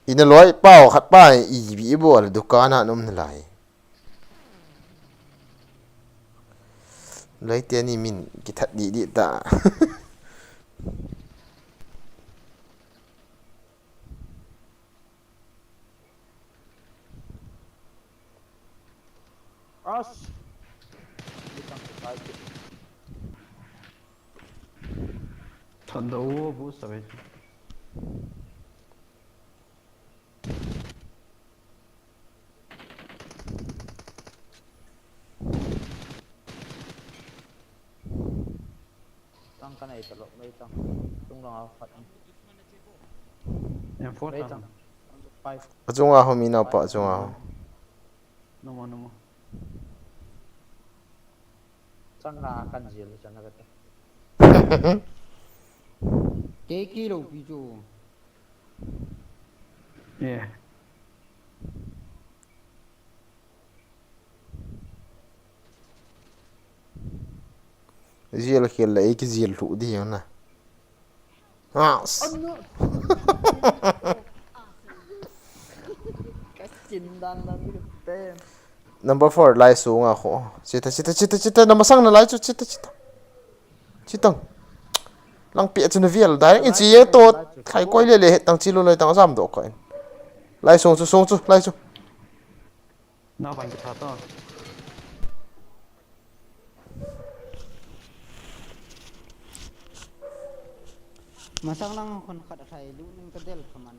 Ina loi pau khat pa i bi i bol dukan a nom na lai. Loi te ni min kithat di di ta. As. Thunder bu sabe. Tang kan ai talok mai tang. Tung lang a khat. Em four mei tang. Tang. Five. Achunga ho mi napa achunga ho. Noma, noma. Changa kan jil changa kate. Kei kilo pi chu. Yeah. Jil khel le, ei kijil lhuh di na. Ah. Oh, no. Ka chin dan dan di te. Number four, lai sunga kho. Chita, chita, chita, chita, na masang na lai chu, chita, chita. Chitang. Lang pi chu na vial, direct in chi ye to. Khai koi le le, tang chi lo lai, tang jam do koi. Lai sung chu, sung chu, lai chu. Na bang kita to. Masang lang khon khat athai lu ning ka del khaman.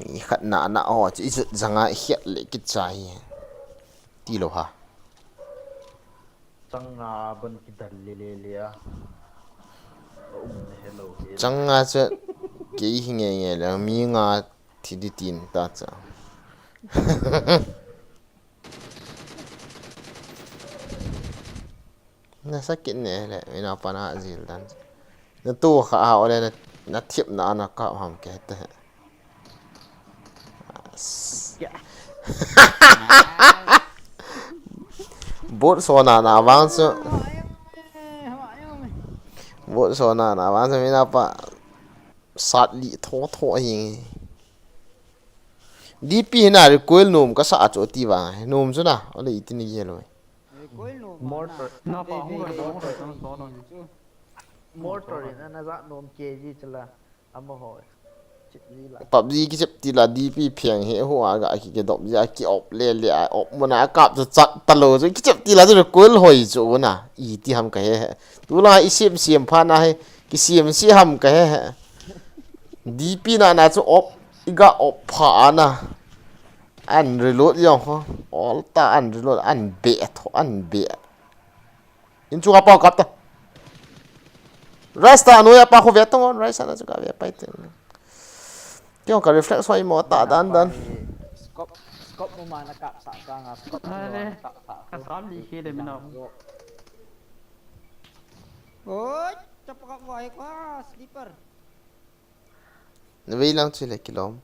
Mi khat na na ho chu i jut janga i khiat le kit cha hi. Ti lo ha. Changa ban kidal le le le a. Um, hello, hello. Changa chu kei hi nge nge le mi nga thi di tin ta cha. Na sakit ne le, mi na pa na jil dan. Na tu kha ha ole na, na thip na na ka ham ke te. As. Bot so na na vang chu. Bot so na na vang chu mi na pa sat li tho tho hi. D P hi na recoil nom ka sa chu ti vang. Nom chu na, ole i ti ni ye lo. Recoil nom. Mortar. Na pa hung roi, hung roi, hung roi. Mortar in ana ja nom K G chila. Amaho. Chip ji la. PUBG kichep ti la D P pheng he ho a ga ki, kidop ja ki op le le a op muna kap chu chat ta lo chu kichep ti la chu recoil hoi chu na. I ti ham ka he he. Tu la i sim sim pha na he. Ki sim si ham ka he he. D P na na chu op i ga op pha na. An reload jong ho. All ta an reload, an be tho, an be. In chunga pa kap ta. Rise ta, anoiya pa khu ve tong on, rise ana chu ka ve pai te. Kei jong ka reflex hoi mo ta dan dan. Scope, scope mo ma na kap sa ka nga, scope mo ma na kap sa. Are, ka sam li khi le mi na. Oi, chapa ka vai kwa, sleeper. Na vei lang chu le kilom.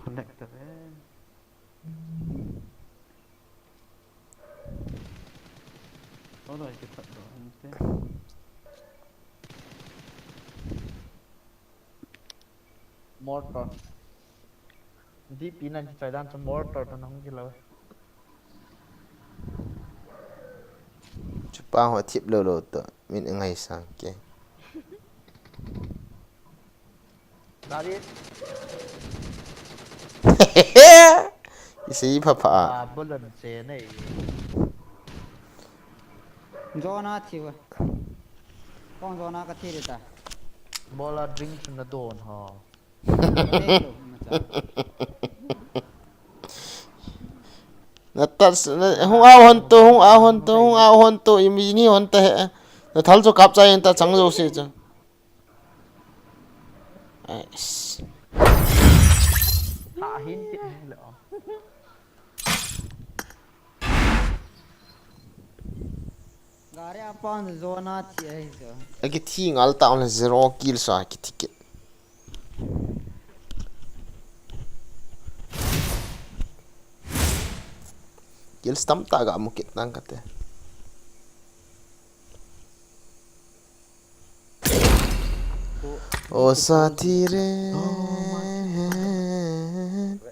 Connect ta ve. Ora ke ta do ante. Mortar. D P ninety-five dan chu mortar to nang kilo. Chupa ho thip lo lo to. Min ngai sang ke. David. Isi pha pha. Ah, bulan che nei. Zona thiu. Kong zona ka thi ta. Bola drink na don ha. Na tat, na, hung au hon to, hung au hon to, hung au hon to, imi ni hon ta he. Na thal chu kap cha in ta chang jo se chu. Ais. Ha hin kit ni le o. Gari apan zona thi ahi so. Aki thi ngal ta on zero kill sa ki ticket. Kill stam ta ga mu kit nang kate. O saathi re,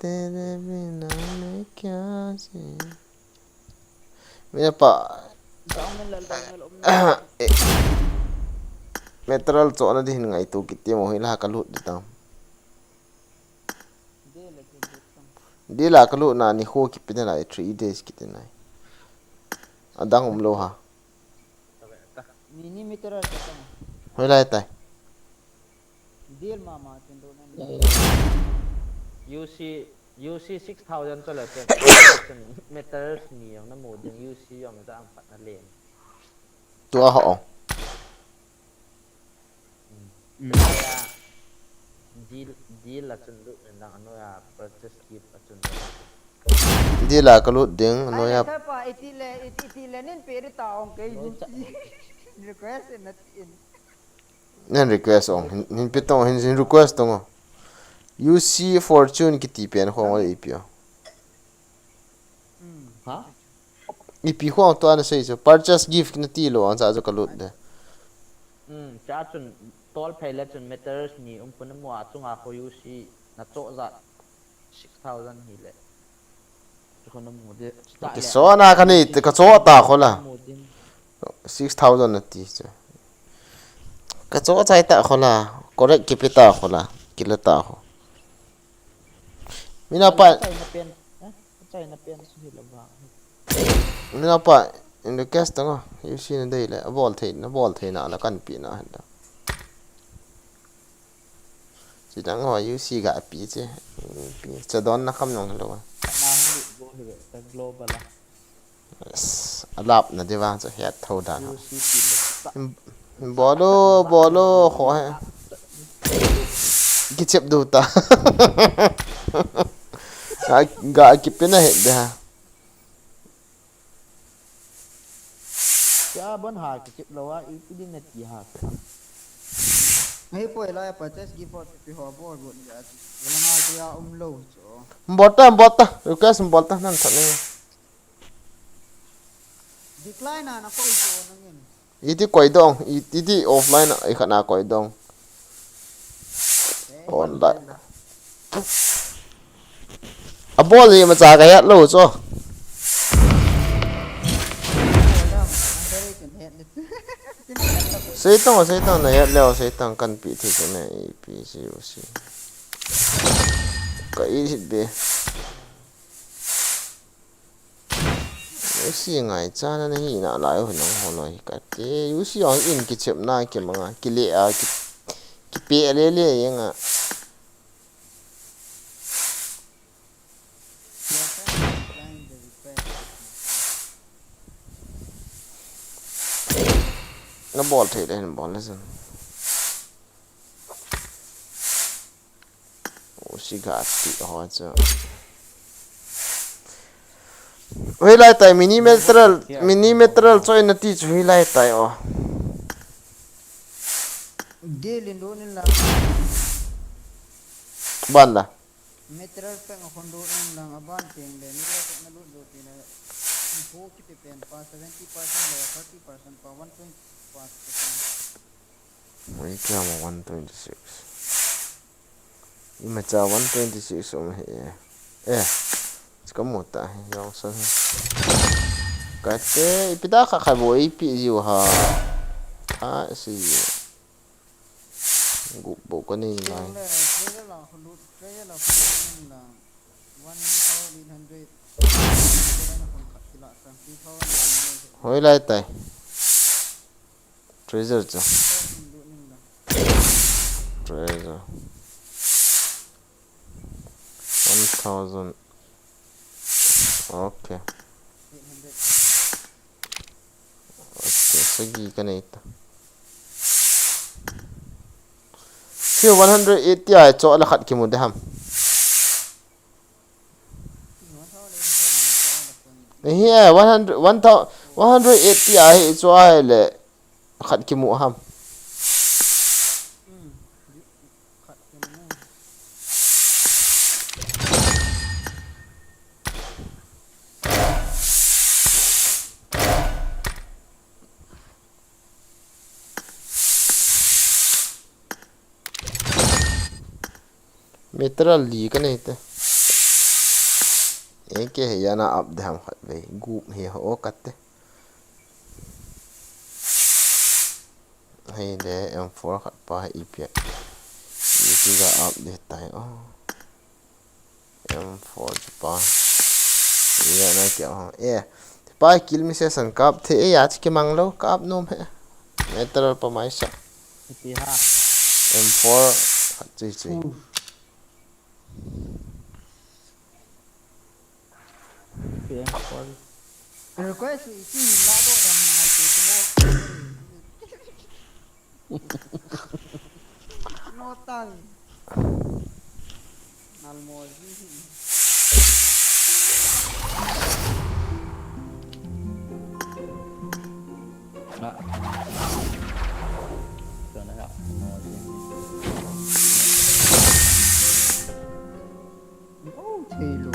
tere bina main kya jeeun. Main pa. Down and lal, down and lal, um. Eh. Material cho na di hin ngai tu kiti mo hi la ka lut di tam. Di la ka lut na ni ho ki pina lai three days kiti nai. Adang um lo ha. Ni ni material ka tang. Hoi lai tai. Deal mama chen do nan. U C, U C six thousand cho le chen. Meters ni jong na mu ding, U C jong ja ang pat na len. Tua ho. Mm. Deal, deal a chun lut nen lang, anoiya purchase gift a chun lut nen. Deal a ka lut ding, anoiya. Ai, le, iti le, iti, iti le, nin pe ri ta ong kei. Request na tin. Nen request ong, hin, hin pe tong, hin, hin request tong. U C fortune kiti pen khong ol ipi o. Hmm. Ha? Ipi khong to ana sei chu. Purchase gift na ti lo, ang cha chu ka lut de. Hmm, cha chun tol phei le chun meters ni um pun mo a chunga kho U C na cho za. Six thousand hi le. Chu kho na mu de. Ki so na ka ni, ka cho ta kho la. Mu din. Six thousand na ti chu. Ka cho chai ta kho la. Correct ki pe ta kho la. Ki la ta kho. Mina pa. Chai na pen. Eh? Chai na pen su hi la ba. Mina pa. In the case ta ngo. U C na dei le. A bol thei, na bol thei na la kan pi na han da. Chidang ho U C ga pi che. Pi cha don na kham nong lo. Na hung lut go hi ve, ta global a. Yes. Alap na de vang chu het tho dan. U C pi le ta. Bolo, bolo, kho he. Kichep du ta. Ga, ga kipina het de ha. Kya ban ha kichep lo a, ipi din na ti ha. Hei poi la ya purchase gift for pi ho bol bol ya. Wala nga kya um lo chu. Bol ta, bol ta. Request bol ta nan tha ne. Decline na na ko chu nangin. Iti koi dong, i-, iti offline a, i khat na koi dong. Online. A bol ni ma cha ka het lo cho. Sei tong, sei tong na het leo, sei tong kan pi thi ko na i pi si u si. Ka i hit be. U C ngai cha na na hi na lai ho nang ho lo hi ka te. U C ang in kichep na kimanga, kile a ki, Pe le le yeng a. Na bol thei le hin bol le chan. Usi ga ti ho chu. Hoilai tai mini material, mini material choi na ti chu hoilai tai o. Gelin do nin la. Ban la. Material pack a khon do nin lang aban teng le material pack na lut do ti na. Info kiti pen pa seventy percent le thirty percent pa one twenty pa. Mai kya mo one twenty six. Ima cha one twenty six um he. Eh. Chika mo ta he yong san. Kate ipida kha kha bo ipi jiu ha. Tha si. Gup bo ko ni lai. Hoilai tai. Treasure cha. Treasure. One thousand. Okay. Okay, sagi ka nei ta. Si one hundred eighty a cho la khat kimu de ham. Hi, eh, one hundred, one thousand, one hundred eighty a hi cho a le khat kimu ham. Meter li ka nei te. Eke he yana up de ham khat vei. Gup he ho kate. Hei le M four khat pa hi ipi. Ipi ga up de tai o. M four chu pa. Yana kya ha. Eh. Pa kill mi se san kap the e ya chi kimang lo kap nom he. Meter pa mai sa. Ipi ha. M four khat chi chi. P M four. Request iti la do dam ngai tu tu mo. No tang. Nal mo ji. Ah. Ito na lang. Oh, Taylor.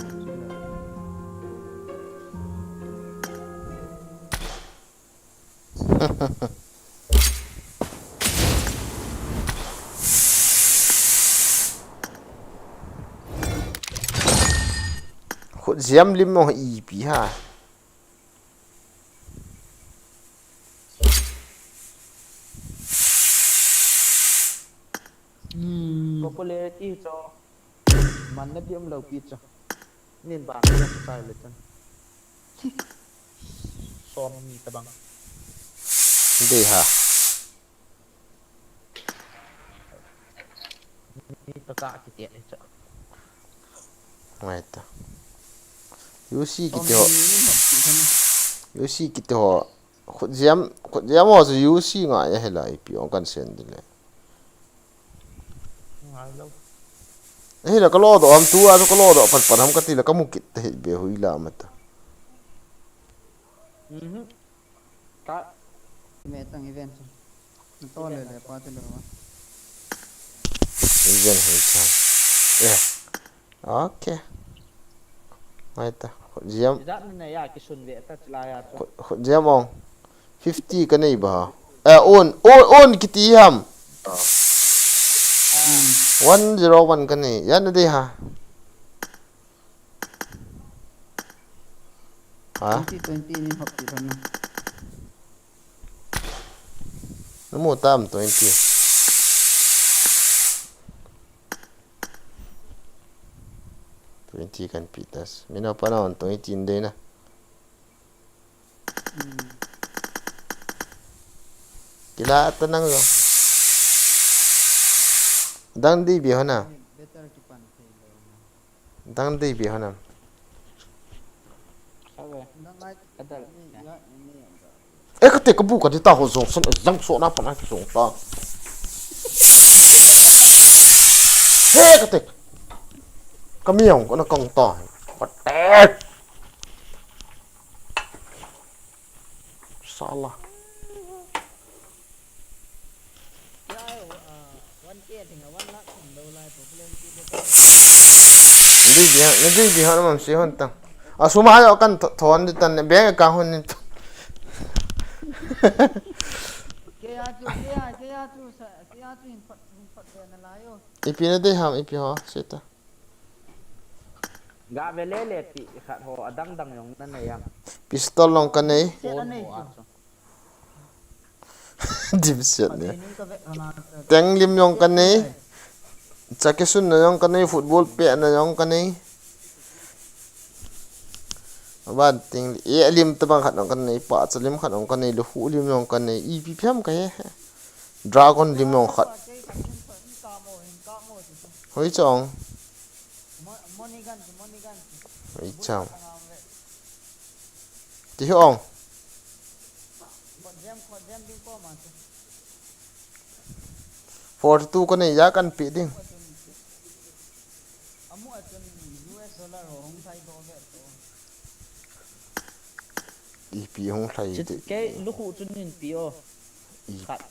Khut ziam lim mo ipi ha. Hmm. Popularity cho. Man na diam lo pi cho. Nin ba na diam sai le chan. Som mi tabang. Dei ha. Ni taka kiti ni cha. Ngai ta. U C kiti ho. U C kiti ho. Khut ziam, khut ziam ho chu U C ngai a hela ipi ong kan sen dile. Ngai lo. Hela ka lo do am tu a chu ka lo do pan pan ham ka ti la ka mu kit te hi be hui la ma ta. Mhm. Ka. Me tang event. To le le pa te lo. Event hi cha. Eh. Okay. Mai ta. Khut ziam. Jat na ya kisun ve ta chila ya to. Khut, khut ziam ong. Fifty ka nei ba. Eh, on, on, on kiti ham. One zero one ka nei. Ya na dei ha. Ha? Twenty, twenty ni hop ti thon na. Na mu tam twenty. Twenty kan pi tas. Mina pa na on twenty in dei na. Hmm. Kila ta nang yo. Dang dei be hona. Dang dei be hona. Eh, kate kabu kati ta ho jong son jang so na pa na ki jong ta. He kate. Kamiang ko na kang ta. Kate. Sala. Nadei dia, nadei dia hon mam si hon tang. Asuma yo kan thon di tan bank account hon ni. Ipi nadei ham, ipi ho, seta. Ga ve lele ti khat ho adang dang jong nanei am. Pistol jong kanei. Phone ho a chu. Dimset ni. Teng lim jong kanei. Chake sunna jong kanei, football pehna jong kanei. Aban teng e lim tabang khat jong kanei, pahcha lim khat jong kanei, lukhuh lim jong kanei, ipi pi ham kahe. Dragon lim jong khat. Hoi chong. Hoi chong. Ti hi ong. Forty-two kanei ya kanpe ding. Ipi hung lhai ti. Kei lukhuh chun nin pi o. Khat.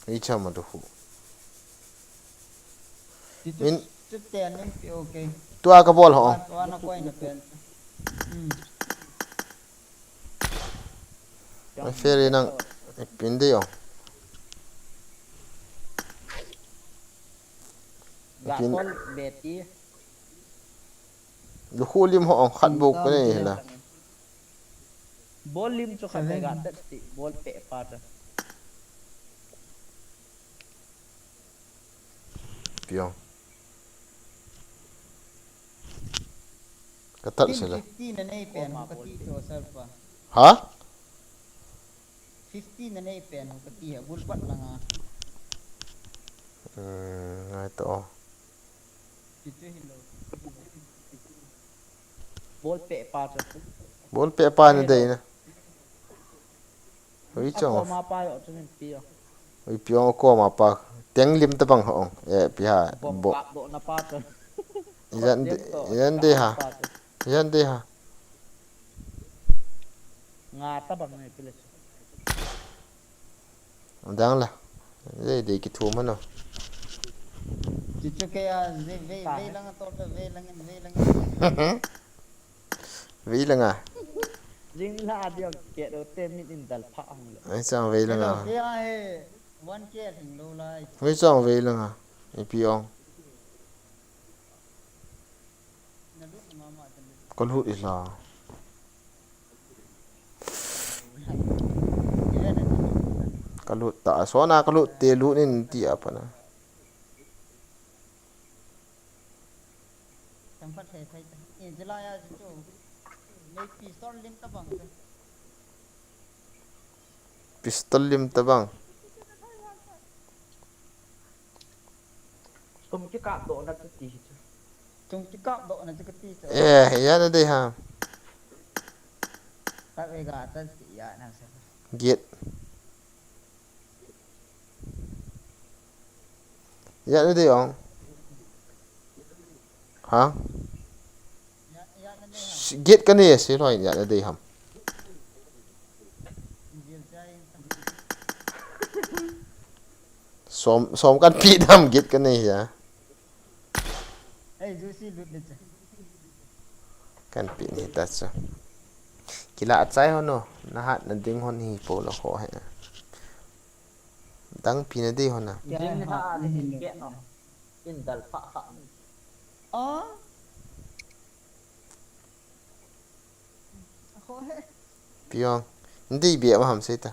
Ei chama lukhuh. Min. Tua kabol ho. Tua na koi na pen. Hmm. Mai feri nang. Ipin dei o. Ipin. Lukhuh lim ho ong khat bou kanei hila. Bol lim chu khat ga tat ti bol pe pa ta. Piang. Katat sila. Fifty na nei pen ho kati to sir pa. Ha? Fifty na nei pen ho kati ha bul pat langa. Hmm, ngai to. Bol pe pa chu. Bol pe pa na dei na. Hui chong. Koma pa yo chu min pi yo. Hui pi yo koma pa. Teng lim tabang ho ong. E pi ha. Bom bo. Kap do na pa chu. Yan de, yan de ha. Yan de ha. Nga tabang ne pi le. Dang la. Dei dei kithum ano. Chichu ke ya, vei, vei, vei langa to, vei langa, vei langa. Vei langa. Jing la dia ke do te min in dal pha hang le. Ai chang vei langa. Hello, ke ya he, one K hing lo lai. Vei chang vei langa. Ipi ong. Ka lut ila. Ka lut ta, sona ka lut te lut in ti apa na. Tang pat thei thei ta. Eh, jela ya chu. Nei pistol lim tabang. Pistol lim tabang. Tum kikap doh na chu ti hi chu. Tum kikap doh na chu kati chu. Eh, ya na dei ha. Ta ve ga ta ti ya na sa. Gate. Ya na dei ong. Ha? Gate kanei se loi ya na dei ham. Som, som kanpe dam gate kanei ya. Ei, juicy lut le cha. Kanpe ni ta cha. Kila achai ho no, na hat na ding hon hi po lo ho he. Dang pi na dei ho na. Ding ha ni hin ke no. In dal pha pha. Ah. Piang. Ndei bia ma ham sei ta.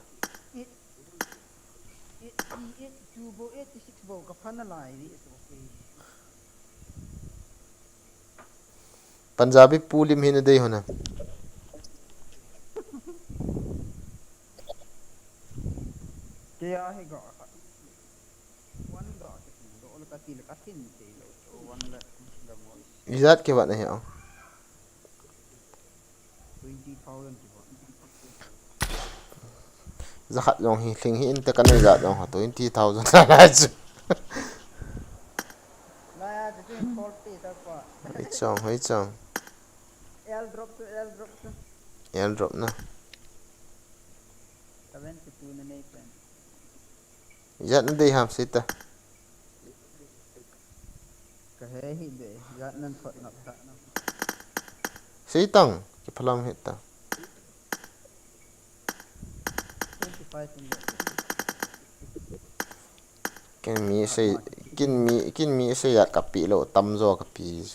Punjabi pu lim hi na dei ho na. Kei a hi ga khat. One ga kiti do. Ijat kivat na hi o. Jakhat jong hi, thing hi inte kana ijat jong ha twenty thousand la chu. Hoi chong, hoi chong. Airdrop na. Ijat na dei ham sita. Ka he hi de, jat nan thot ngap ta na. Sei tang, kiphalam hita. Twenty five in de. Kin mi sei, kin mi, kin mi sei ya kapi lo, tamjo kapi.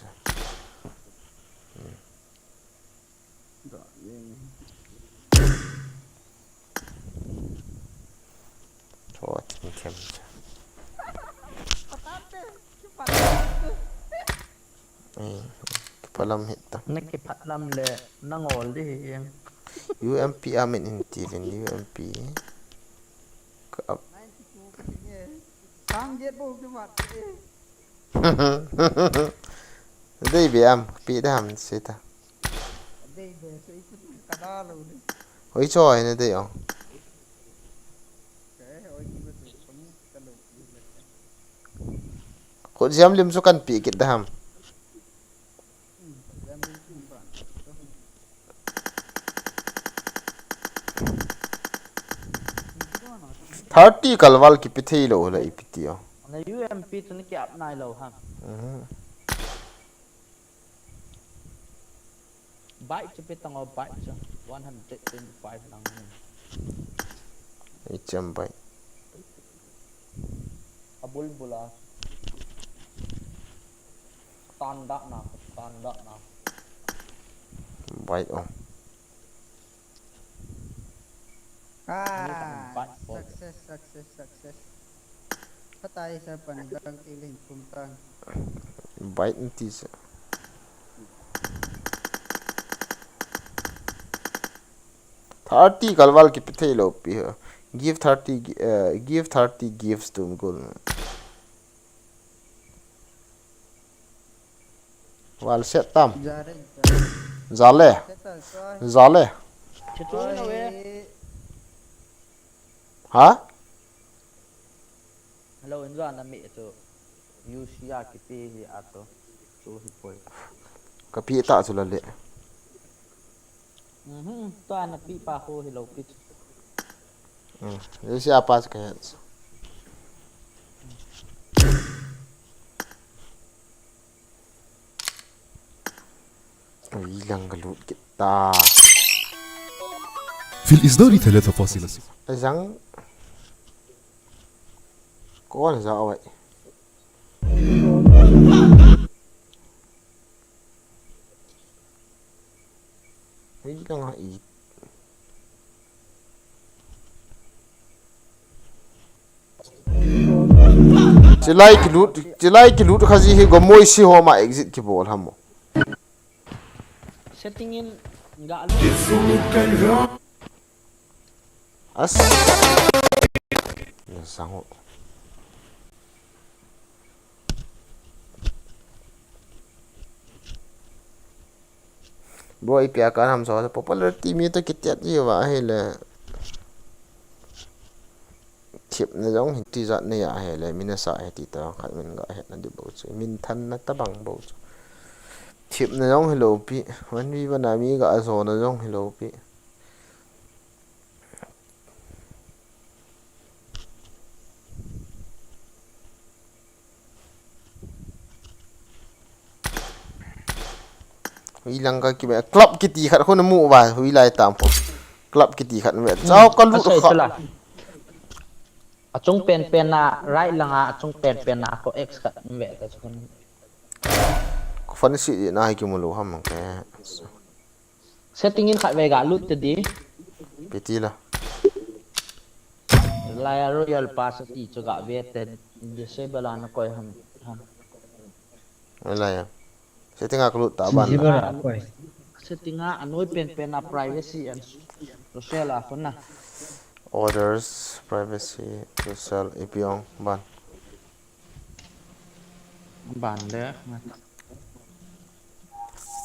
Chua chim chem cha. Ei, kiphalam hita. Na kiphalam le, na ngol di hi. U M P amin in tilin U M P. Ka ap. Sang jet bo kimat. Dei be am, pi da ham sita. Dei be so itu kada lo de. Hoi choi na dei o. Khut jam lim chu kan pi kit da ham. Thirty kalval kipi thei lo la ipi ti o. Na U M P chu na ki ap nai lo ham. Mhm. Bike chu pe tang o, bike chu one hundred twenty-five lang ni. Ei chem bike. A bul bula. Tan da na, tan da na. Bike o. Ah, success, success, success. Patai sa pani bang tiling kumtang. Bike nti sa. Thirty kalval kipi thei lo pi ho. Give thirty, gi- eh, give thirty gifts to gold. Val set tam. Jare. Jale. Set tam, so. Jale. Chitu na we. Ha? Hello, injo na mi tu. U C R kipi hi a tu. Tu hi poi. Kapi ta chu la le. Mhm, tua na pi pa ho hi lo pi. Hmm, U C R pa chu ka het. Ui, lang ka lut kit ta. Fil is dori thale tha possible. Jang. Kon ja wai. Hei lang ha i. Chilai kilut, chilai kilut khaji hi gomoi si ho ma exit kibol ham o. Setting in ga lu. As. Na sang ho. Bro, ipi a kan ham so, popularity mi to kitiat ji va ahile. Thipna jong hi tijat nei ahile, mi nasa hi ti to, khat min ga hetna di bou chu. Min thanna tabang bou chu. Thipna jong hi lo pi, one v one a mi ga jona jong hi lo pi. Hui lang ka kime, club kiti khat khu na mu uva, hui lai tam khu. Club kiti khat me. Chao ka lut kha. Asei tula. Achung pen pen na, right langa, achung pen pen na, ko X khat me ta chun. Ko fan si di na hi kimu lo ham ke. Setting in khat vei ga lut te di. Piti la. Lai a Royal Pass ti chu ga ve te disable a na koi ham, ham. Lai a. Setting a ka lut ta ban. Disable a koi. Setting a anoi pen pen a privacy and social a khun na. Others, privacy, social, ipi ong ban. Ban le.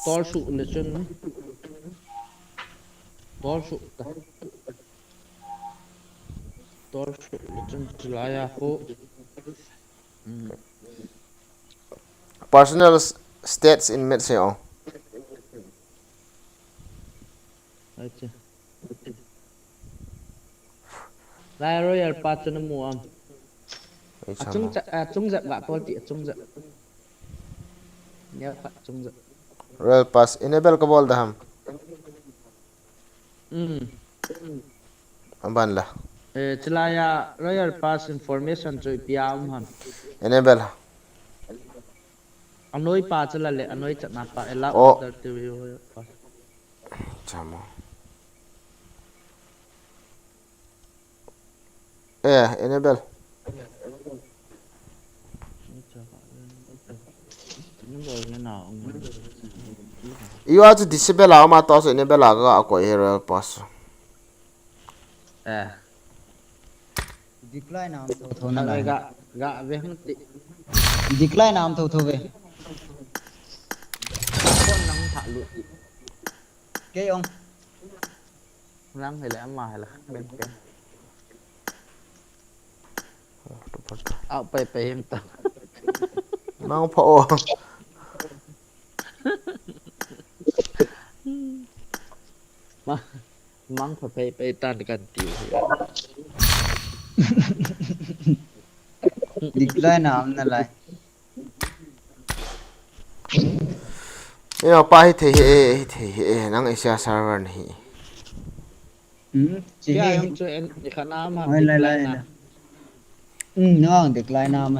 Tor suh le chun. Tor suh ta. Tor suh le chun chulai a khu. Hmm. Personal s- stats in match se ong. Acha. Lai Royal Pass chu namu am. Ei, achung chama. Cha, achung jep ga tol ti achung jep. Nia khat achung jep. Royal Pass enable ka bol da ham. Um. Aban la. Eh, chulai a Royal Pass information chu ipi a um ham. Enable. Anoi pa chula le, anoi chatna pa, allow Oh. Other to view Royal Pass. Chamo. Eh, enable. You are to disable a ma to enable a ga ko hero pass. Eh. Decline am tho tho na lai. Ga, ga ve hung ti. Decline am tho tho ve. Kon nang tha lu ti. Kei ong. Nang hele ama hele. Ben ke. Au pai pai him ta. Nang pha o. Ma, mang pha pai pai tan kan ti. Decline am na lai. Ina pa hi thei he, hi thei he, nang Asia server na hi. Hmm, chi Kya he. Yang chu en, ni khana ma Ai, lai, lai, decline na. Lai. Hmm, nang decline am.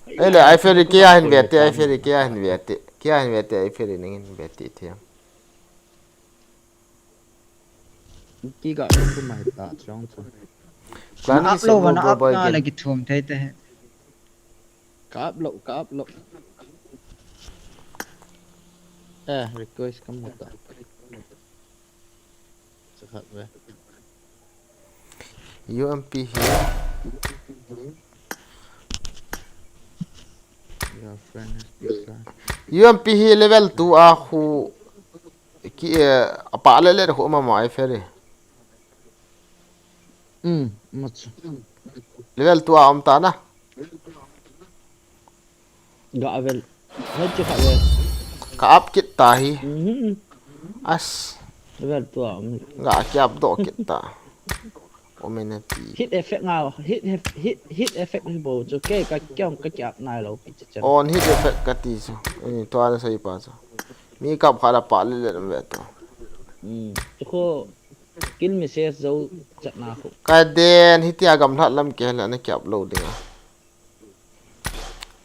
Ei le, ai feri kia hin vete, ai feri kia hin vete. Kia hin vete, ai feri ning hin vete thiam. Ki ga chu mai ta chong chu. Plan Na ki upload sebo na go up boy na gen. Lagi thum thei te. Ka upload, ka upload. Eh, request ka mu ta. Sa khat ve. U M P hi. Your friend has declined. U M P hi level two a khu ki, eh, apa le le khu ma ma ai feri. Hmm, much. Level two a um ta na. Ga vel. Hai chu khat ve. Ka up kit ta hi. Mhm. As. Level two a um. Ga ki up do kit ta. Omenati. Hit effect nga, hit hef-, hit hit effect ni bo chu ke ka kyong ka kyap nai lo pi che chen. On hit effect ka ti chu. Eh, to ana sai pa chu. Mi kap kha la pa le le ve to. Hmm. Chu ko kill message zo chat na ko. Ka den hitia gamlhat lam ke la na ki up lo ding a.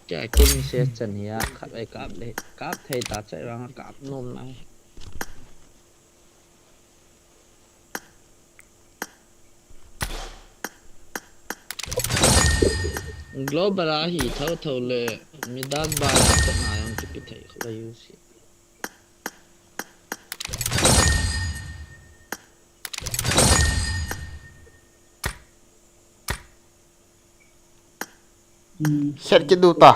Cha kill message chan hi a khat ai kap le. Kap thei ta chai rang kap nom na. Global a hi tho tho le midan ba ya chat na yang kipi thei kho la use. Hmm. Set kit du ta.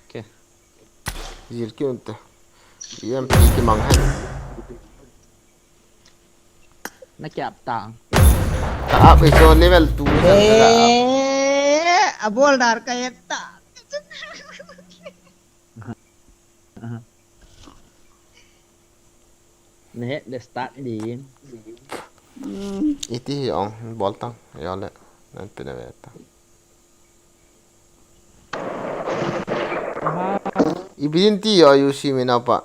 Okay. Zil ki un ta. U M P ki mang hai. Na kyap ta. Ka up iso level two. Eh, abol dar ka yetta. Ne, le start din. Iti hi ong, bol tang, yo le, nan pina ve ta. Ibin ti yo, you see me na pa.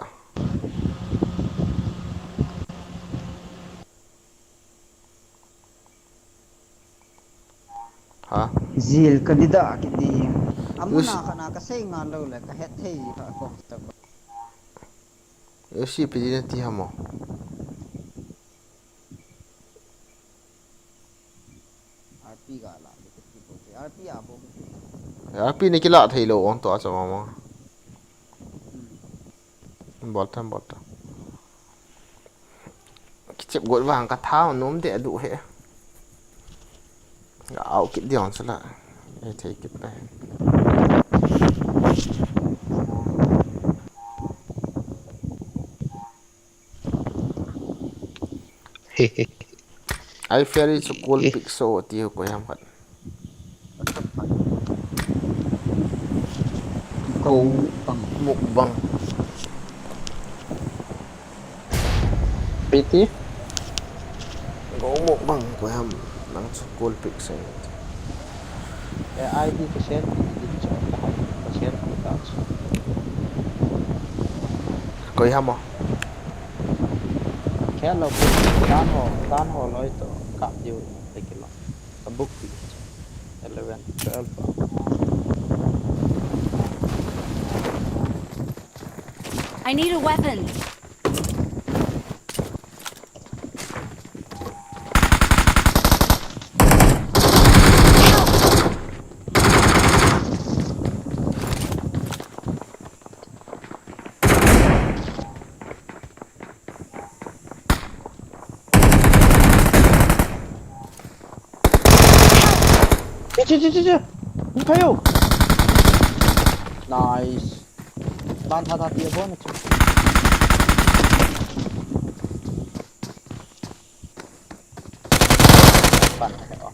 Ha? Zil ka dida kiti. Us- Amuna kana ka sei ngan lo le ka het thei ka ko ta. Yo si pidi na ti hamo. R P ga la. R P a bo. R P ni kila thei lo on to a chama ma. Bol tham bol tham. Kichep got vang ka thao nom de du he. Ga au kit diang sala. Ei thei kit ta. Ai Ferry chu Cool Pick so ti ko yam khat. Go mukbang. Mukbang. Piti? Go mukbang ko ham nang chu Cool Pick sai. E I D ka share pi, di chu ta hai, ka share pi ta chu. Koi ham o? Khe lo pi, dan ho, dan ho loi to, kap diu, te kilo. Ka book pi. Eleven, twelve. I need a weapon. Che, che, che, che, che. Hung phai o. Nice. Ban tha tha ti a bon chu. Ban tha tha.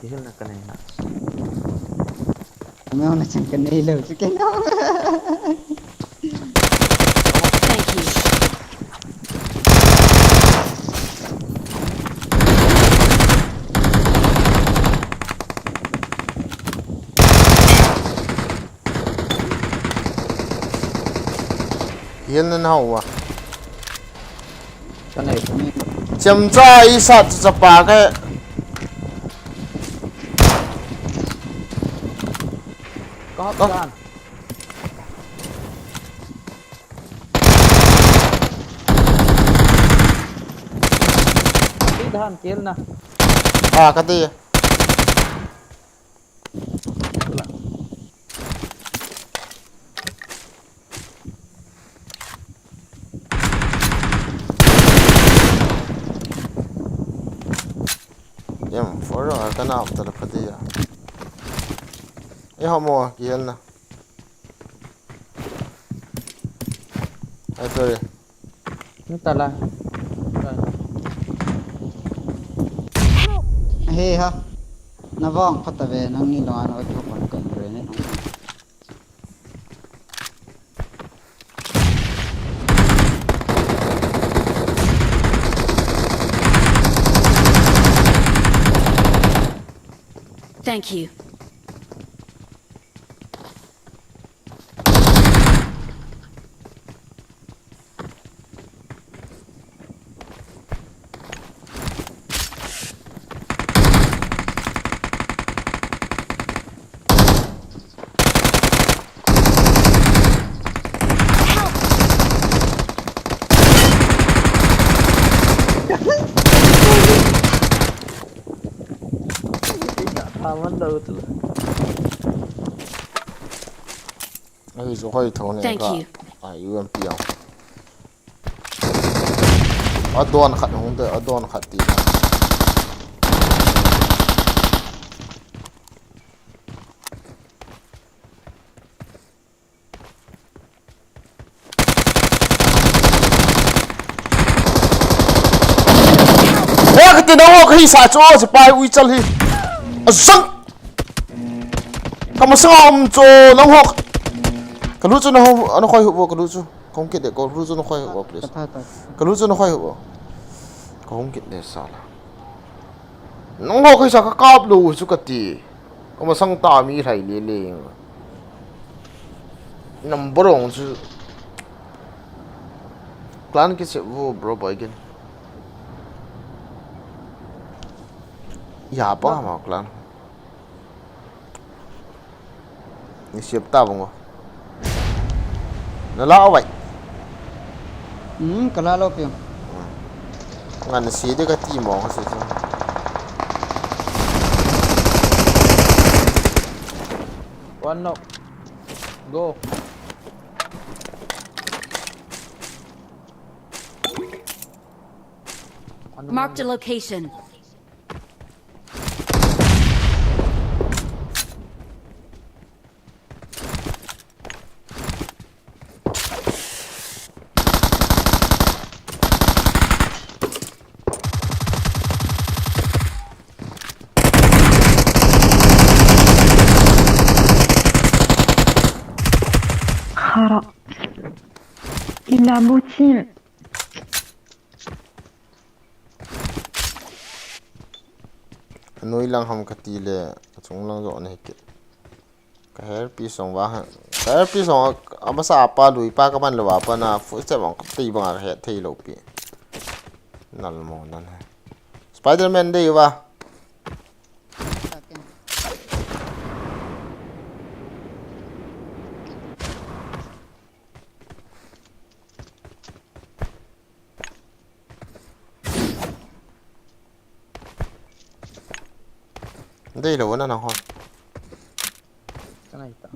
Kihilna ka nei na. Ameu na chang ka nei lo chu kei no. Thank you. Hian na hau a. Ka nei, ka nei. Chemcha i sat chu chapa ka. Ka hop dan. Ti dan, kill na. Ah, ka ti. Em, for a kana after pati ya. E homo kiyan na. Ai, sorry. Nta la. He ha. Na vang phat a ve, nang ni lo ano tu kon kon re ne. Thank you. Aman daw ito. Ai, so koi thong ne. Thank you. Ai, U M P ang. Adon khat hung de, adon khat ti. He ka ti nang ho ka hi sa chu, sipai ui chal hi. Azang. Ka masang a um chu nang ho. Ka lu chu nang ho, ana khoi hu bo ka lu chu. Ka hung kit de, ka lu chu nang khoi hu bo, please. Ka lu chu nang khoi hu bo. Ka hung kit de sala. Nang ho ka hi sa ka kap lou chu ka ti. Ka masang ta mi lhai le le. Number one chu. Clan ki se vo bro boy gen. Ya pa ma clan. Ni siap ta bang o. Na la o vai. Hmm, ka la lo piang. Ngan si de ka ti mo ka si chu. One knock. Go. Marked a location. Khara. Ila buchin. Anoi lang ham kati le, achung lang jo nei ke. Ka hairpiece song va ha. Ka hairpiece song a, amasa apa lui pa ka man lo apa na footstep ang ka tei bang a ka het thei lo pi. Nal mo nan ha. Spider-Man dei va. Dei lo na na ho. Ka ngai ta.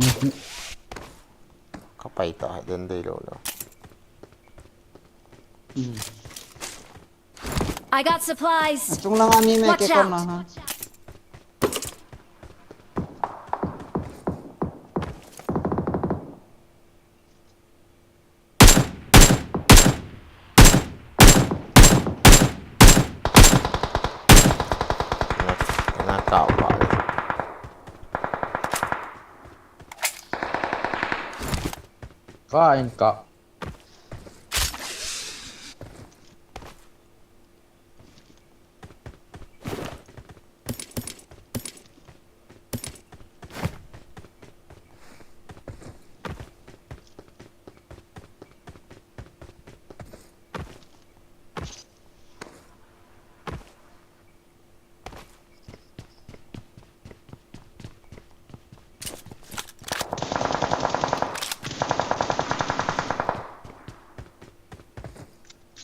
Ka pai ta den dei lo lo. Hmm. I got supplies. Achung lang a mi me Watch ke out. Kona ha. Na, na kau pa. Ka in ka.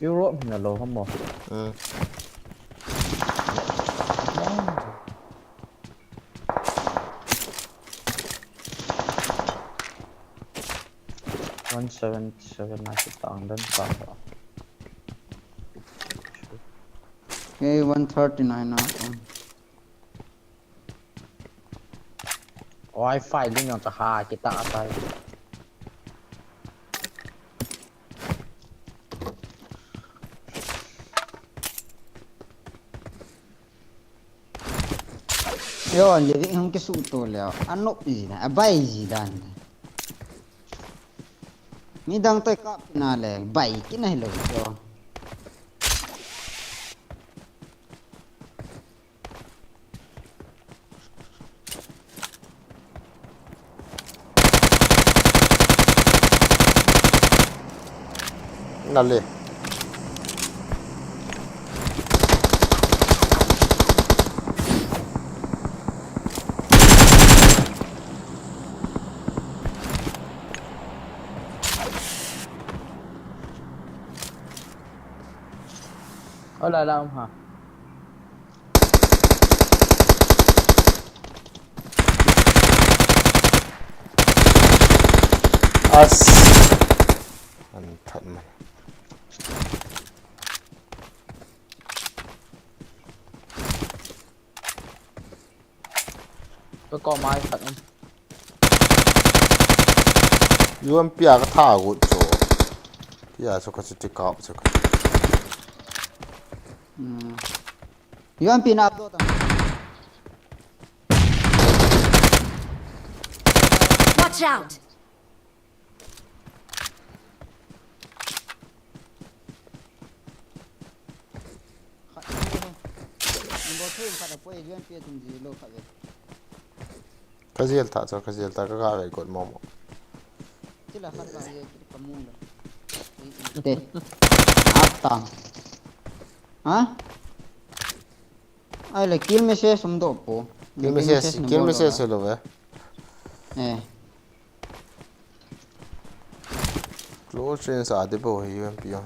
Europe na lo hamo. Mm. One seventy seven na kita ang dan pa. Okay, one thirty nine na. Wi-Fi ling yang ta ha kita atai. Yo, living hung kisu to le. Anop ji na, abai ji dan. Midang toi kap na le, bai kina hilo to. Nale. Hola, la, ha. As. An that man. Ka ko mai khat um. U M P a ka tha gut chu. Tia chu ka chu ti kap chu ka. Hmm. U M P na upload am. Watch out! Khat. Number three khat a poi, U M P a tum ji lo khat ve. Ka jel ta, cho ka jel ta, ka ga ve got mo mo. Chila khat ka ye ka mu lo. Te. Ap ta. Ha? Ai le kill message um do po. Kill message, kill message lo ve. Eh. Close range a de po hi U M P a.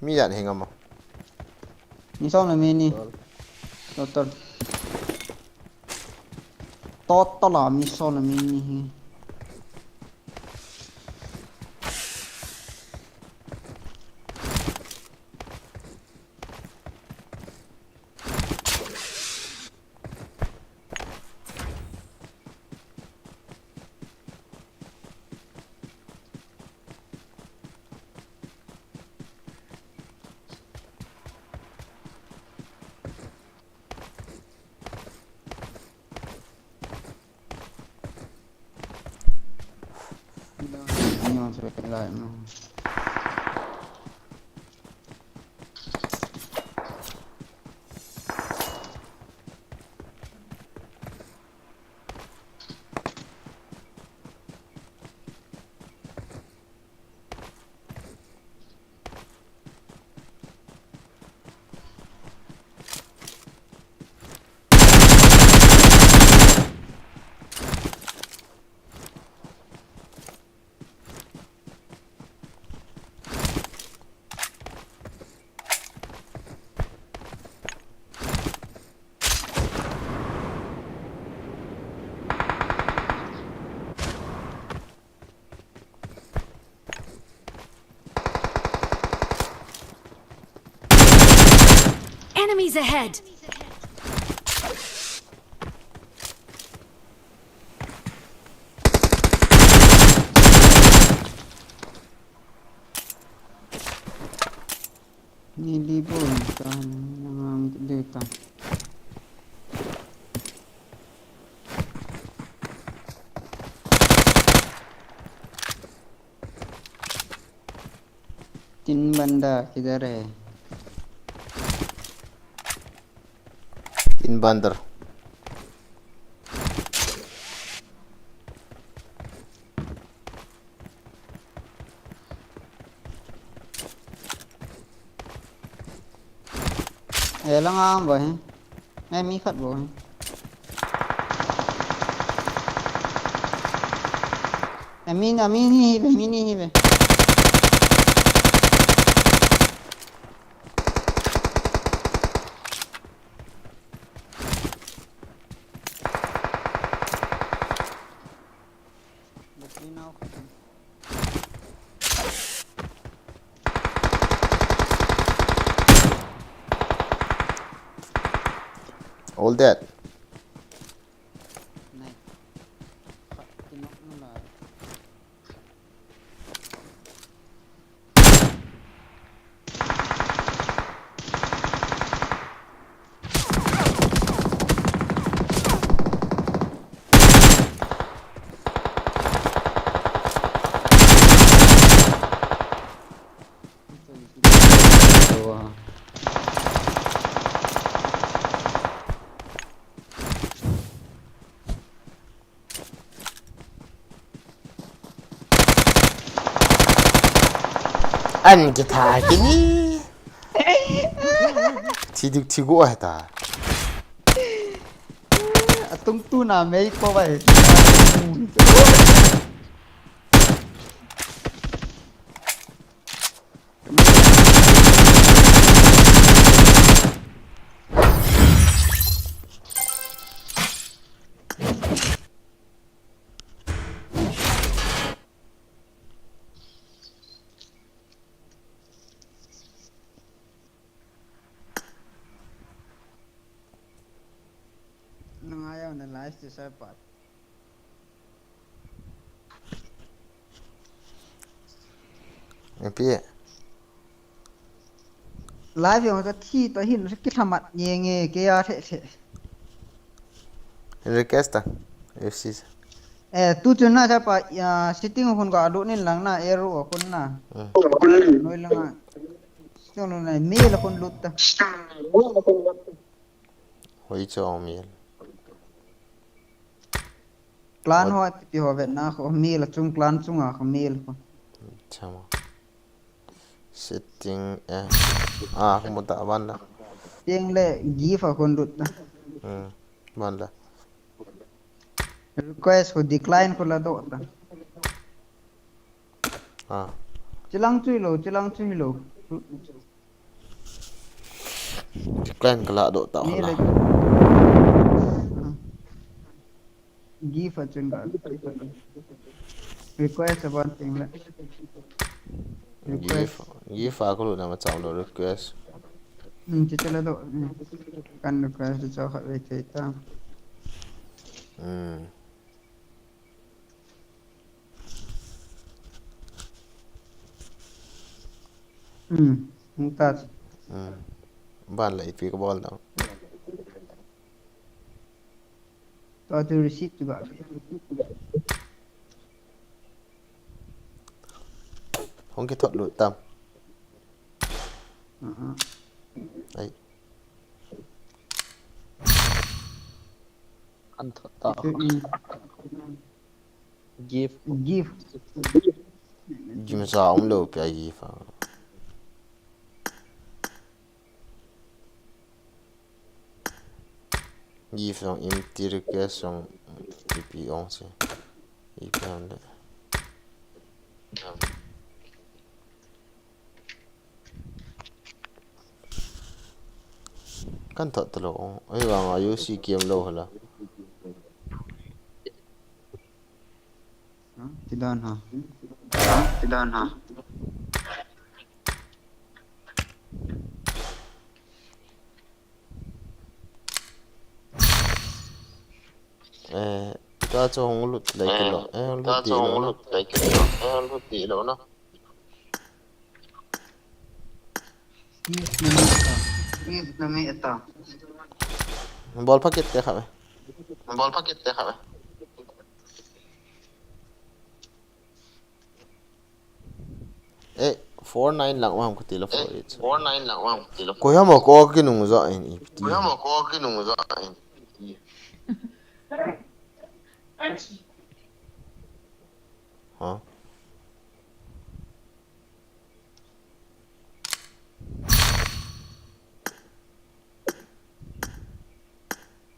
Mi yan hinga mo. Mi som le mi ni. Total. Total a mi som le mi ni hi. Soi lai mo. Enemies ahead! Ni di bo ta, nang de ta. तीन बंदा किधर है? तीन बंदर। Elang ang ba he? Ngai mi khat bo he. Amin, amin hi be, amin hi be. All dead. An kitha kini. Thi dik thi go hai ta. Atung tu na mei ko vai. Nang ayau na live ti sa pat. Epi. Live yong ta thi ta hin ki thamat nge nge ke ya the the. Request ta. F C. Eh, tu chun na cha pa, ya, sitting hun ga lut nin lang na, arrow kun na. Hmm. Noi lang a. Sitting na, mi la kun lut ta. Hoi chong mi. Clan ho ti ho vet na kho mi la chung clan chung a kho mi la kho. Chama. Setting, eh. Ah, kho mo ta ban la. Teng le gift a kon lut na. Hmm. Ban la. Request ho decline ko la do ta. Ah. Chilang chui lo, chilang chui lo. Decline ka la do ta. Ni hala. Le. Ah. Gift a chun ka. Request a ban ting le. Request. Gift, gift a ko lu na ma chau lo request. Hmm, chi chi la do. Hmm. Kan request cho kha ve che ta. Hmm. Hmm, hung ta. Hmm. Ban la ipi ka bol dang. To tu receipt tu ba. Hung kithot lut tam. Ai. Kan thot ta. Gift. Gift. Gift sa um lo pia gift a. Gift jong empty, request jong ipi ong se. Ipi ham le. Kan thot talou. Ei, vang a U C kem lou hala. Tidan ha. Tidan ha. Eh, ta chu hung lut lai kilo. Eh, hung lut di lo na. Bol pha kit te kha ve. Bol pha kit te kha ve. Eh, four nine lang vang kati lo, four eight. Four nine lang vang kati lo. Koi ham ko kinung ja in ipti. Koi ham ko kinung ja in. Ha?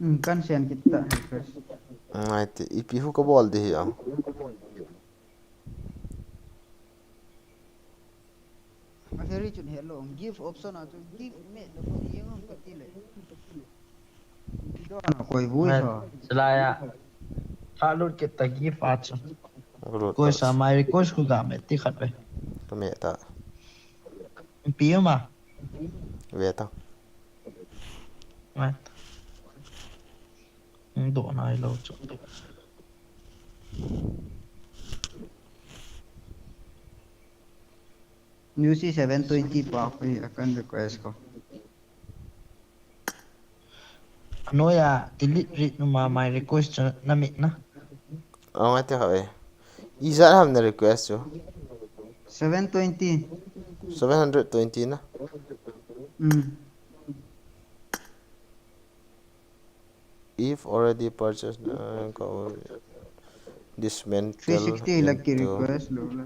Hmm, kan send kit ta request. Ngai te, ipi hu ka bol di hi a. Aheri chun hello, gift option a chu gift me lo ko yeng kati le. Don koi vui so. Salaya. Tha lut kit ta gift a chu. Lut ta. Koi sa my request ko ga me ti khat ve. Ka me ta. Pi ma. Ve ta. Ve ta. Hung doh nai lou chu. U C seven twenty pa koi a kan request ko. Anoiya delete read numa my request chu na me na. Ong ati kha ve. Ijat ham na request chu? Seven twenty. Seven hundred twenty na? Hmm. If already purchased, uh, cover, dismantle three sixty lucky into request lo la.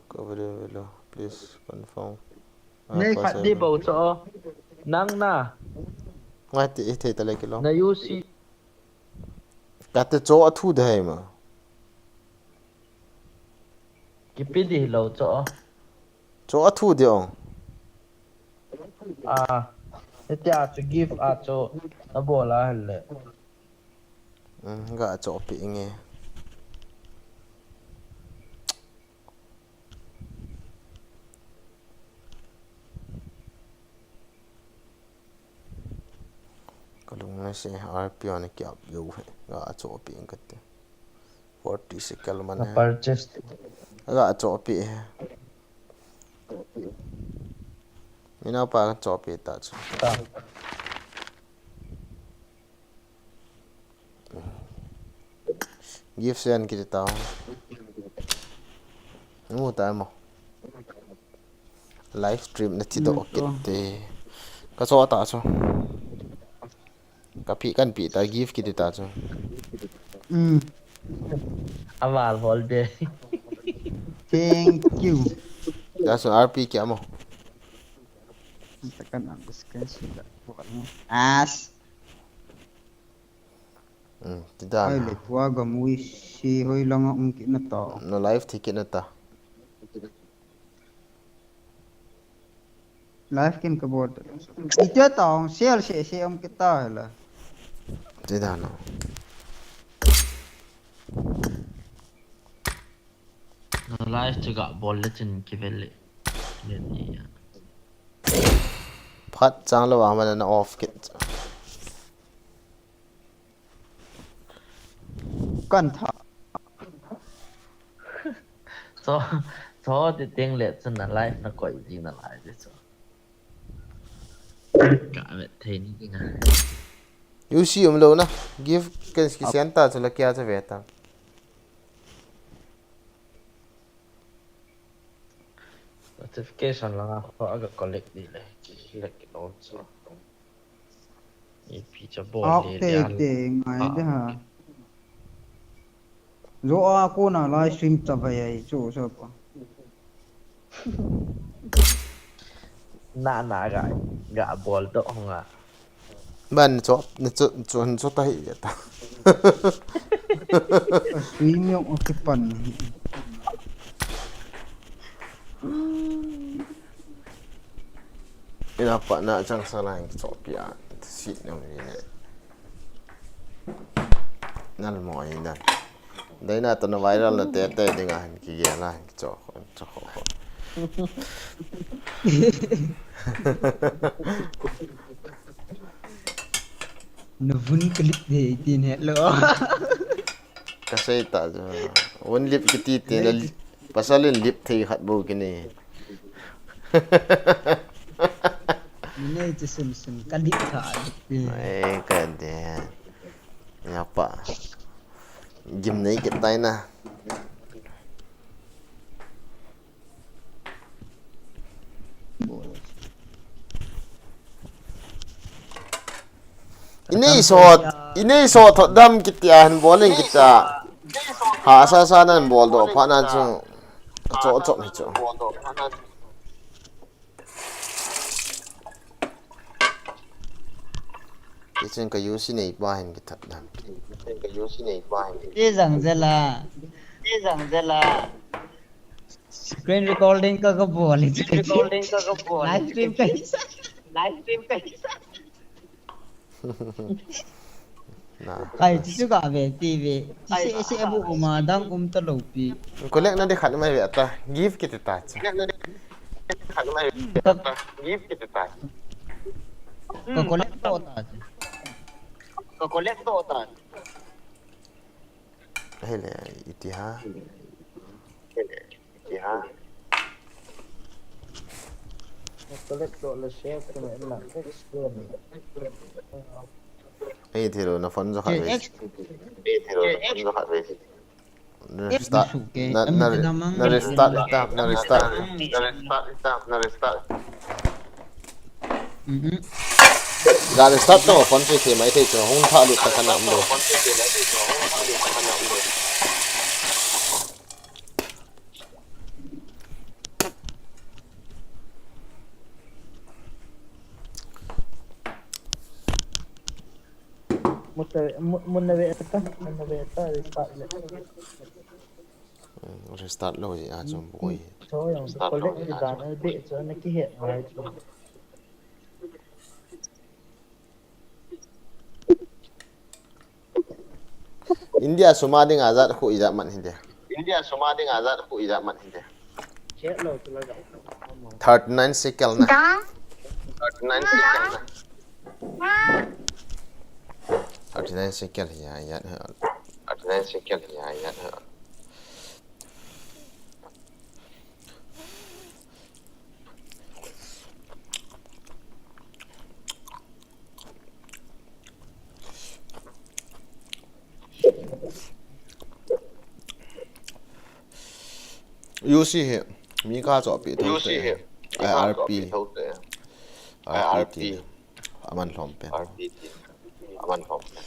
Cover below. Please confirm. Ah, nei khat di bou cho. Nang na. Ngai te, i thei ta le kilo. Na U C. Ka te cho a thu de hai ma. Kipe di lo cho. Cho a thu de ong. Ah, hitia chu gift a chu na bol a hel le. Um, ga cho pi nge. Ka lung na se R P on ki up yo he. Ga cho pi nge kate. Forty shekel man he. Purchase. Ga cho pi he. Mina pa cho pi ta chu. Ta. Gift send kiti tao. Mu ta mo. Live stream na thi doh kit te. Ka cho ta chu. Ka pi kan pi ta gift kiti ta chu. Mm. Aval hol be. Thank you. Ta chu R P kya mo. Takan ang discuss da. As. Hmm, ti dan. Ai le tua ga mui si hoi langa um kit na ta. Na live thi kit na ta. Live kin ka bot. Ite ta ong sel se se um kit ta la. Ti dan no. Na live chu ga bol le chun kivel le. Le ni ya. Phat chang lo ang mana na off kit. Kan tha. Cho, cho ti teng le chun na live na koi ji na live chu. Ka vet thei ni ding a. U C um lo na. Gift kan ski center chu la kya cha ve ta. Notification langa kho aga collect di le. Ki le ki lo chu. Ipi cha bol le te le a. Te ngai de ha. Zo a ko na live stream cha bai ai chu so pa. Na na ga ga bol do hong a. Ban cho, ni cho, cho, cho ta hi ta. Stream yong o ki pan. Ina pa na chang sa lang cho pia. Si na mi ne. Nal mo ai dan. Dai na to na viral na te te ding a hin ki ge la hin ki cho cho. Na vun clip de tin he lo. Ka sei ta jo. Vun lip ki ti te na pasal in lip thei khat bo ki ni. Nei chi sim sim ka lip tha. Ai ka de. Ya pa. Gim nei kit tai na. Inei sot, inei sot thot dam kiti a han bol in kita. Ha sa sa nan bol do pha nan chung. Cho cho ni cho. Kichen ka U C nei pa hin kithat dan. Ti jang jela. Ti jang jela. Screen recording ka ka bol. Screen recording ka ka bol. Live stream ka isa. Live stream ka isa. Na. Kai chu chu ka ve ti ve. Chi se se bu uma dang um ta lo pi. Collect na de khat mai ve ta. Give kiti ta cha. Give kiti ta. Ka collect to ta. Ka collect to ta. Hele itiha. Itiha. Collect to le share to me la. Ei thilo na phone jo khat ve. Ei thilo na phone jo khat ve. Na restart. Na, na, na restart ta, na restart. Na restart. Mhm. Ga restart to phone se ke mai te cho hung tha lu ta kana um lo. Mun na ve ta, mun na ve ta, restart le. Restart lo ji a chom boi. Cho yong collect ji dan a be cho na kihe ngai cho. India sum a ding a jat khu ijat man hinde. India sum a ding a jat khu ijat man hinde. Thirty nine shekel na. Thirty nine shekel na. Thirty nine shekel hi a jat ha. Thirty nine shekel hi a jat ha. U C hi mi ka cho pi tho te. I R P. I R P. Aman lhom pen. Aman lhom pen.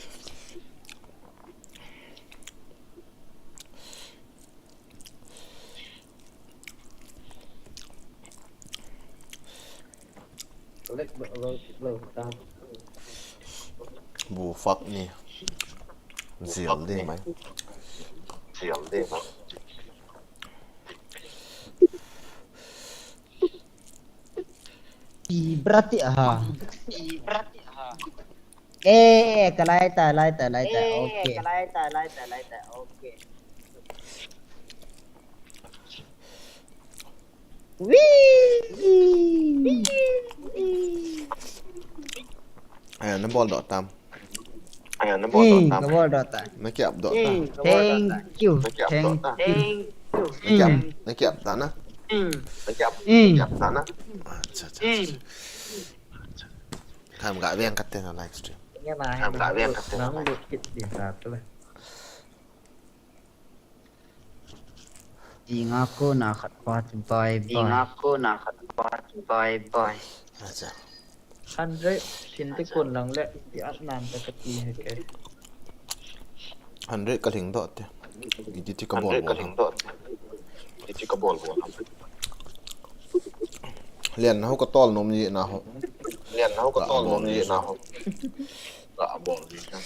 Bu fak ni. Zial di mai. Zial di mai. Ibrati aha. Eh, ka lai ta, lai ta, lai ta. Okay. Wee. Aya, na bol doh tam. Aya, na bol doh tam. Na bol doh tam. Na ki up doh tam. Thank you. Na ki up doh tam. Thank you. Na ki up, na ki up ta na. Na ki up, na ki up ta na. Acha, acha, acha. Tham ga veng kate na live stream. Tham ga veng kate na live stream. Dinga ko na khat pa chu bye bye. Dinga ko na khat pa chu bye bye. Acha. Hundred sin te kun lang le ti at nan ta ka ti he ke. Hundred ka hling doh te. Giti ti ka bol bol. Giti ti ka bol bol. Lian na ho ka tol nom ni na ho. Lian na ho ka tol nom ni na ho. Ka bol ni ka.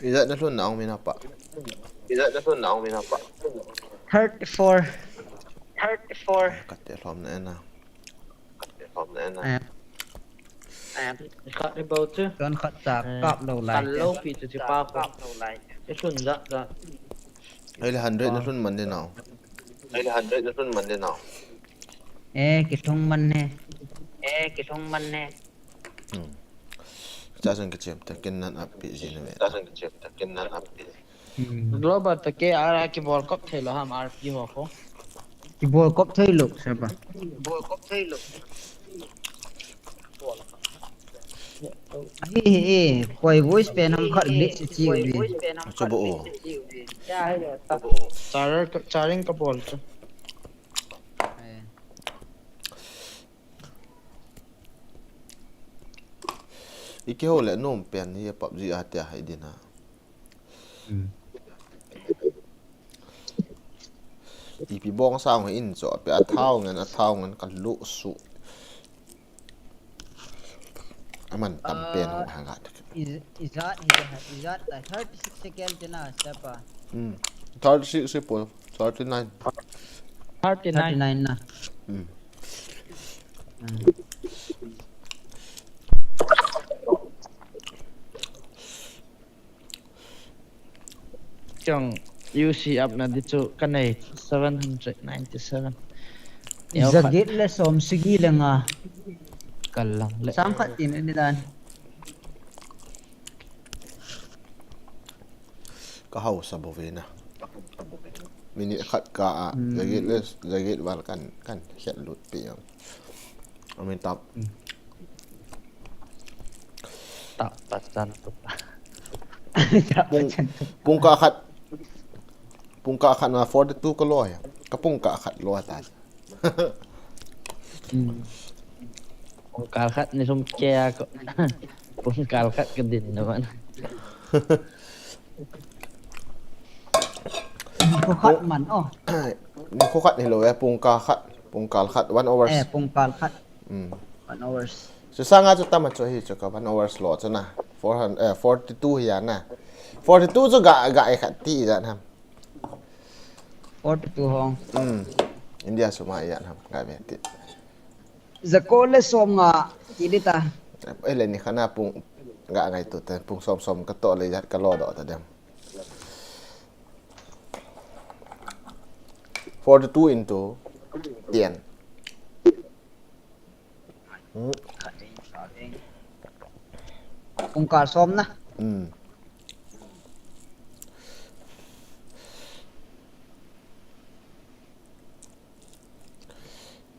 Ijat na hlun na ong mina pa. Ijat na hlun na ong mina pa. Thirty four. Thirty four. Ka te hlom na ena. Eh, Khat ni bau chu. Don khat ta kap lo lai. Kan lo pi chu chi pa ko. Kap lo lai. Ti hlun ja ja. Ai le hundred na hlun man de nau. Ai le hundred na hlun man de nau. Eh, ki thong man ne. Eh, ki thong man ne. Hmm. Cha sang ki chem ta ken nan ap pi ji na ve. Cha sang ki chem ta ken nan ap pi. Hmm. Global ta ke ara ki bol kop thei lo ham R P ho ko. Ki bol kop thei lo sa ba. Bol kop thei lo. Hi hi hi. Koi voice pen ham khat glitch chi u bi. Cho bo o. Charing ka bol chu. Eh. I ke ho le nom pen ni PUBG a te hai din ha. Hmm. Ipi bong sang in cho pe a thau ngan a thau ngan ka lu su. Aman tam pen ho hang at. Is is that is that is that like thirty six second na step ah. Hmm. Thirty six po, thirty nine. Thirty Thirty nine. nine na. Hmm. Hmm. Chong U C up na di chu ka nei seven hundred ninety seven. Zagit le som sigi le nga. Kal lang le. Sang khat tin ni dan. Ka hausa bo ve na. Minute khat ka a. Hmm. Zagit le zagit val kan kan khet lut pi ang. Amin tap. Tap pa chan tu. Pung, pung ka khat. Pung ka khat na forty two ka lo ya. Ka pung ka khat lo ta. Pung ka khat ni sum ke ko. Pung ka khat ka din na man. Ko khat man oh. Ni ko khat ni lo ya pung ka khat. Pung ka khat one hours. Eh pung ka khat. Mm. One hours. Chu sanga chu tama chu hi chu ka one hours lo chu na. Four hundred, eh, forty two hi ya na. Forty two chu ga ga e khat ti ja na. Forty two hong. Mm. India suma ya na ga me ti. Zako le som nga ti di ta. Ai le ni khana pung ga ngai tu te pung som som ka to le ya ka lo do ta dem. Forty two into ten. Hmm. Pung ka som na. Hmm.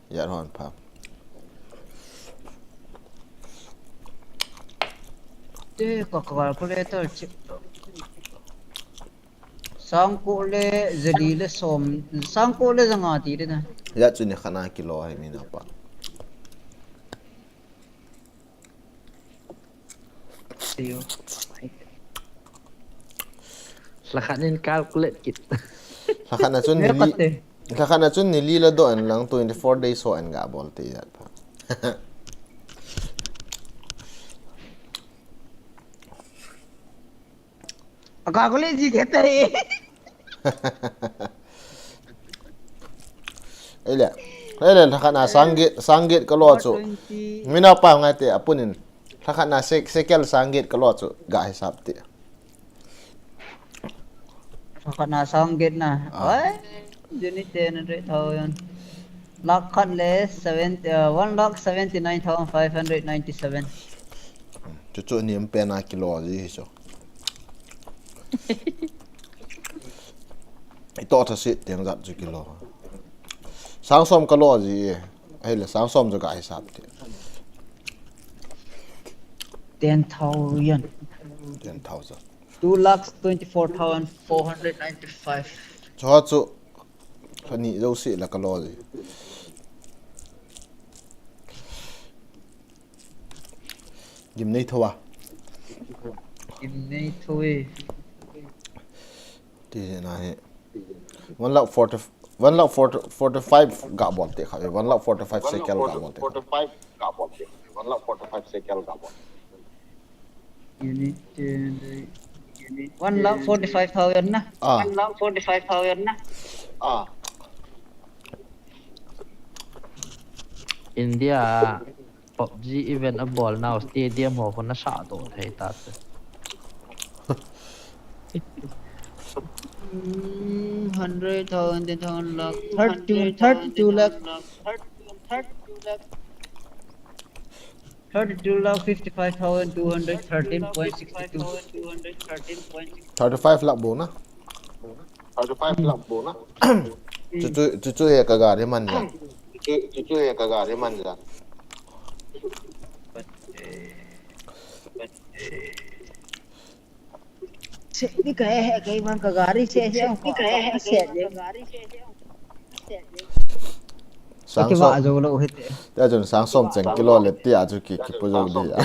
Ya ron pa. Te ka calculator chip. Sangko le zali le som, sangko le zanga ti de na. Ya chu ni khana kilo hai mi na pa. Tiu. Lakhan in calculate kit. Lakhan a chun ni li. Lakhan a chun ni li la do an lang twenty four days ho an ga bol te ya pa. Akakule ji kete. Ele. Ele lakhan a sangit sangit ka lo chu. Mina pa ngai te apunin. Lakhan a sek sekel sangit ka lo chu ga hisap te. Lakhan a sangit na. Oi. Juni ten hundred thousand. Lakh khat le seven, uh, one lakh seventy nine thousand five hundred ninety seven. Chu chu ni em pe na kilo ji hi chu. I to tha sit tiang zat chu kilo. Sang som kalo ji. Ai le sang som chu ka hisap ti. Ten thousand. Ten thousand. Two lakhs twenty-four thousand four hundred ninety-five. Chuha chu. Kani jo si la ka lo ji. Gim nei thoa. Gim nei thoe. Ti na he. One lakh forty, one lakh forty, forty-five ga bol te kha. One lakh forty-five shekel ga bol te kha. One lakh forty-five ga bol te. One lakh forty-five shekel ga bol. Unit, uh, one lakh forty-five thousand na. Ah. One lakh forty-five thousand na. Ah. India PUBG event a bol nau stadium ho ko na sa do thei ta te. Hmm, hundred thousand, ten thousand lakh, thirty-two, thirty-two lakh. Thirty-two lakh fifty-five thousand two hundred thirteen point six two. Thirty-five lakh bou na. Thirty-five lakh bou na. Chuchu, chuchu he ka gari man ja. Chuchu, chuchu he ka gari man ja. Se, ni ka he, he, kei man ka gari se, se, ni ka he, he, se, se. Sang som. Tia chun sang som cheng kilo le tia chu ki, ki pu jo di a.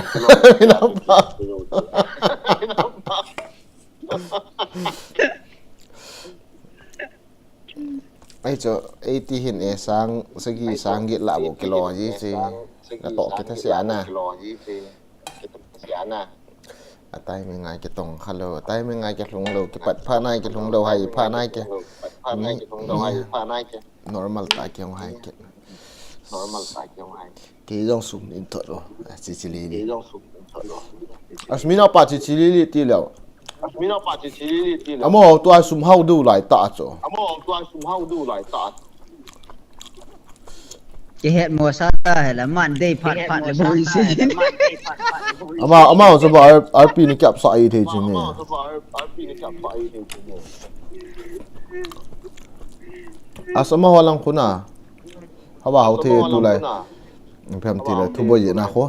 Ai chu, eighty hin e sang, sagi sang get lah bou kilo ji chi. Na to ki tha sia na. A timing ngai ki tong kha lou, a timing ngai ki lhung lou, ki pat pha nai ki lhung lou, hai pha nai ki. Normal ta ki hong hai ki. Normal ta ki hong hai ki. Ki jong sum in thot lo, a chi chi li li. Ki jong sum in thot lo. Asmina pa chi chi li li ti lou. Asmina pa chi chi li li ti lou. Amo tua sum hau du lai ta chu. Amo tua sum hau du lai ta chu. Ki het mo sa ta he la man dei phat phat le boi si. Ama, ama sa ba R P ni kap sa i thei chi ni. Asama ho lang khuna. Haba hau thei tu lai. Phem ti lai thu boi na kho.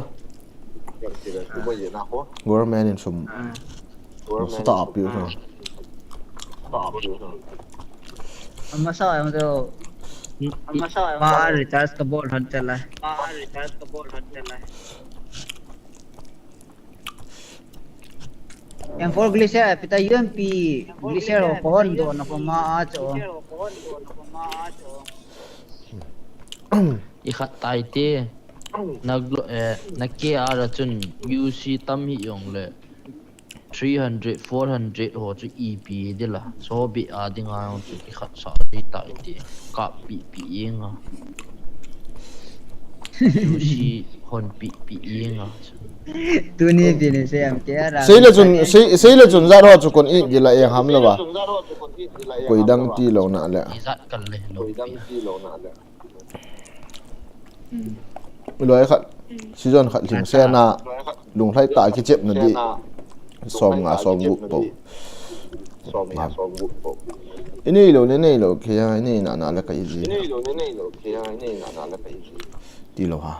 Government in sum. Stop you. Ama sa em do. Ama sa em. Pa recharge ka bol han chala. Pa recharge ka bol han chala. M four Glacier, pita U M P Glacier ho kohon do na ko ma a cho. I khat tai te. Na glo-, eh, na K R a chun U C tam hi jong le three hundred, four hundred ho chu ipi de la. So bi a ding a jong chu ki khat sa di tai te. Kap pi pi ing a. U C hon pi pi ing a. Tuni pi ni se am ke ra. Sei le chun, sei, sei le chun jat ho chu kon i di la e ham lo ba. Koi dang ti lo na le. I jat kal le lo. Loi khat, season khat lhing se na, lunglhai ta kichep na di, som nga, som gup po. Som nga, som gup po. I nei lo, nei, nei lo, kei a, i nei na, na le ka i ji. I nei lo, nei, nei lo, kei a, i nei na, na le ka i ji. Ti lo ha.